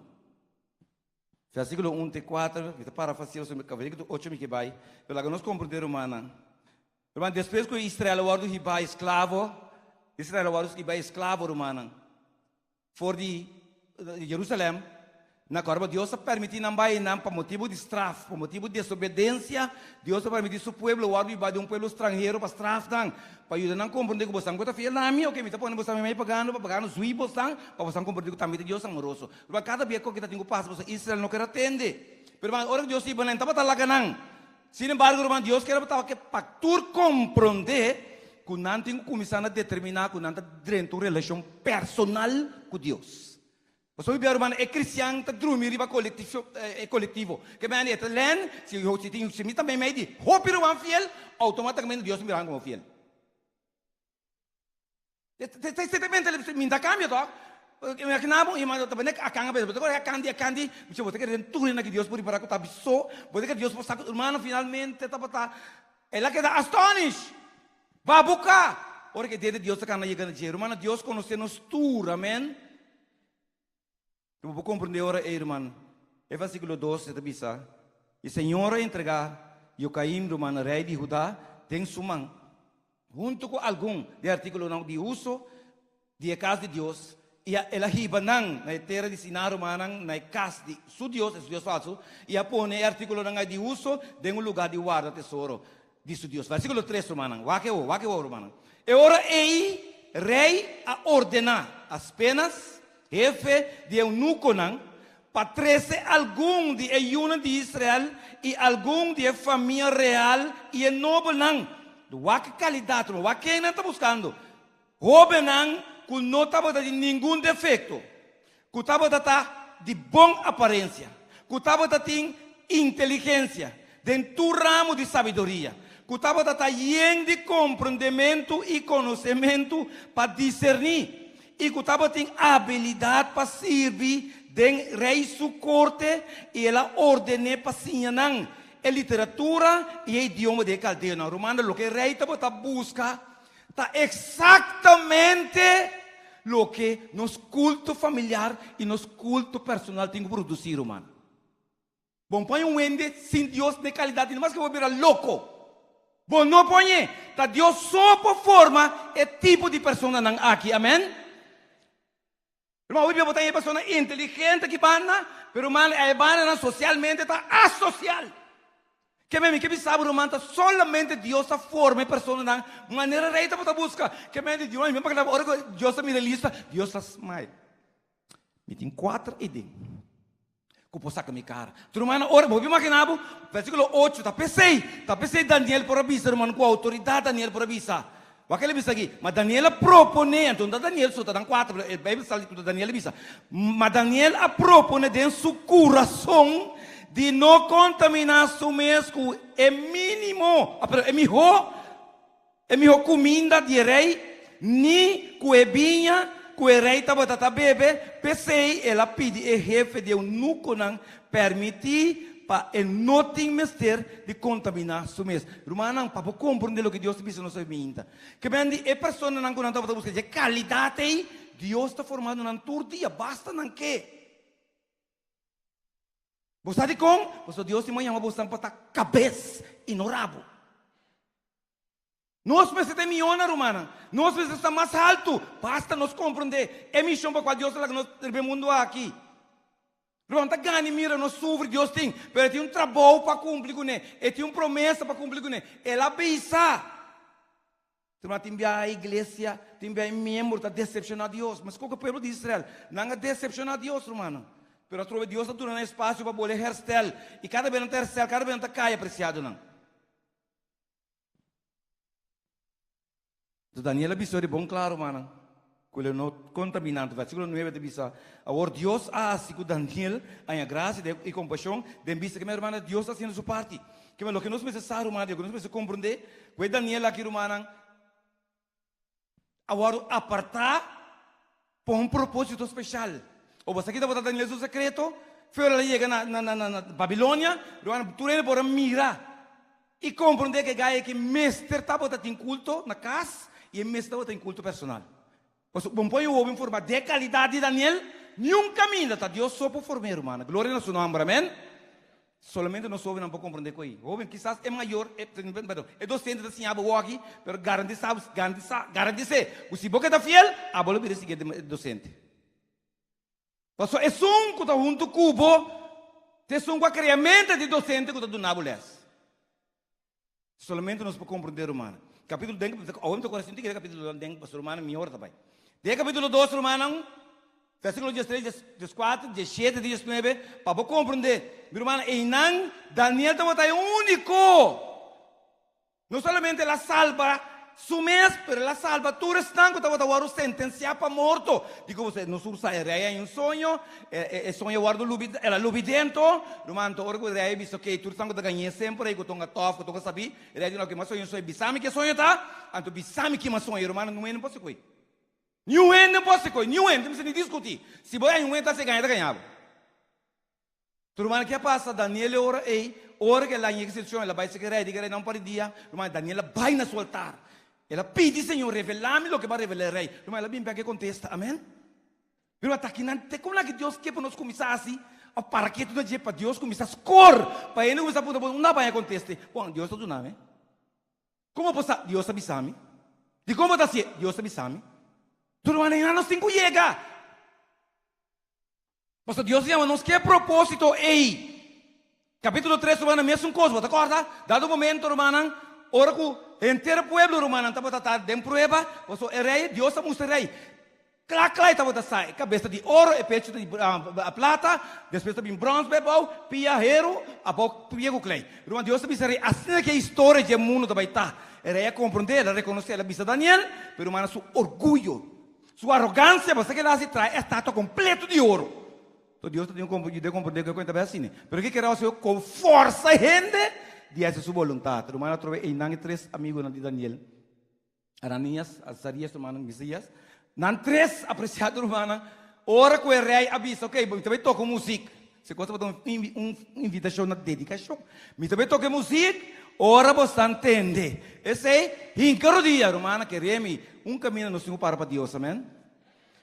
Versíkulo un te kuater, mi ta parafraseo so versíkulo ocho mi ke bai, pero laga nos komprondé, rumannan. Ruman, despues ku Israel a wòrdu hibá esklavo, Israel a wòrdu hibá esklavo, rumannan. For di Jerusalèm, na kòrda Dios a pèrmití nan bai einan pa motibu di straf, pa motibu di desobedensia, Dios a pèrmití su pueblo wòrdu hibá di un pueblo stranhero pa straf nan, pa yuda nan komprondé ku bosan ku ta fiel na mi, oke, mi ta pone bosan meimei pagano, pa pagano zui bosan, pa bosan komprondé ku tambe ta Dios amoroso. Ruman, kada bia ku ta tin ku pasa, pasobra Israel no ker a tende. Pero ruman, ora ku Dios hiba nan, e tabata laga nan. Sin embargo, ruman, Dios ker tabata ke pa tur komprondé ku nan tin ku kuminsá na determiná ku nan ta drenta un relashon personal ku Dios. Pasobra bia, ruman, e kristian ta drumi riba e kolektivo. Ke mende e ta len, si si tin si mi ta meimei di hopi ruman fiel, outomátikamente Dios ta mira nan komo fiel. Mi ta cambia toch? Imagina bo, ima ta bene akan a bes, bo ta kore akan di akan di, bo ta kere den tur hende ki Dios por ripara ku ta biso, bo ta kere Dios por sa ku hermano finalmente tabata, el a keda astonish, babuka, ora ke dia di Dios ta kana yega na dje, hermano Dios konosé nos tur, amen. Bo por komprendé ora ei, ruman. E versíkulo dos e ta bisa, I Señor a entregá Jokaim, ruman, rei di Hudá, den su man, huntu ku algun di e artíkulonan di uso di e kas di Dios, i a el a hiba nan na e tera di Siná, rumannan, na e kas di su dios, e su dios falsu, i a pone e artíkulonan ei di uso den un lugá di warda tesoro di su dios. Versíkulo tres, rumannan. Wak e wou, wak e wou, rumannan. E ora ei rei a ordená Aspenas, hefe di e eunukonan, pa trese algun di e yunan di Israel i algun di e famia real i e nobelnan. Wak e kalidat, ruman. Wak ken nan ta buskando. Hóbennan ku no tabata di ningun defekto, ku tabata ta di bon aparensia, ku tabata tin inteligensia den tur ramo di sabiduria, ku tabata ta yen di komprendementu i konosementu pa diserní, i ku tabatin abilidat pa sirbi den rei su korte, i el a orden'é pa siña nan e literatura i e idioma di e kaldeonan. Rumannan, loke e rei tabata buska Ta eksaktamente loke nos kulto familiar i nos kulto personal tin ku produsí, ruman. Bo pone un hende sin Dios den kalidat di mas ke bo bira loko. Bo no pone. Ta Dios so por forma e tipo di personanan aki. Amen. Ruman, hopi bia bo ta haña e persona inteligente aki banda, pero ruman, e bandanan sosialmente ta asosial. Ke men mi ke bisa bo ruman, ta solamente Dios ta forma e personanan manera rei tabata buska. Ke men di Dios, mi pa ora ku Dios ta mira e lista, Dios ta smile. Mi tin kuater eden ku por saka mi kara. Tu rumannan, ora bo imagina bo, versíkulo ocho, ta p'esei, ta p'esei Daniel por a bisa, ruman, ku outoridat Daniel por a bisa. Wak el a bisa aki, Ma Daniel a proponé, anto no ta Daniel so, ta nan kuater, pero e Beibel sa ku ta Daniel a bisa, Ma Daniel a proponé den su kurason di no kontaminá su mes ku e mínimo, ah, perdon, e mihó, E mihó kuminda di e rei, ni ku e biña ku e rei tabata ta bebe, p'esei el a pidi e hefe di eunukonan pèrmití pa e no tin mester di kontaminá su mes. Rumannan, pa bo komprondé loke Dios ta bisa nos hoy mainta, ke men di e personanan ku nan tabata buska dje kalidat ei, Dios ta formando nan tur dia, basta nan ke. Bo sa dikon? Pasobra Dios tin yama bosan pa ta kabes i no rabo. Nos mester ta e mihónan, rumannan. Nos mester sta mas haltu. Basta nos komprondé e mishon pa kual Dios a laga nos riba e mundu aki. Ruman ta gana i mira nos sufri, Dios tin, pero e tin un trabou pa kumpli kuné. E tin un promesa pa kumpli kuné. El a bisa. Ruman, tin biaha e iglesia, tin biaha e miembro ta desepshoná Dios. Meskos ku e pueblo di Israel, nan a desepshoná Dios, rumannan. Pero atrobe Dios a duna nan espasio pa bolbe herstel. I kada bes nan ta herstel, kada bes nan ta kai, apresiadonan. Entonces Daniel a bisa di bon claro, rumannan. Ku lo no kontaminá. Anto versíkulo nuebe ta bisa, Awor Dios a hasi ku Daniel haña grasia i kompashon den bista. Ke men, rumannan, Dios ta hasiendo su parti. Ke men, loke nos mester sa, rumannan, loke nos mester komprondé, ku e Daniel aki, rumannan, a wòrdu apartá pa un propósito speshal. O bo sa ki tabata Daniel su sekreto? Fe ora el a yega na na na Babilonia, rumannan, tur hende por a mira i komprondé ku e gai aki mester tabata tin kulto na kas i e mester tabata tin kulto personal. Pasobra bo no por e hoben forma den e kalidat di Daniel niun kaminda. Ta Dios so por form'é, rumannan. Gloria na su nòmber. Amèn. Solamente nos hobennan por komprondé ku ei. Hoben, kisas e mayor, e, perdon, e dosente ta siña bo woki, pero garantisa, garantisa, garantis'é ku si bo keda fiel, abo lo bira e siguiente dosente. Pasobra esun ku ta huntu ku bo ta esun ku a krea mente di dosente ku ta duna bo lès. Solamente nos por komprondé Romano. Kapítulo den, awor mi ta kore sinti kere kapítulo den, pasobra Romano mi ora ta bai. Den kapítulo dos Romanonan, versíkulo diestres, dieskuater, diesshete, diesnuebe, pa bo komprondé, mi rumannan, einan Daniel tabata e úniko. No solamente el a salba su mes, pero el a salba tur esnan ku tabata wòrdu sentensiá pa morto. Dikon bo nos tur sa e rei haña un soño, e soño a wòrdu lubidá, el a lubid'é anto. Ruman, anto ora ku e rei a bisa, okey, tur esnan ku ta gañ'é semper ei ku tonga tòf, ku tonga sabí, e rei a di, no, ke mas soño soño, bisa mi ke soño ta, anto bisa mi ke mas soño. Rumannan, niun hende no por hasi ku ei. Niun hende no por hasi ku ei, niun hende, mester ni diskutí. Si bo haña un hende ta hasi gaña, ta gaña bo. Tu ruman, ke a pasa? Daniel e ora ei, ora ku el a yega situashon, el a bai serka e rei, di ku e rei na un par di dia, ruman, Daniel a bai na su altar. El a pidi, Señor, revelá mi loke bo a revelá e rei. Ruman, el a bin bek e kontesta. Amèn. Pero ata kinan, te kon laki Dios ke pa nos kuminsá hasi òf para ketu na dje pa Dios kuminsá skor, pa hende kuminsá puntra, Bon, unda a baña konteste? Bon, Dios ta duna mi. Komo bo sa? Dios a bisa mi. Dikon bo ta hasié? Dios a bisa mi. Tu ruman, einan nos tin ku yega. Pasobra Dios a yama nos ke propósito ei. Capítulo 3, rumannan, mesun kos, bo ta kòrda? Dado momento, rumannan, ora ku henter pueblo, rumannan, tabata ta den prueba, pasobra e rei, Dios a mustra e rei, kla kla e tabata sa, e kabes ta di oro, e pechu ta di plata, despues ta bin bròns bai abou, pia heru, abou pia ku klei. Ruman, Dios a bisa e rei, asina ke e historia dje mundu ta bai ta. E rei a komprondé, el a rekonosé, el a bisa Daniel, pero rumannan, su orguyo, Su arogansia bo sa keda hasi traha e estatua kompleto di oro. To Dios ta tin un yuda komprende ku e kuenta bai asina. Pero ke kere hasi ku forsa hende di hasi su boluntat. Ruman atrobe einan e tres amigunan di Daniel, Ananias, Azarias, rumannan Mesias, nan tres apresiado rumannan, ora ku e rei a bisa, ok, mi ta bai toka un musik. Si kos tabata un invitashon na dedikashon. Mi ta bai toka e muzik ora bo sta ntende. Esei, hinka rodia, rumannan kere mi, un kaminda nos tin ku para pa Dios, amen.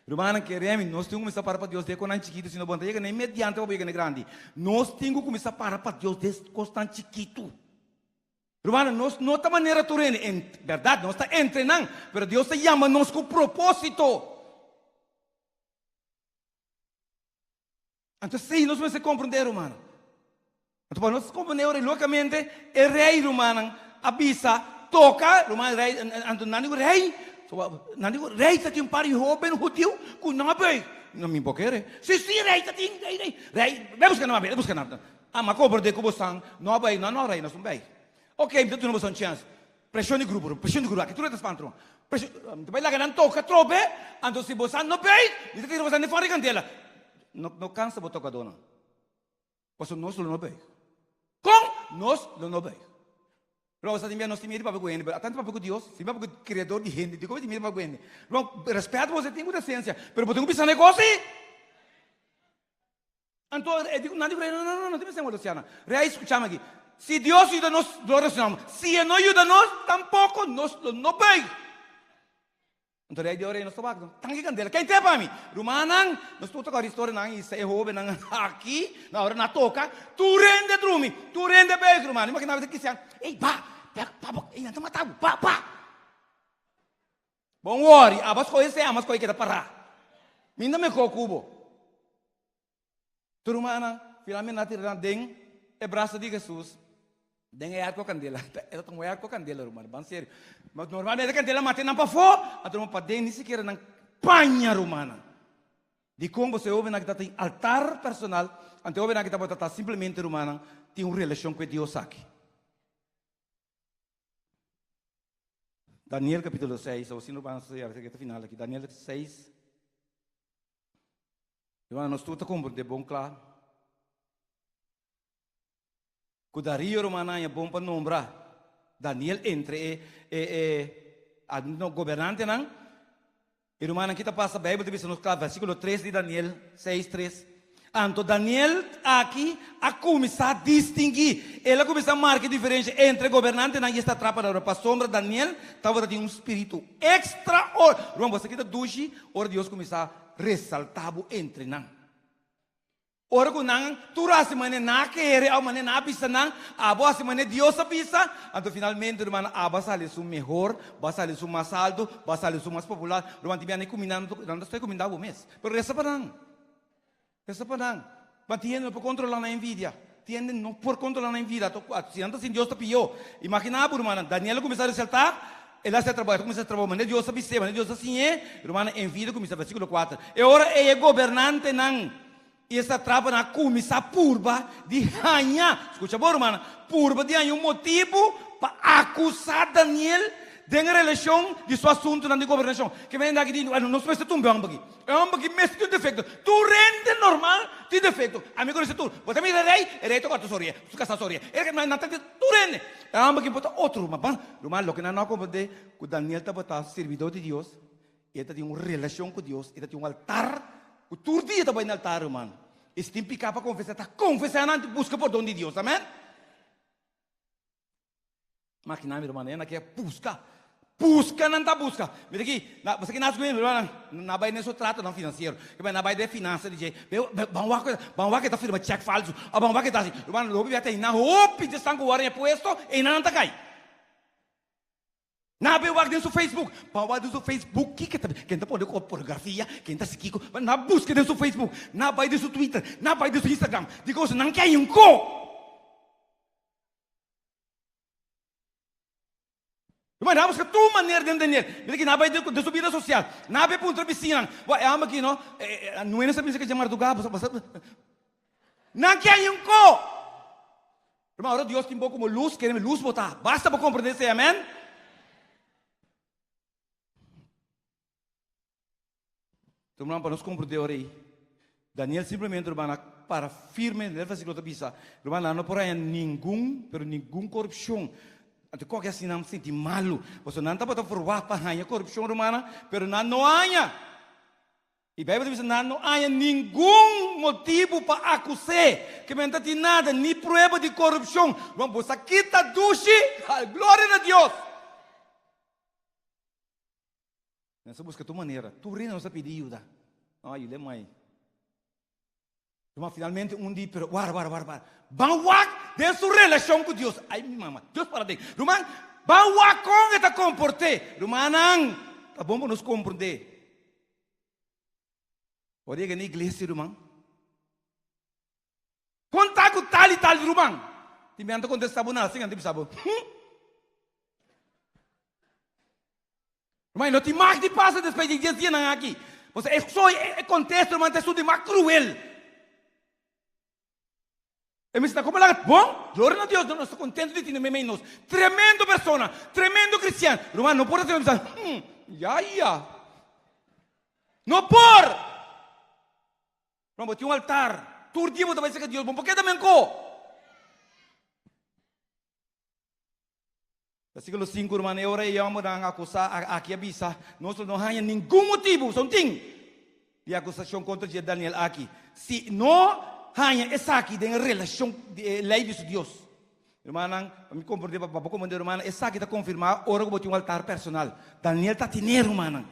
Rumannan kere mi, nos tin ku kuminsá para pa Dios den konan chikitu, si no bo no ta yega na e mediante pa bo yega na e grandi. Nos tin ku kuminsá para pa Dios den kosnan chikitu. Rumannan, nos no ta manera tur hende, en bèrdat nos ta entre nan, pero Dios ta yama nos ku propósito. Anto esei nos mester komprondé, rumannan. Anto pa nos komprondé ora lógikamente e rei, rumannan, a bisa toka, ruman, rei, anto nan diku rei, nan diku rei ta tin un par di hóben hudiu ku no a buig. No, mi por kere. Si, si, rei ta tin, rei, rei, rei, bai buska nan, bai buska nan. Ah, mi a komprondé ku bosan no a buig. No, no, rei, nos no buig. Ok, mi ta duna bosan un chèns. Preshon di grupo, preshon di grupo, aki tur e ta spanta ruman. Preshon, mi ta bai laga nan toka trobe, anto si bosan no bei, mi ta tira bosan den for di kandela. No, no kansa bo tokadónan, pasobra nos lo no bei. Kon? Nos lo no bei. Ruman, bo sa tin bia nos tin miedu di papia ku hende, pero atantu papia ku Dios, si papia ku Kreador di hende, dikon bo tin miedu di papia ku hende? Ruman, rèspèt bo tin ku desensia, pero bo tin ku bisa negosi. Anto e di ku nan di ku rei, No, no, no, no tin mester wòrdu siana. Rei, skuchami aki. Si Dios yuda nos, gloria su nòmber. Si e no yuda nos, tampoko nos lo no buig. Anto rei di, O rei, nos ta wak no. Tanki kandela. Ken te pa mi? Rumannan, nos tur ta kòrda historianan i e hóbennan aki, na ora nan a toka, tur hende a drumi, tur hende a buig, ruman. Imagina bo ta kristian, Ey, ba, ba, ba, ey, nan ta mata bo, ba, ba. Bon wòri, abo a skohe esei, amo a skohe keda pará. Mi no mehó ku bo. Tur rumannan finalmente nan a tira nan den e brasa di Hesus, den e arko kandela. E ta un arko kandela, rumannan, ban serio. Ma normalmente e kandela mata nan pafó, anto nan paden ni sikiera nan paña, rumannan. Dikon boso e hóbennan ki ta tin altar personal, anto e hóbennan ki tabata ta simplemente, rumannan, tin un relashon ku e Dios aki. Daniel kapítulo 6, awor si nos ban sera e final aki. Daniel 6. Hermano, nos tur ta komprendé bon kla ku Darío rumannan haña bon pa nombra Daniel entre e e e no gobernantenan. E rumannan ki ta pasa Bijbel ta bisa nos kla versikulo 3 di Daniel 6, 3. Anto Daniel aki a kuminsá distinguí, el a kuminsá marka e diferensha entre gobernantenan i e satrapanan. Pasobra Daniel tabata tin un spiritu ekstraor. Ruman, bo sa ki ta dushi ora Dios kuminsá resaltá bo entre nan. Ora ku nan tur a hasi manera nan a kere òf manera nan a bisa nan, abo a hasi manera Dios a bisa, anto finalmente, rumannan, abo a sali esun mehor, bo a sali esun mas altu, bo a sali esun mas popular. Ruman, tin biaha nan e kuminda, nan ta stoi kuminda bo mes. Pero resa pa nan. Resa pa nan. Ma tin hende no por kontrolá nan envidia. Tin hende no por kontrolá nan envidia. Anto, si nan ta sin Dios ta pió. Imaginá bo, rumannan, Daniel a kuminsá resaltá, el a hasi trabou, el a kuminsá trabou manera Dios a bis'é, manera Dios a siñ'é. Rumannan, envidia kuminsá, versíkulo kuater. E ora ei e gobernantenan i e satrapanan a kuminsá purba di haña, skucha bo, rumannan, purba di haña un motibu pa akusá Daniel den relashon di su asuntunan di gobernashon. Ke mende aki di, Nos mester tumba e hòmber aki. E hòmber aki mester tin un defekto. Tur hende normal tin defekto. Ami konosé tur. Bo ta mira e rei, e rei ta kòrta su orea, su kasá su orea. E nan ta tur hende. E hòmber aki por ta otro ruman. Ban, ruman, loke nan no a komprendé ku Daniel tabata sirbidó di Dios, e ta tin un relashon ku Dios, e ta tin un altar ku tur dia ta bai na altar, ruman. I si tin piká pa konfesá, ta konfesá nan, buska pordon di Dios. Amèn. Makina mi ruman, nan ke buska, buska nan ta buska. Mira aki, na, basta ki nas mi ruman, na bai den su tratonan finansiero, ke bai na bai den finansa di dje, ban wak, ban wak e ta firma chèk falsu, o ban wak e ta hasi, ruman, lobi bia ta einan hopi dje esnan ku wòrdu den e puesto, einan nan ta kai. Na bai wak den su Facebook, ban wak den su Facebook kiko ta, ken ta pone pornografia, ken ta hasi kiko, na buska den su Facebook, na bai den su Twitter, na bai den su Instagram, dikos nan ke haña un ko. Ruman, nan a buska tur manera den Daniel. Mira ki nan a bai den su bida sosial. Nan a bai puntra bisiñanan, Wak, e hòmber aki no, nuena sa bisa ke dje mardugá. Nan ke haña un ko. Ruman, ora Dios tin bo komo lus, kere mi lus bo ta. Basta bo komprendé esei, amèn? Ruman, pa nos komprendé ora ei, Daniel simplemente, ruman, a para firme, den versíkulo ta bisa, ruman, nan no por haña ningun, pero ningun korupshon. Anto koke asina nan sinti malu, pasobra nan tabata verwagt pa haña korupshon, rumannan, pero nan no haña. I Beibel ta bisa, nan no haña ningun motibu pa akus'é, ke men ta tin nada, ni prueba di korupshon. Ruman, bo sa kita dushi? Gloria na Dios! Nos a buska tur manera, tur hende nos a pidi yuda. No a yuda e mai. Tuma finalmente un di, pero wara, wara, wara, wara. Ban wak den su relashon ku Dios. Ai mi mama, Dios para den. Ruman, ban wak kon e ta komport'é. Rumannan, ta bon pa nos komprendé. Ora yega na iglesia, ruman, Kon ta ku tal i tal ruman? Tin biaha nan ta kontestá bo nada, sin nan ta bisa bo, Hm! Ruman, i no tin mag di pasa despues di e dies dianan aki. Pasobra e so e kontesto, ruman, ta esun di mas kruel. E mester ta komo laga, Bon, gloria na Dios, nos ta kontentu di tene meimei nos. Tremendo persona, tremendo kristian. Ruman, no por asina bisa, Hm, ya, ya. No por! Ruman, bo tin un altar. Tur dia bo ta bai serka Dios. Bo por keda menko. Versíkulo 5, ruman, e ora e hòmbernan akusá aki a bisa, Nos lo no haña ningun motibu, son tin, di akusashon kontra dje Daniel aki, si no haña esaki den relashon di e lei di su Dios. Rumannan, pa mi komprendé, pa bo komprendé, rumannan, esaki ta konfirmá ora ku bo tin un altar personal. Daniel ta tene, rumannan.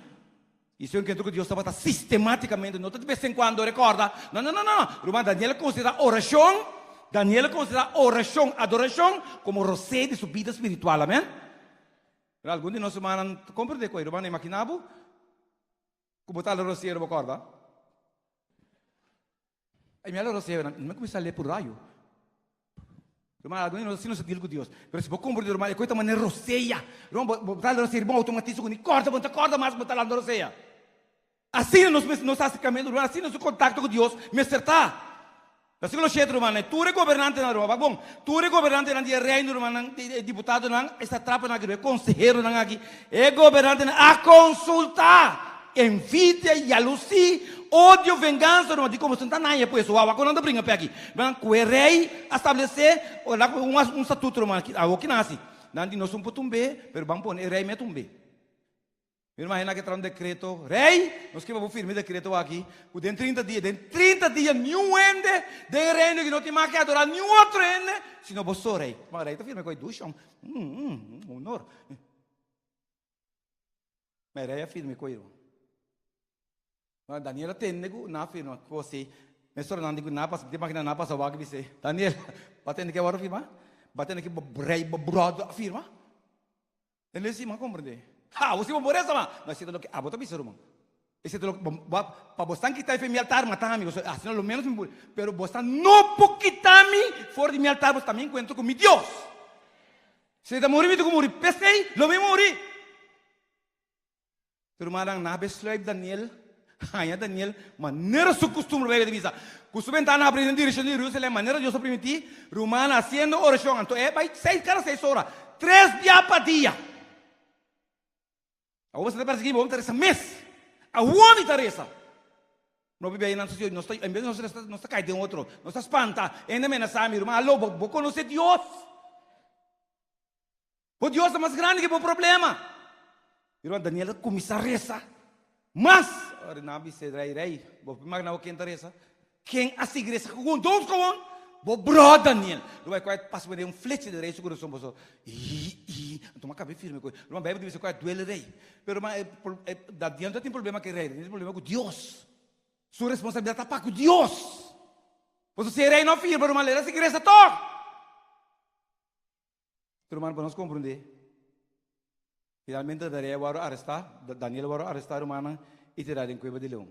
I su enkuentro ku Dios tabata sistemátikamente, no ta di bes en kuando, rekòrda. No, no, no, no. Ruman, Daniel a konsiderá orashon, Daniel a konsiderá orashon, adorashon, komo rosé di su bida spiritual. Amèn? Pero algun di nos rumannan ta komprendé ku ei. Ruman, imaginá bo ku bo ta ala rosero, bo kòrda? Ai, mi ala rosero, nan mi a kuminsá lei puru rayo. Ruman, algun di nos asina nos ta deal ku Dios. Pero si bo komprende, ruman, e kos ta manera rosea. Ruman, bo, bo ta rosea riba un automatismo ku ni kòrda, bo no ta kòrda mas ku bo ta lanta rosea. Asina nos mester, nos ta hasi kaminda, ruman, asina nos kontakto ku Dios mester ta. Versíkulo shete, rumannan, tur e gobernantenan, ruman, wak bon, tur e gobernantenan di e reino, rumannan, e diputadonan, e satrapanan aki, e konseheronan aki, e gobernantenan a konsultá envidia, yalusí, odio, vengansa, ruman, di komo esnan ta naña pues, wak, wak kon nan ta bringa p'e aki. Ruman, ku e rei a stablesé un statuto, ruman, awor ki nan hasi? Nan di, nos un por tumb'é, pero ban pone e rei mes tumb'é. Mi imagina ke traha un dekreto, Rei, nos ke pa bo firma e dekreto aki, ku den 30 dia, den 30 dia niun hende den e reino aki no tin mag ke adorá niun otro hende sino bo so, Rei. Ma Rei ta firma ku e dushon, mm, honor. Ma e Rei a firma e ku e. Ma Daniel a tende ku nan a firma kos ei. Mesora nan di ku nan a pasa, mi ta imagina nan a pasa wak i bis'é, Daniel, bo a tende ke awor a firma? Bo a tende ke bo rei, bo bròder a firma? Daniel si, mi a komprendé. Ha! Bo si bo por resa ma! No, esei ta loke abo ta bisa, ruman. Esei ta loke bo, bo a, pa bo estan kita efe mi altar, mata mi. Pasobra asina lo ménos mi por, pero bo estan no por kita mi for di mi altar, pasobra ta mi enkuentro ku mi Dios. Si ta muri mi tin ku muri, p'esei lo mi muri. Pero rumannan, nan a besluit Daniel, haña Daniel manera su kustumber bai bisa. Ku su bentana habrí den direkshon di Jerusalem, manera Dios a primintí, rumannan hasiendo orashon. Anto e bai seis kada seis ora, tres bia pa dia. Awor bo ta persiguí, bo ta resa mes. Awor mi ta resa. No biba einan sosio, nos ta, en bes di nos resa, nos ta kai den otro, nos ta spanta, hende menasá mi, ruman, alo, bo, bo konosé Dios? Bo Dios ta mas grandi ke bo problema. Irma Daniel a kuminsá resa mas. Ora nan a bis'é, Rei, rei, bo por imaginá bo ken ta resa? Ken a sigui resa gewoon, dood gewoon? Bo bro Daniel. Lo bai kua pasa por un flecha den rei su kurason pasobra i i a tuma kabe firme ku e. Ruman Beibel ta bisa kua duele rei. Pero ruman e Daniel no ta tin problema ku e rei, e tin problema ku Dios. Su responsabilidat ta pa ku Dios. Pasobra si e rei no firma ruman, el a sigui resa tòg. Ruman, pa nos komprendé, finalmente Darío wòrdu arestá, Daniel wòrdu arestá, rumannan, i tirá den kueba di leon.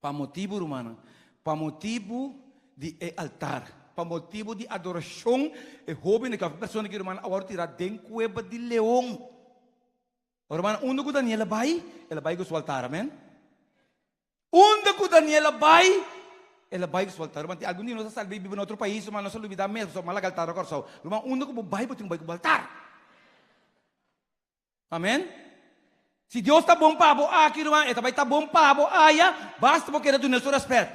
Pa motibu, rumannan, pa motibu di e altar, pa motibu di adorashon, e hóben aki òf e persona aki, rumannan, a wòrdu tirá den kueba di leon. Rumannan, unda ku Daniel a bai, el a bai ku su altar, amèn. Unda ku Daniel a bai, el a bai ku su altar. Ruman, tin algun di nos a sali bai biba na otro pais, ruman, nos a lubidá mes, pasobra mal laga altar na Kòrsou. Ruman, unda ku bo bai, bo tin ku bai ku bo altar. Amen. Si Dios ta bon pa bo aki, ruman, e ta bai ta bon pa bo aya, basta bo keda dun'é su rèspèt.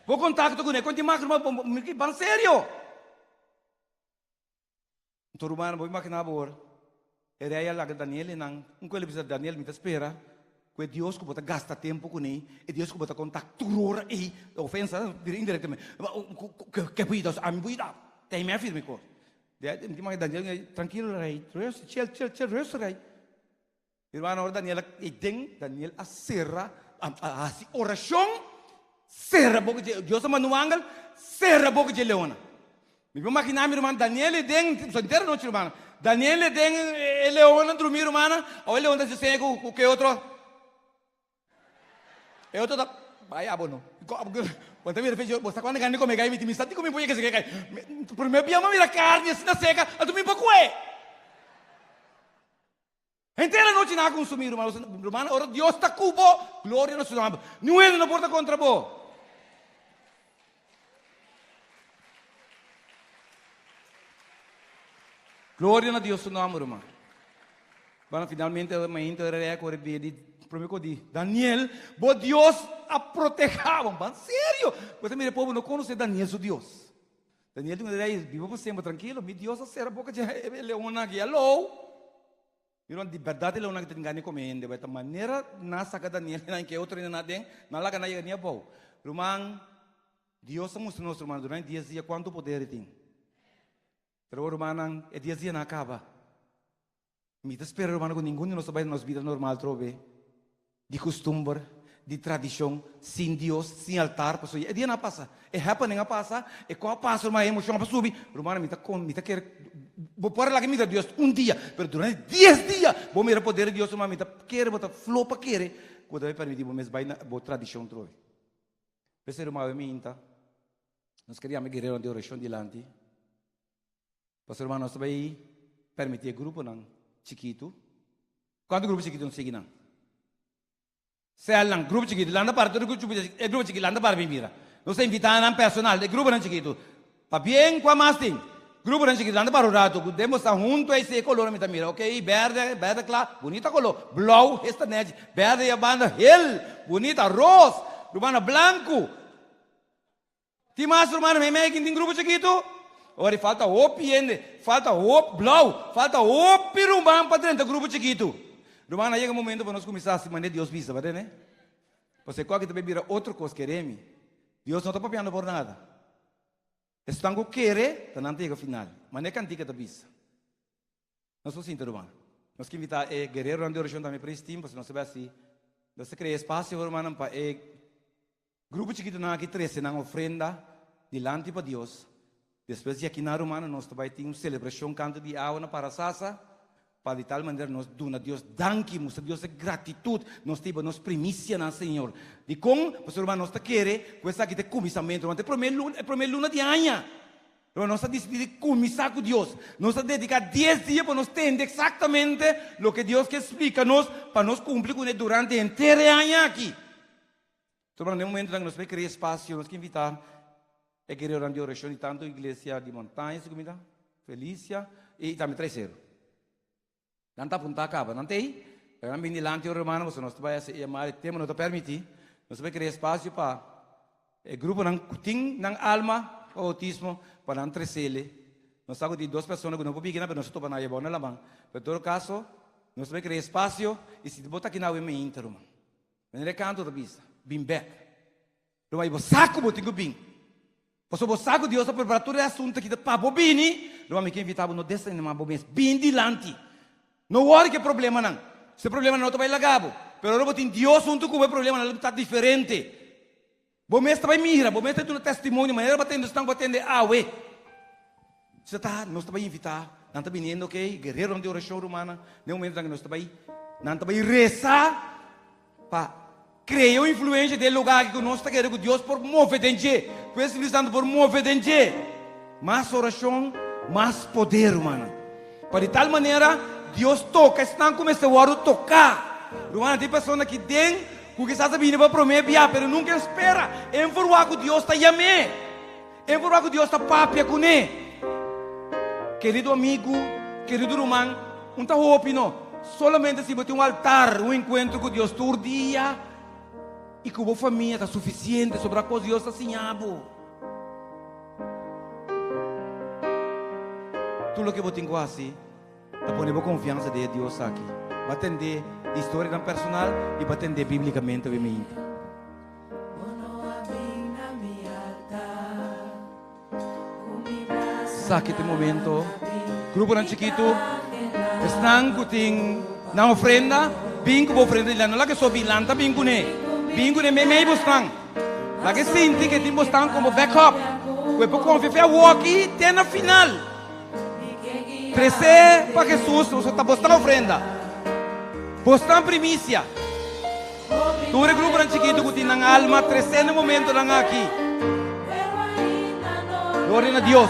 Bo kontakto kuné, kon tin mak, ruman, bo ban serio. Nto rumannan, bo imaginá bo ora e rei a laga Daniel i nan un ku el a bisa, Daniel, mi ta spera ku e Dios ku bo ta gasta tempu kuné, e Dios ku bo ta kontak tur ora ei, ofensa indirektamente, ke por yuda ami por yuda, ta e mi a firma e kos. Mi ta imaginá Daniel, trankilo rei, rust, chill, chill, chill, rust rei. Mi rumannan, ora Daniel a ei den, Daniel a sera, a hasi orashon, sera boka dje, Dios a manda un angel, sera boka dje leonnan. Mi por imaginá mi ruman, Daniel ei den, so henter anochi rumannan, Daniel ei den e leonnan drumí rumannan, awe e leon ta hasi seña ku ke otro, e otro ta, bai abo no, bo ta mira fecho, bo sa kuantu gana di kome gai, mi tin mi sa di kome poye ke seka gai, prome bia mi a mira karni asina seka, anto mi por kue. Henter anochi nan a kunsumí, ruman. Ruman, ora Dios ta ku bo, gloria na su nòmber. Niun hende no por ta kontra bo. Gloria na Dios su nòmber, ruman. Bueno, finalmente mainta ora rei a kore bia di promé ku di Daniel, bo Dios a protehá bo. Ban serio! Bo ta mira e pueblo no konosé Daniel su Dios. Daniel di un rei, biba pa semper trankilo, mi Dios a sera boka dje e leonnan aki, alou! Mira, di bèrdat e leonnan aki ta tin gana di kome hende, ta manera nan a saka Daniel i nan ke otro hende nan aden, nan laga nan yega ni abou. Ruman, Dios a mustra nos, ruman, durante dies dia kuantu poder e tin. Pero rumannan, e dies dianan a kaba. Mi ta spera, rumannan, ku ningun di nos ta bai na nos bida normal atrobe, di kustumber, di tradishon, sin Dios, sin altar, pasobra e dianan a pasa, e happening a pasa, e kos a pasa, ruman, e emoshon a subi. Rumannan, mi ta kon, mi ta kere, bo por a laga mira Dios un dia, pero durante dies dia bo mira poder di Dios, ruman, mi ta kere bo ta flo pa kere ku bo ta bai permití bo mes bai na bo tradishon atrobe. P'esei, ruman, awe minta, nos kere yama e guereronan di orashon dilanti. Pastor hermano, nos ta bay permiti e gruponan chikitu. Cuanto grupo chikitu nos sigui nan? Celnan, grupo chikitu, landa para, tur e grupo chikitu, landa para bin mira. Nos ta invitá nan personal, e gruponan chikitu. Pabien kua mas tin? Gruponan chikitu, nan ta para un ratu. Ku den bo sta huntu ei si e kolornan mi ta mira. Okey, bèrdè, bèrdè kla, bunita kolor. Blou, esta nèchi. Bèrdè ya banda, hel, bunita. Ros, rumannan blanku. Tin mas rumannan meimei kin tin grupo chikitu? Ora falta hopi hende, falta hopi blou, falta hopi ruman pa drenta grupo chikitu. Ruman, a yega momento pa nos kuminsá hasi manera Dios bisa, berdad ne? Pasobra e kòki ta bai bira otro kos, kere mi. Dios no ta papiando por nada. Esnan ku kere, ta nan ta yega final. Manera e kantika ta bisa. Nos por sinta ruman. Nos ke invitá e guereronan di orashon tambe praise team pasobra nos ta bai hasi nos ta krea espasio rumannan pa e grupo chikitonan aki trese nan ofrenda dilanti pa Dios. Despues di akinan rumannan nos ta bai tin un selebrashon kantu di awa na Parasasa pa di tal manera nos duna Dios danki, mustra Dios e gratitut, nos ta hiba nos primisianan Señor. Dikon? Pasobra ruman nos ta kere ku esaki ta e kuminsamentu ruman, ta e promé luna e promé luna di aña. Pero nos a disidí di kuminsá ku Dios. Nos a dediká dies dia pa nos tende eksaktamente loke Dios ke splika nos pa nos kumpli kuné durante henter e aña aki. Entonces, na e momentonan ku nos bai krea espasio, nos ke invitá e guereronan di orashon di tantu iglesia di Montaña, si ku mi ta, Felicia i tambe Traisero. Nan ta apuntá kaba. Nan ta ei. Pero nan bini dilanti ora rumano pasobra nos ta bai hasi e yamada. E tempu no ta permití. Nos ta bai krea espasio pa e gruponan ku tin nan alma pa boutismo pa nan tresele. Nos sa ku tin dos persona ku no por bini akinan pero nos ta topa nan ayabou na laman. Pero en todo kaso nos ta bai krea espasio i si bo ta aki na awe meinta ruman. Manera e kanto ta bisa, bin bèk. Ruman, i bo sa ku bo tin ku bin. Pasobra bo sa ku Dios a prepará tur e asuntu aki pa bo bini. Ruman, mi ke invitá bo, no desanimá bo mes. Bin dilanti. No wòri ku e problemanan. Si e problemanan no ta bai laga bo. Pero ora bo tin Dios huntu ku bo, e problemanan lo ta diferente. Bo mes ta bai mira, bo mes ta duna testimonio manera bo a tende esnan ku a tende awe. Si ta, nos ta bai invitá, nan ta biniendo, ok, guerreronan di orashon, rumannan, den momentonan ku nos ta bai, nan ta bai resa pa krea un influensia den e lugar aki ku nos ta kere ku Dios por move den dje, ku e Spiritu Santu por move den dje. Mas orashon, mas poder, rumannan. Pa di tal manera Dios toka esnan ku mester wòrdu toká. Rumannan, tin persona aki den ku kisas a bini pa promé bia, pero nunka e spera. E informá ku Dios ta yam'é. E informá ku Dios ta papia kuné. Kerido amigu, kerido ruman, un ta hopi no. Solamente si bo tin un altar, un enkuentro ku Dios tur dia i ku bo famia ta sufisiente. Sobra kos Dios ta siña bo. Tur loke bo tin ku hasi ta pone bo konfiansa den e Dios aki. Bo a tende di historianan personal i bo a tende bíblikamente awe meinta. Esaki ta e momento. Gruponan chikitu, esnan ku tin nan ofrenda, bin ku bo ofrenda dilanti. No laga e so bin, lanta bin kuné. Bin kuné meimei bosnan. Laga e sinti ku e tin bosnan komo backup, ku e por konfia fe awoki te na final. Tresé pa Hesus ta bosnan ofrenda, bosnan primisia. Tur e gruponan chikitu ku tin nan alma tresé na e momentonan aki. Gloria na Dios.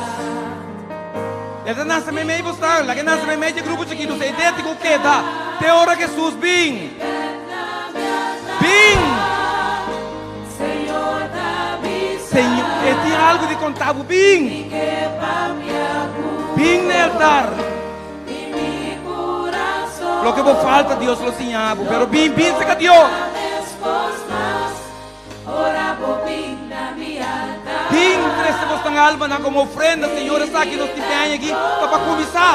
El ta nase meimei bosnan, laga e nase meimei di e grupo chikitu, sa idea tin ku keda te ora Hesus bin. Bin! Señor, e tin algu di konta bo. Bin! Bin na e altar. Loke bo falta Dios lo siña bo, pero bin, bin cerca Dios. Bin trece bosnan almanan como ofrenda, Señor, esaki nos tin peña aki ta pa cuminsa.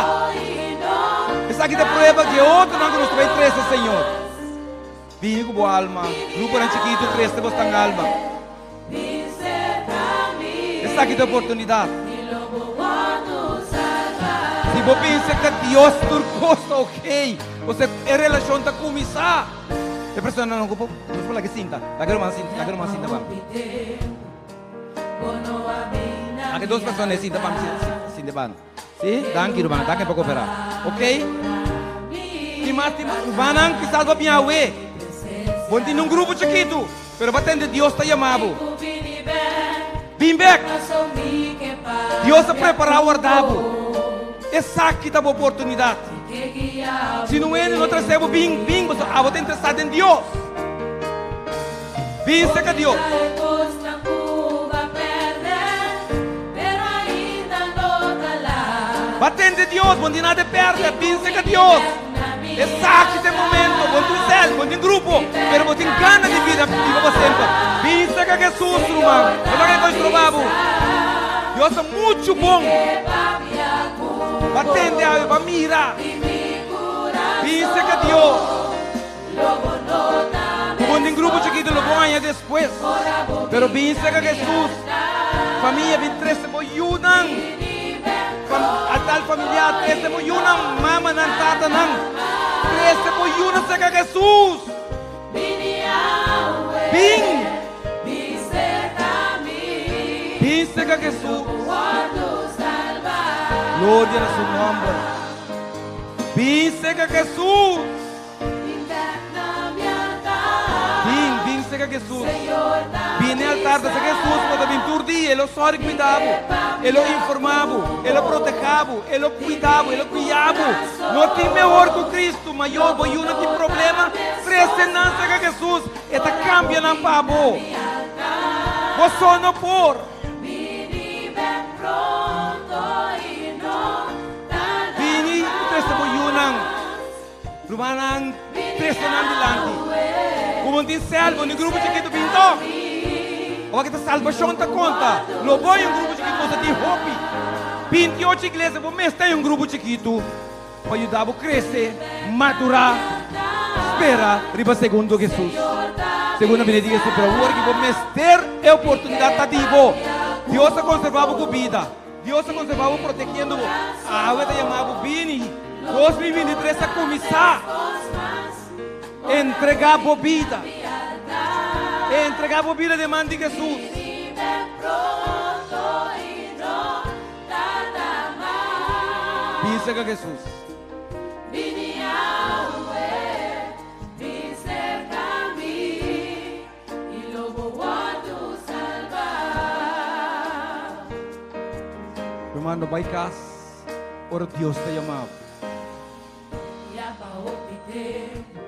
Esaki ta prueba di e otronan cu nos ta bay trece, Señor. Bin cu bo alma, gruponan chikito trece bosnan alma. Esaki ta oportunidad. Si bo pensa ca Dios tur cos ta ok, osea e relacion ta cuminsa. E persona no ocupa, nos por laga sinta, laga ruman sinta, laga ruman sinta pa mi. Laga dos persona e sinta pa mi sinta pa mi. Si, danki ruman, danki pa coopera. Ok. Tin mas, tin mas. Rumannan kisas bo bin awe. Bo tin un grupo chikitu, pero bo a tende Dios ta yama bo. Bin bek. Dios a prepara warda bo. Esaki ta bo oportunidad. Si no hende no trese bo, bin, bin, pasobra abo ta interesa den Dios. Bin serka Dios. Ba tende Dios, bo no tin nada di pèrdè, bin serka Dios. Esaki ta e momento, bo no tin sèl, bo no tin grupo, pero bo tin gana di bida, biba pa semper. Bin serka Hesus, ruman, no laga e kos stroba bo. Dios ta muchu bon. Ba tende awe, ba mira. Bin serka Dios. Ku bo tin grupo chikitu lo bo haña despues. Pero bin serka Hesus. Famia bin trese bo yunan. Altar familiar trese bo yunan, mamanan, tatanan. Trese bo yunan serka Hesus. Bin. Bin serka Hesus. Gloria na su nomber. Bin serka Hesus. Bin, bin serka Jesus. Bin n'e altar ta serka Jesus, bo ta bin tur dia, e lo sòri kuida bo, e lo informá bo, e lo protehá bo, e lo kuida bo, e lo guia bo. No tin mehor ku Cristo, mayor bo yu no tin problema, trese nan serka Jesus, e ta kambia nan pa bo. Bo so no por. Bini i trese bo yunan. Rumannan, trese nan dilanti. Ku bo tin sèl, bo tin grupo chikitu bin tòg. Awor ta salbashon ta konta. Lo bo un grupo chikitu, boso tin hopi. Bintiocho iglesia, bo mester un grupo chikitu pa yuda bo krese, madurá, spera riba segundo Hesus. Segunda bini di Hesus, pero awor ki bo mester e oportunidat ta di bo. Dios a konservá bo ku bida. Dios a konservá bo protegiendo bo. Awe ta yama bo bini. 2023 a kuminsá. Entregá bo bida. Entregá bo bida den man di Hesus. Bisa ku Hesus. Ruman, no bai kas. Ora Dios ta yama bo. Ya pa hopi tempu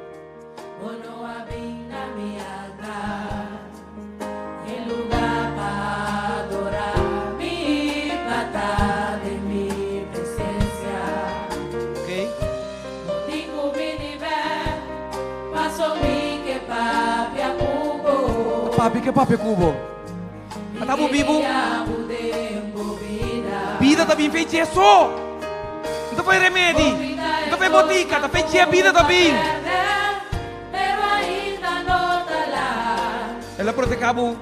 bo no a bin na mi altar, e lugar pa adora mi pa ta den mi presencia. Okay. No tin cu bini bek, paso mi ke papia cu bo. Papi ke papia cu bo. Ata bo bibu. Bida ta bin fei dje so. No ta fei remedi, no ta fei botica, ta fei dje bida ta bin. El a proteha bo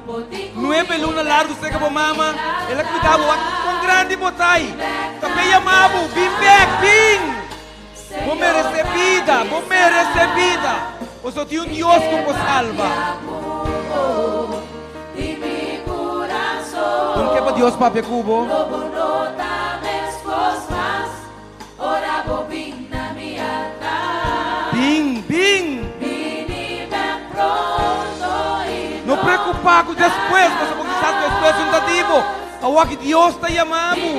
nuebe luna largu serka bo mama, el a cuida bo wak con grandi bo ta ai. Ta fei yama bo, bin bek, bin! Bo merece bida, bo merece bida. Boso tin un Dios cu por salba. Bo no ke pa Dios papia cu bo? Bin, bin! No preocupa cu despues, pasobra kisas despues un ta di bo. Awor ki Dios ta yama bo.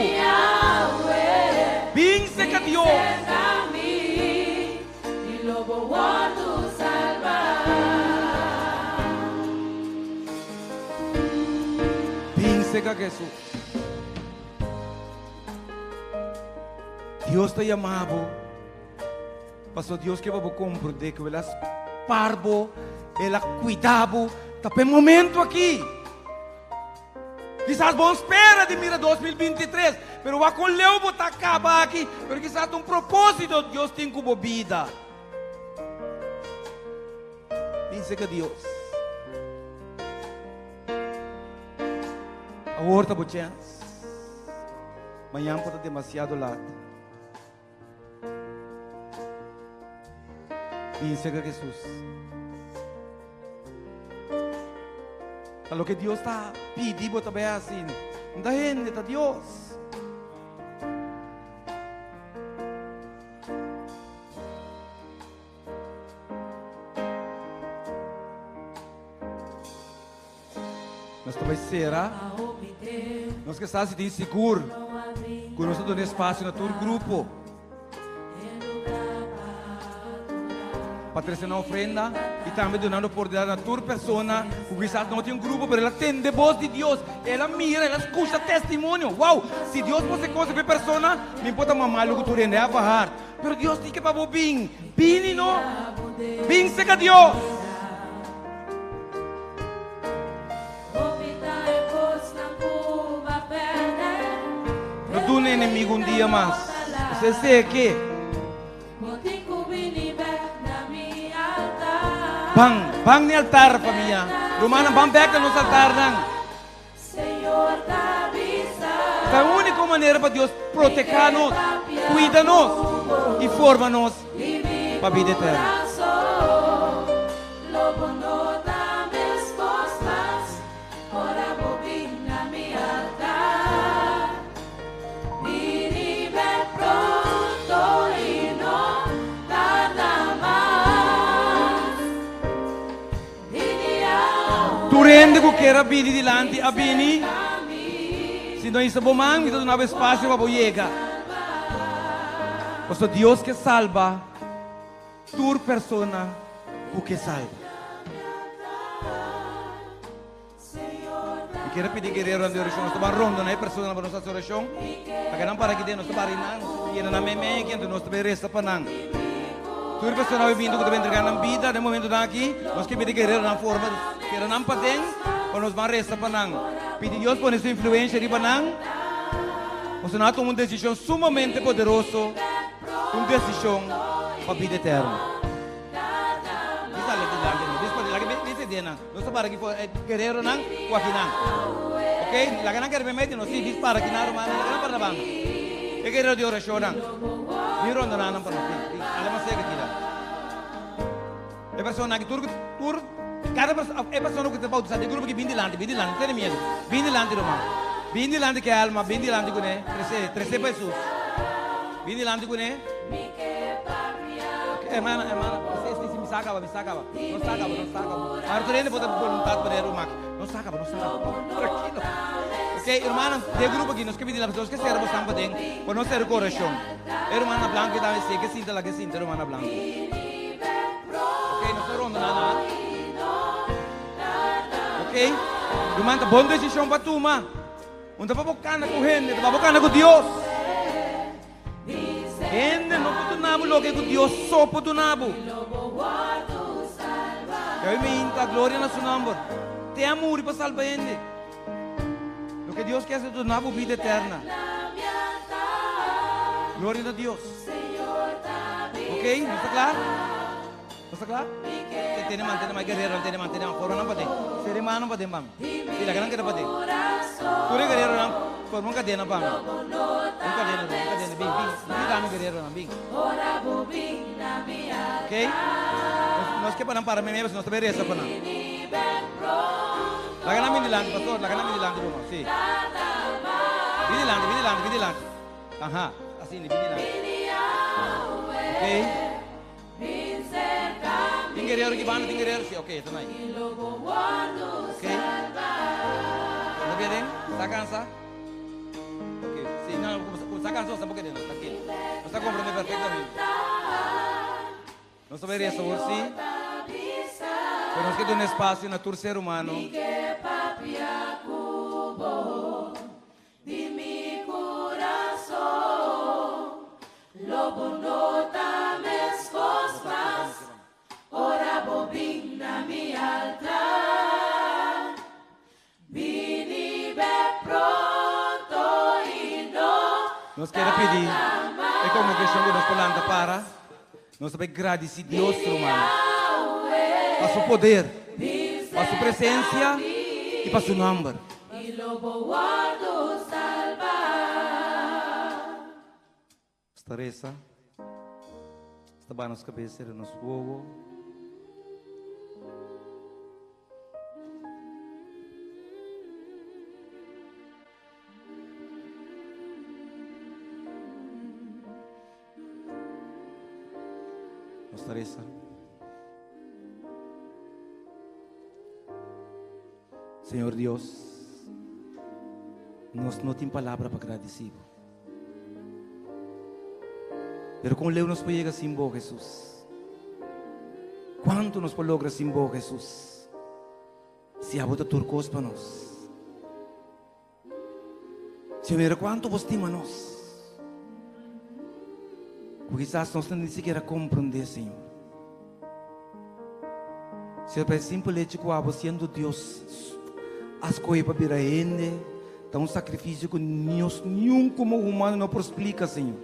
Bin serka Dios. Bin serka Jesus. Dios ta yama bo. Pasobra Dios ke pa bo komprondé ku El a spar bo, El a kuida bo, ta pa e momento aki. Kisas bo spera di mira 2023, pero wak kon leu bo ta kaba aki, pero kisas ta un propósito Dios tin ku bo bida. Bin serka Dios. Awor ta bo chèns. Mañan por ta demasiado lat. Bin serka Hesus. Ta loke Dios ta pidi bo ta bai hasi. No ta hende, ta Dios. Nos ta bai sera. Nos ke sa si tin sigur ku nos ta duna espasio na tur grupo pa. trese nan ofrenda i tambe dunando oportunidat na tur persona ku kisas no tin un grupo pero el a tende bos di Dios, el a mira, el a skucha testimonio. Wow! Si Dios por hasi kos pa e persona, mi por ta mas malu ku tur hende, hèf a hart. Pero Dios di ke pa bo bin. Bini no. Bin serka Dios. No duna enemigo un dia mas. Esei seke. Ban, ban n'e altar, famia. Rumannan, ban bek na nos altarnan. Ta e úniko manera pa Dios protehá nos, kuida nos i forma nos pa bida eterno. Tur hende ku kier a bini dilanti a bini. Si no hisa bo man, mi ta duna bo espasio pa bo yega. Pasobra Dios ke salba tur persona ku ke salba. Mi kier a pidi guereronan di orashon, nos ta ban rondona e personanan pa nos hasi orashon, pa ke nan para aki den, nos ta bari nan, nos ta yena nan meimei aki, anto nos ta bai resa pa nan. Tur persona ku a binti ku ta bai entrega nan bida den momentonan aki, nos ke pidi guereronan forma, keda nan paden pa nos ban resa pa nan. Pidi Dios pone su influensha riba nan, pasobra nan a tuma un desishon sumamente poderoso, un desishon pa bida eterno. Bisa dilanti, bisa pa dilanti, bisa den nan. Nos ta para aki for e guereronan ku akinan. Ok, laga nan kere meimei di nos. Sí, dis para akinan, rumannan. Laga nan para na banda. E guerero di orashonnan. Bin rondoná nan pa nos. Bin, bin. Ale mas serka kila. E persona aki, tur, tur, kada persona, e persona ku ta bautisá den grupo aki, bin dilanti, bin dilanti. No tene miedu. Bin dilanti, ruman. Bin dilanti ku e alma, bin dilanti kuné. Tres'é, tres'é pa Hesus. Bin dilanti kuné. Hermana, hermana, si, si, si, mi sa caba, mi sa caba. No sa caba, no sa caba. Ahora tur hende por ta voluntad pa den rumak. No sa caba, no sa caba. Tranquilo. Ok, hermana, de grupo aquí, nos ke pidi la nos ke cera bosnan pa den, pa nos cera correccion. E hermana blanco tambe si, ke sinta la ke sinta, hermana blanco. Ok, nos ta ronda na na. Ok, ruman, ta bon decision pa tuma. Un ta pa bo cana cu hende, ta pa bo cana cu Dios. Hende no por duna bo loke ku Dios so por duna bo. Djawe mi hinta, gloria na su nomber. Te a muri pa salba hende. Loke Dios ke hasi ta duna bo bida eterna. Gloria na Dios. Ok, nos ta kla? Nos ta kla? Tene man, tene man, guerreronan, tene man, tene man, forma nan paden. Sere mannan paden pa mi. Sí, laga nan keda paden. Tur e guerreronan forma un kadena pa mi. Un kadena, un kadena, bin, bin, bin yuda mi guerreronan, bin. Ok? Nos, nos ke pa nan para meimei pasobra nos ta bai resa pa nan. Laga nan bin dilanti, pastor, laga nan bin dilanti por nos, sí. Bin dilanti, bin dilanti, bin dilanti. Aha, asina, bin dilanti. Ok? Tin guerrero ki banda, tin guerrero si. Ok, ta nai. Ok. Anda bien den? Sa cansa? Ok, si, no, no, sa cansa, sa porque den, tranquilo. Nos ta comprende perfectamente. Nos ta bay reza hoor, si. Pero nos ke duna espacio na tur ser humano. Di mi kurason lo bo no ta meskos mas ora bo bin na mi altar. Bini bek pronto i no Nos kier a pidi tarda e kongregashon ku nos por lanta mas. para. Nos ta bai gradisí Dios, Bini rumannan, awe, pa su poder, bin pa su serka presensia mi. i pa su nòmber. I lo bo wòrdu salbá. Nos ta resa, nos ta baha nos kabes sera nos wowo. Nos ta resa. Señor Dios, nos no tin palabra pa gradisí Bo. Pero kon leu nos por yega sin Bo, Hesus? Kuantu nos por logra sin bo, Hesus? Si abo ta tur kos pa nos. Señor, mira kuantu bo stima nos. Ku kisas nos no ni sikiera komprondé, Señor. Señor, pa e simpel hecho ku abo siendo Dios a skohe pa bira hende, ta un sakrifisio ku nos niun komo humano no por splika, Señor.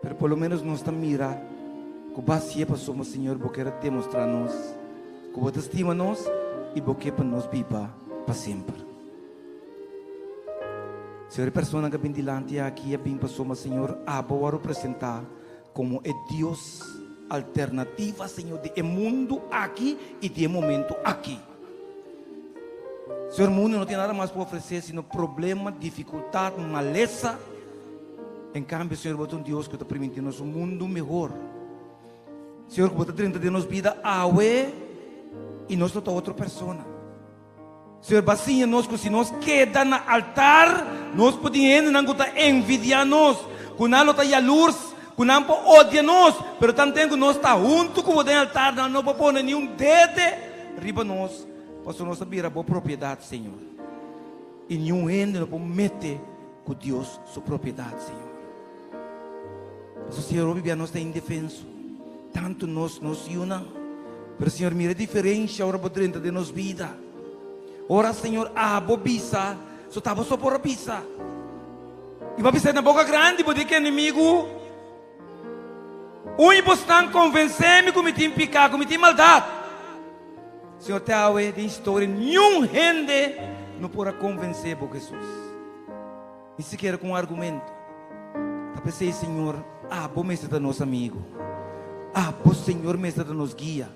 Pero por lo menos nos ta mira ku bo hasié pasobra, Señor, bo kier a demostrá nos ku bo ta stima nos i bo ke pa nos biba pa semper. Señor, e personanan ku a bin dilanti aki a bin pasobra, Señor, abo a wòrdu presentá komo e Dios alternativa, Señor, di e mundu aki i di e momentu aki. Señor, mundu no tin nada mas pa ofresé sino problema, difikultat, malesa. En kambio, Señor, bo ta un Dios ku ta primintí nos un mundu mehor. Señor, ku bo ta drenta den nos bida awe i nos lo ta otro persona. Señor, bo a siña nos ku si nos keda na altar, nos por tin hendenan ku ta envidiá nos, ku nan lo ta yalurs, ku nan por odia nos, pero tanten ku nos ta huntu ku bo den altar, nan no por pone ni un dede riba nos, pasobra nos a bira bo propiedat, Señor. I niun hende no por mete ku Dios su propiedat, Señor. Pasobra, Señor, hopi bia nos ta indefenso, tantu nos, nos yunan. Pero, Señor, mira e diferensha ora bo drenta den nos bida. Ora, Señor, abo bisa, so ta bo so por a bisa. I bo a bisa na boka grandi, bo di ku enemigu, Un i bosnan konvensé mi ku mi tin piká, ku mi tin maldat. Señor, te awe den historia niun hende no por a konvensé bo, Hesus. Ni sikiera ku un argumento. Ta p'esei, Señor, abo mester ta nos amigu. Abo, Señor, mester ta nos guia.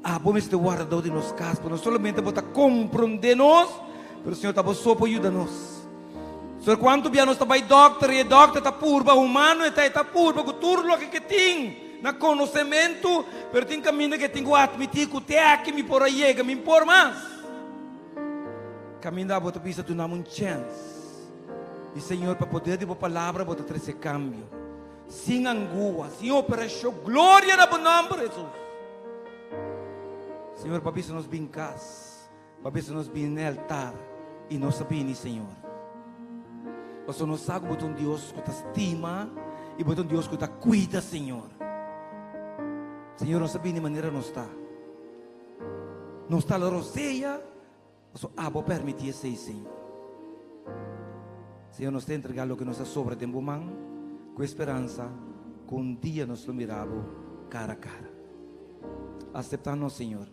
Abo mester ta wardadó di nos kas, pa no solamente bo ta komprondé nos, pero, Señor, ta bo so por yuda nos. Señor, kuantu bia nos ta bai dòkter i e dòkter ta purba, humano e ta, e ta purba ku tur loke ke tin na konosementu, pero tin kaminda ke tin ku atmití ku te aki mi por a yega, mi por mas. Kaminda abo ta bisa duna mi un chèns. I Señor, pa poder di bo palabra bo ta trese kambio. Sin angua, sin operashon. Gloria na bo nòmber, Hesus. Señor, bo a bisa nos bin kas, bo a bisa nos bin na e altar, i nos a bini, Señor. Pasobra nos sa ku bo ta un Dios ku ta stima i bo ta un Dios ku ta kuida, Señor. Señor, nos a bini manera nos ta. Nos ta la rosea. Pasobra abo a permití esei, Señor. Señor, nos ta entregá loke nos a sobra den bo man ku e speransa ku un dia nos lo mira bo kara a kara. Aseptá nos, Señor.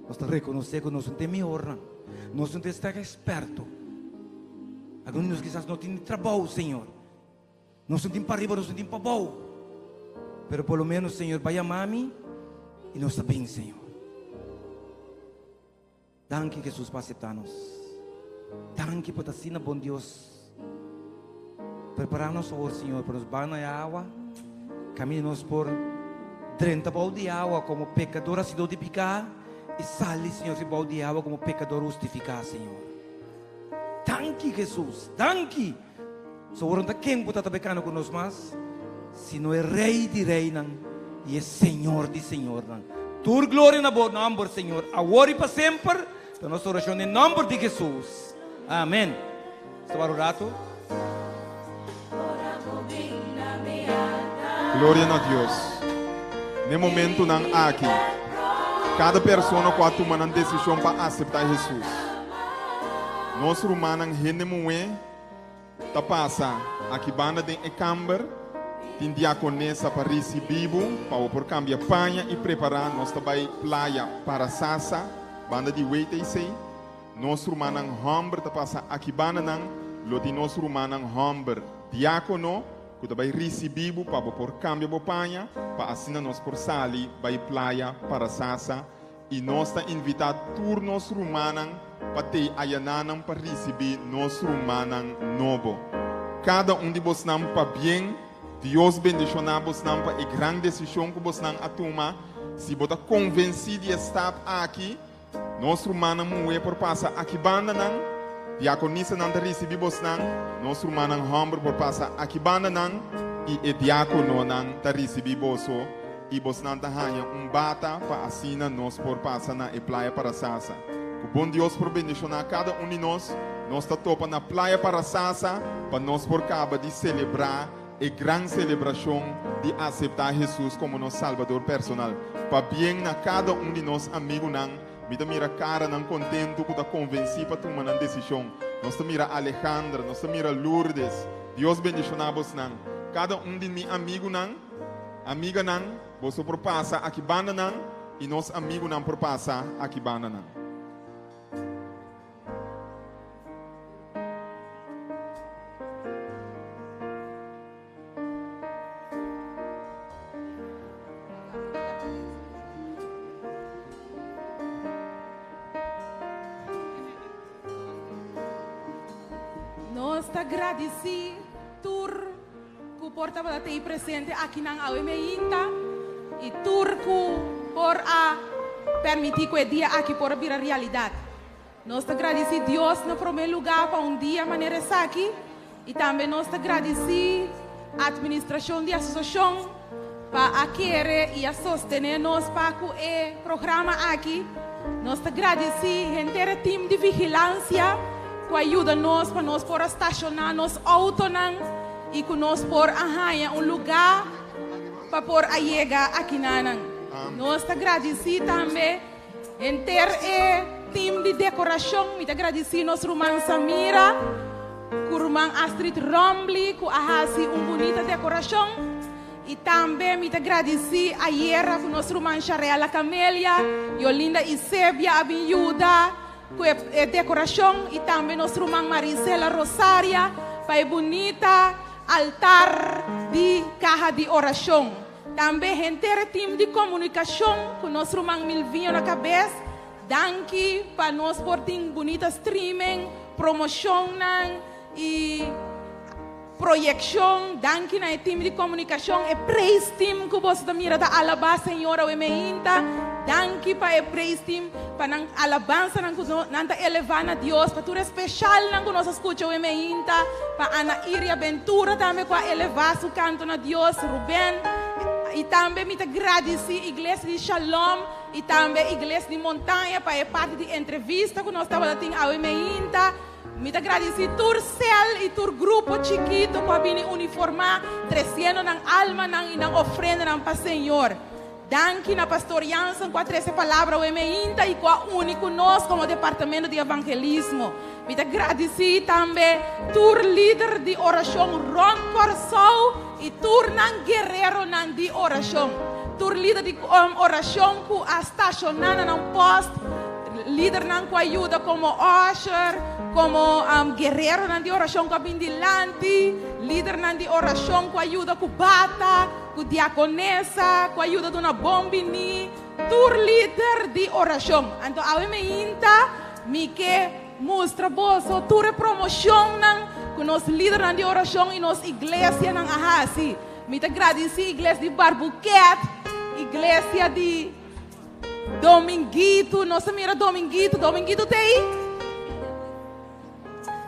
Nos ta rekonosé ku nos no ta e mihornan. Nos no ta esnan eksperto. Algun di nos kisas no tin ni trabou, Señor. Nos no tin pa riba, nos no tin pa bou. Pero por lo menos, Señor, bai yama mi i nos ta bin, Señor. Danki Jesus pa asepta nos. Danki pa ta asina bon Dios. Prepara nos awor Señor pa nos ban na e awa. Caminda nos por drenta bou di awa como pecador hacidor di pica y sali Señor di bou di awa como pecador hustifica Señor. Danki Jesus, danki. So awor no ta ken cu ta ta becando cu nos mas, sino e Rey di reynan y e Señor di señornan. Tur gloria na bo nomber, Señor, awor y pa semper. Ta nos oracion den nomber di Jesus. Amen. Sta wak un rato. Gloria na Dios. N'e momentunan aki, kada persona ku a tuma nan desishon pa aseptá Hesus. Nos rumannan hende muhé ta pasa aki banda den e kamber, tin diakonesa pa risibí bo pa bo por kambia paña i prepará. Nos ta bai playa Parasasa, banda di WTC. Nos rumannan hòmber ta pasa aki bandanan, lo tin nos rumannan hòmber diákono ku ta bai risibí bo pa bo por kambia bo paña, pa asina nos por sali bai playa Parasasa. I nos ta invitá tur nos rumannan pa tei ayananan pa risibí nos rumannan nobo. Kada un di bosnan pabien, Dios bendishoná bosnan pa e gran desishon ku bosnan a tuma. Si bo ta konvensí di e stap aki, nos rumannan muhé por pasa aki bandanan, diakonisanan ta risibí bosnan, nos rumannan hòmber por pasa aki bandanan i e diakononan ta risibí boso. i bosnan ta haña un bata pa asina nos por pasa na e Playa Parasasa. Ku bon Dios por bendishoná kada un di nos, nos ta topa na Playa Parasasa pa nos por kaba di selebrá e gran selebrashon di aseptá Hesus komo nos Salbador personal. Pabien na kada un di nos amigunan, mi ta mira karanan kontentu ku ta konvensí pa tuma nan desishon. Nos ta mira Alejandra, nos ta mira Lourdes. Dios bendishoná bosnan. Kada un di mi amigunan, amiganan, boso por pasa aki bandanan i nos amigunan por pasa aki bandanan. Nos ta gradisí tur ku por tabata tei presente akinan awe meinta i tur ku por a permití ku e dia aki por a bira realidat. Nos ta gradisí Dios na promé lugá pa un dia manera esaki i tambe nos ta gradisí atministrashon di asosiashon pa a kere i a sostené nos pa ku e programa aki. Nos ta gradisí henter e tim di vigilansia ku a yuda nos pa nos por a stashoná nos outonan i ku nos por a haña un lugá pa por a yega akinanan. Nos ta gradisí tambe. Henter e team di dekorashon, mi ta gradisí nos ruman Samira ku ruman Astrid Rombly ku a hasi un bunita dekorashon. I tambe mi ta gradisí ayera ku nos ruman Sharella Camelia, Yolinda Isebia a bin yuda ku e dekorashon i tambe nos ruman Marisela Rosaria pa e bunita altar di kaha di orashon. Tambe henter e team di komunikashon ku nos ruman Milvinho na kabes, danki pa nos por tin bunita streaming, promoshonnan i proyekshon. Danki na e team di komunikashon, e praise team ku boso ta mira ta alabá Señor awe meinta. Danki pa e praise team, pa nan alabansanan ku nan ta elevá na Dios, pa tur e speshalnan ku nos a skucha awe meinta. Pa Ana Iria Ventura tambe ku a elevá su kanto na Dios, Ruben, i tambe mi ta gradisí Iglesia di Shalom i tambe Iglesia di Montaña pa e parti di entrevista ku nos tabata tin awe meinta. Mi ta gradisí tur sèl i tur grupo chikitu ku a bini uniformá tresiendo nan almanan i nan ofrendanan pa Señor. Danki na Pastor Jansen ku a trese palabra awe meinta i ku a uni ku nos komo Departamento di Evangelismo. Mi ta gradisí tambe tur lider di orashon rònt Kòrsou i tur nan guereronan di orashon. Tur lider di orashon ku a stashoná na nan pòst, lidernan ku a yuda komo usher, komo guereronan di orashon ku a bin dilanti, lidernan di orashon ku a yuda ku bata, Ku diakonesa ku a yuda duna bon biní tur lider di orashon. Anto awe meinta mi ke mustra boso tur e promoshonnan ku nos lidernan di orashon i nos iglesianan a hasi. Mi ta gradisí iglesia di Barbuket, iglesia di Dominguito. Nos ta mira Dominguito. Dominguito ta ei?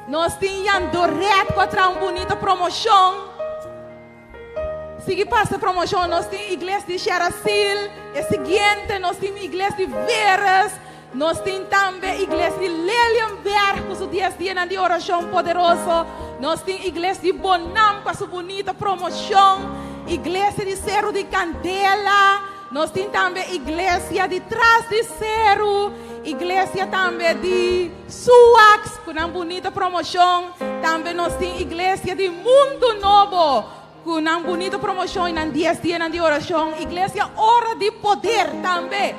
Nos tin Jandoret ku a traha un bunita promoshon. Sigui pasa promoshon nos tin igles di Sherasil, e siguiente nos tin igles di Veres, nos tin tambe igles di Lelienberg ku su dies dianan di orashon poderoso, nos tin igles di Bonam pa su bunita promoshon, iglesia di Seru di Kandela, nos tin tambe iglesia di Tras di Seru, iglesia tambe di Suax ku nan bunita promoshon. Tambe nos tin Iglesia di Mundu Nobo ku nan bunita promoshon i nan dies dianan di orashon. Iglesia Ora di Poder tambe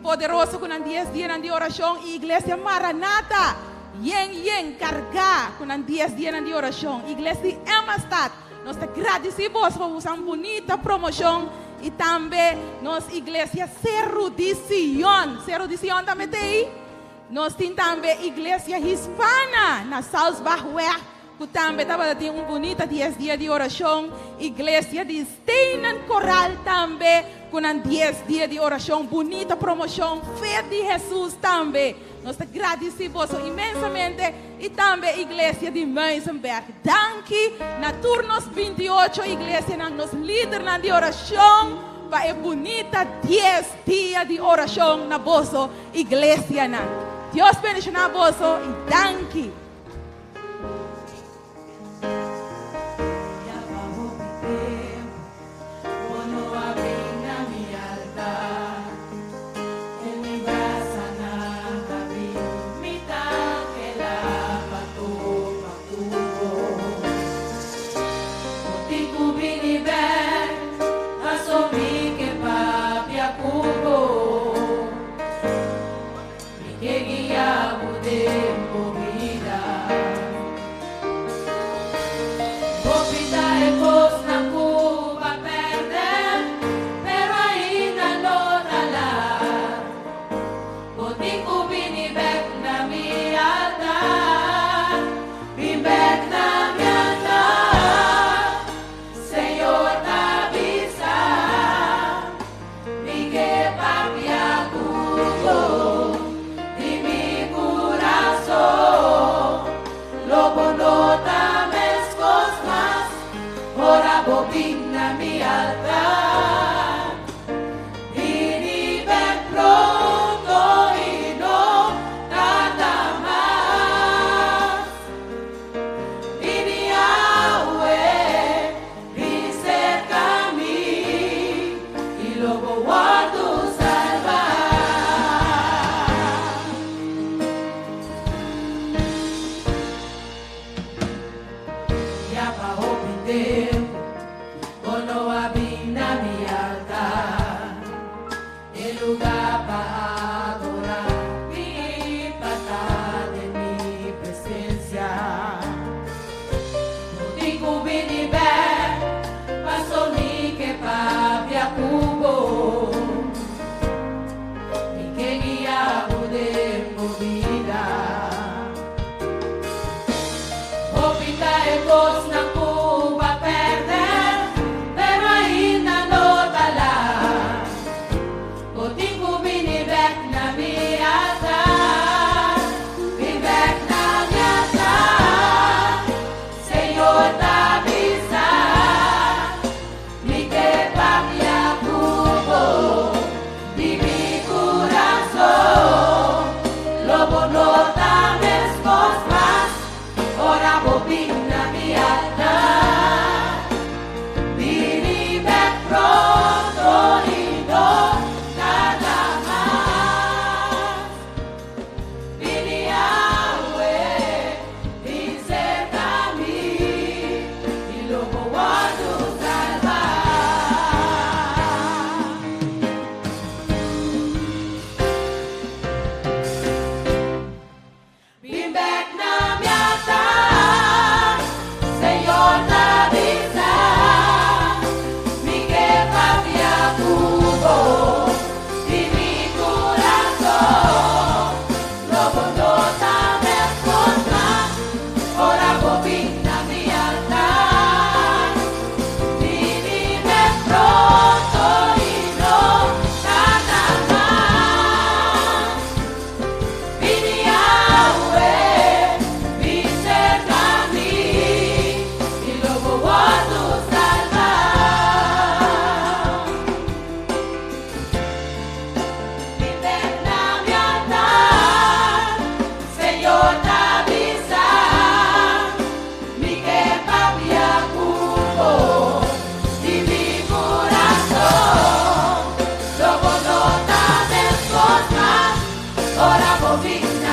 poderoso ku nan dies dianan di orashon i Iglesia Maranata yen yen kargá ku nan dies dianan di orashon. Iglesia di Emmastad nos ta gradisí boso pa boso bunita promoshon i tambe nos Iglesia Seru di Sion. Seru di Sion tambe ta ei. Nos tin tambe Iglesia Hispana na Salzbachweg ku tambe tabata tin un bunita dies dia di orashon. Iglesia di Stenen Koraal tambe ku nan dies dia di orashon. Bunita promoshon. Fe di Hesus tambe. Nos ta gradisí boso inmensamente i tambe Iglesia di Muizenberg. Danki na tur nos 28 iglesianan, nos lidernan di orashon. pa e bunita dies dia di orashon na boso iglesianan. Dios bendishoná boso i danki. Ora bo bin.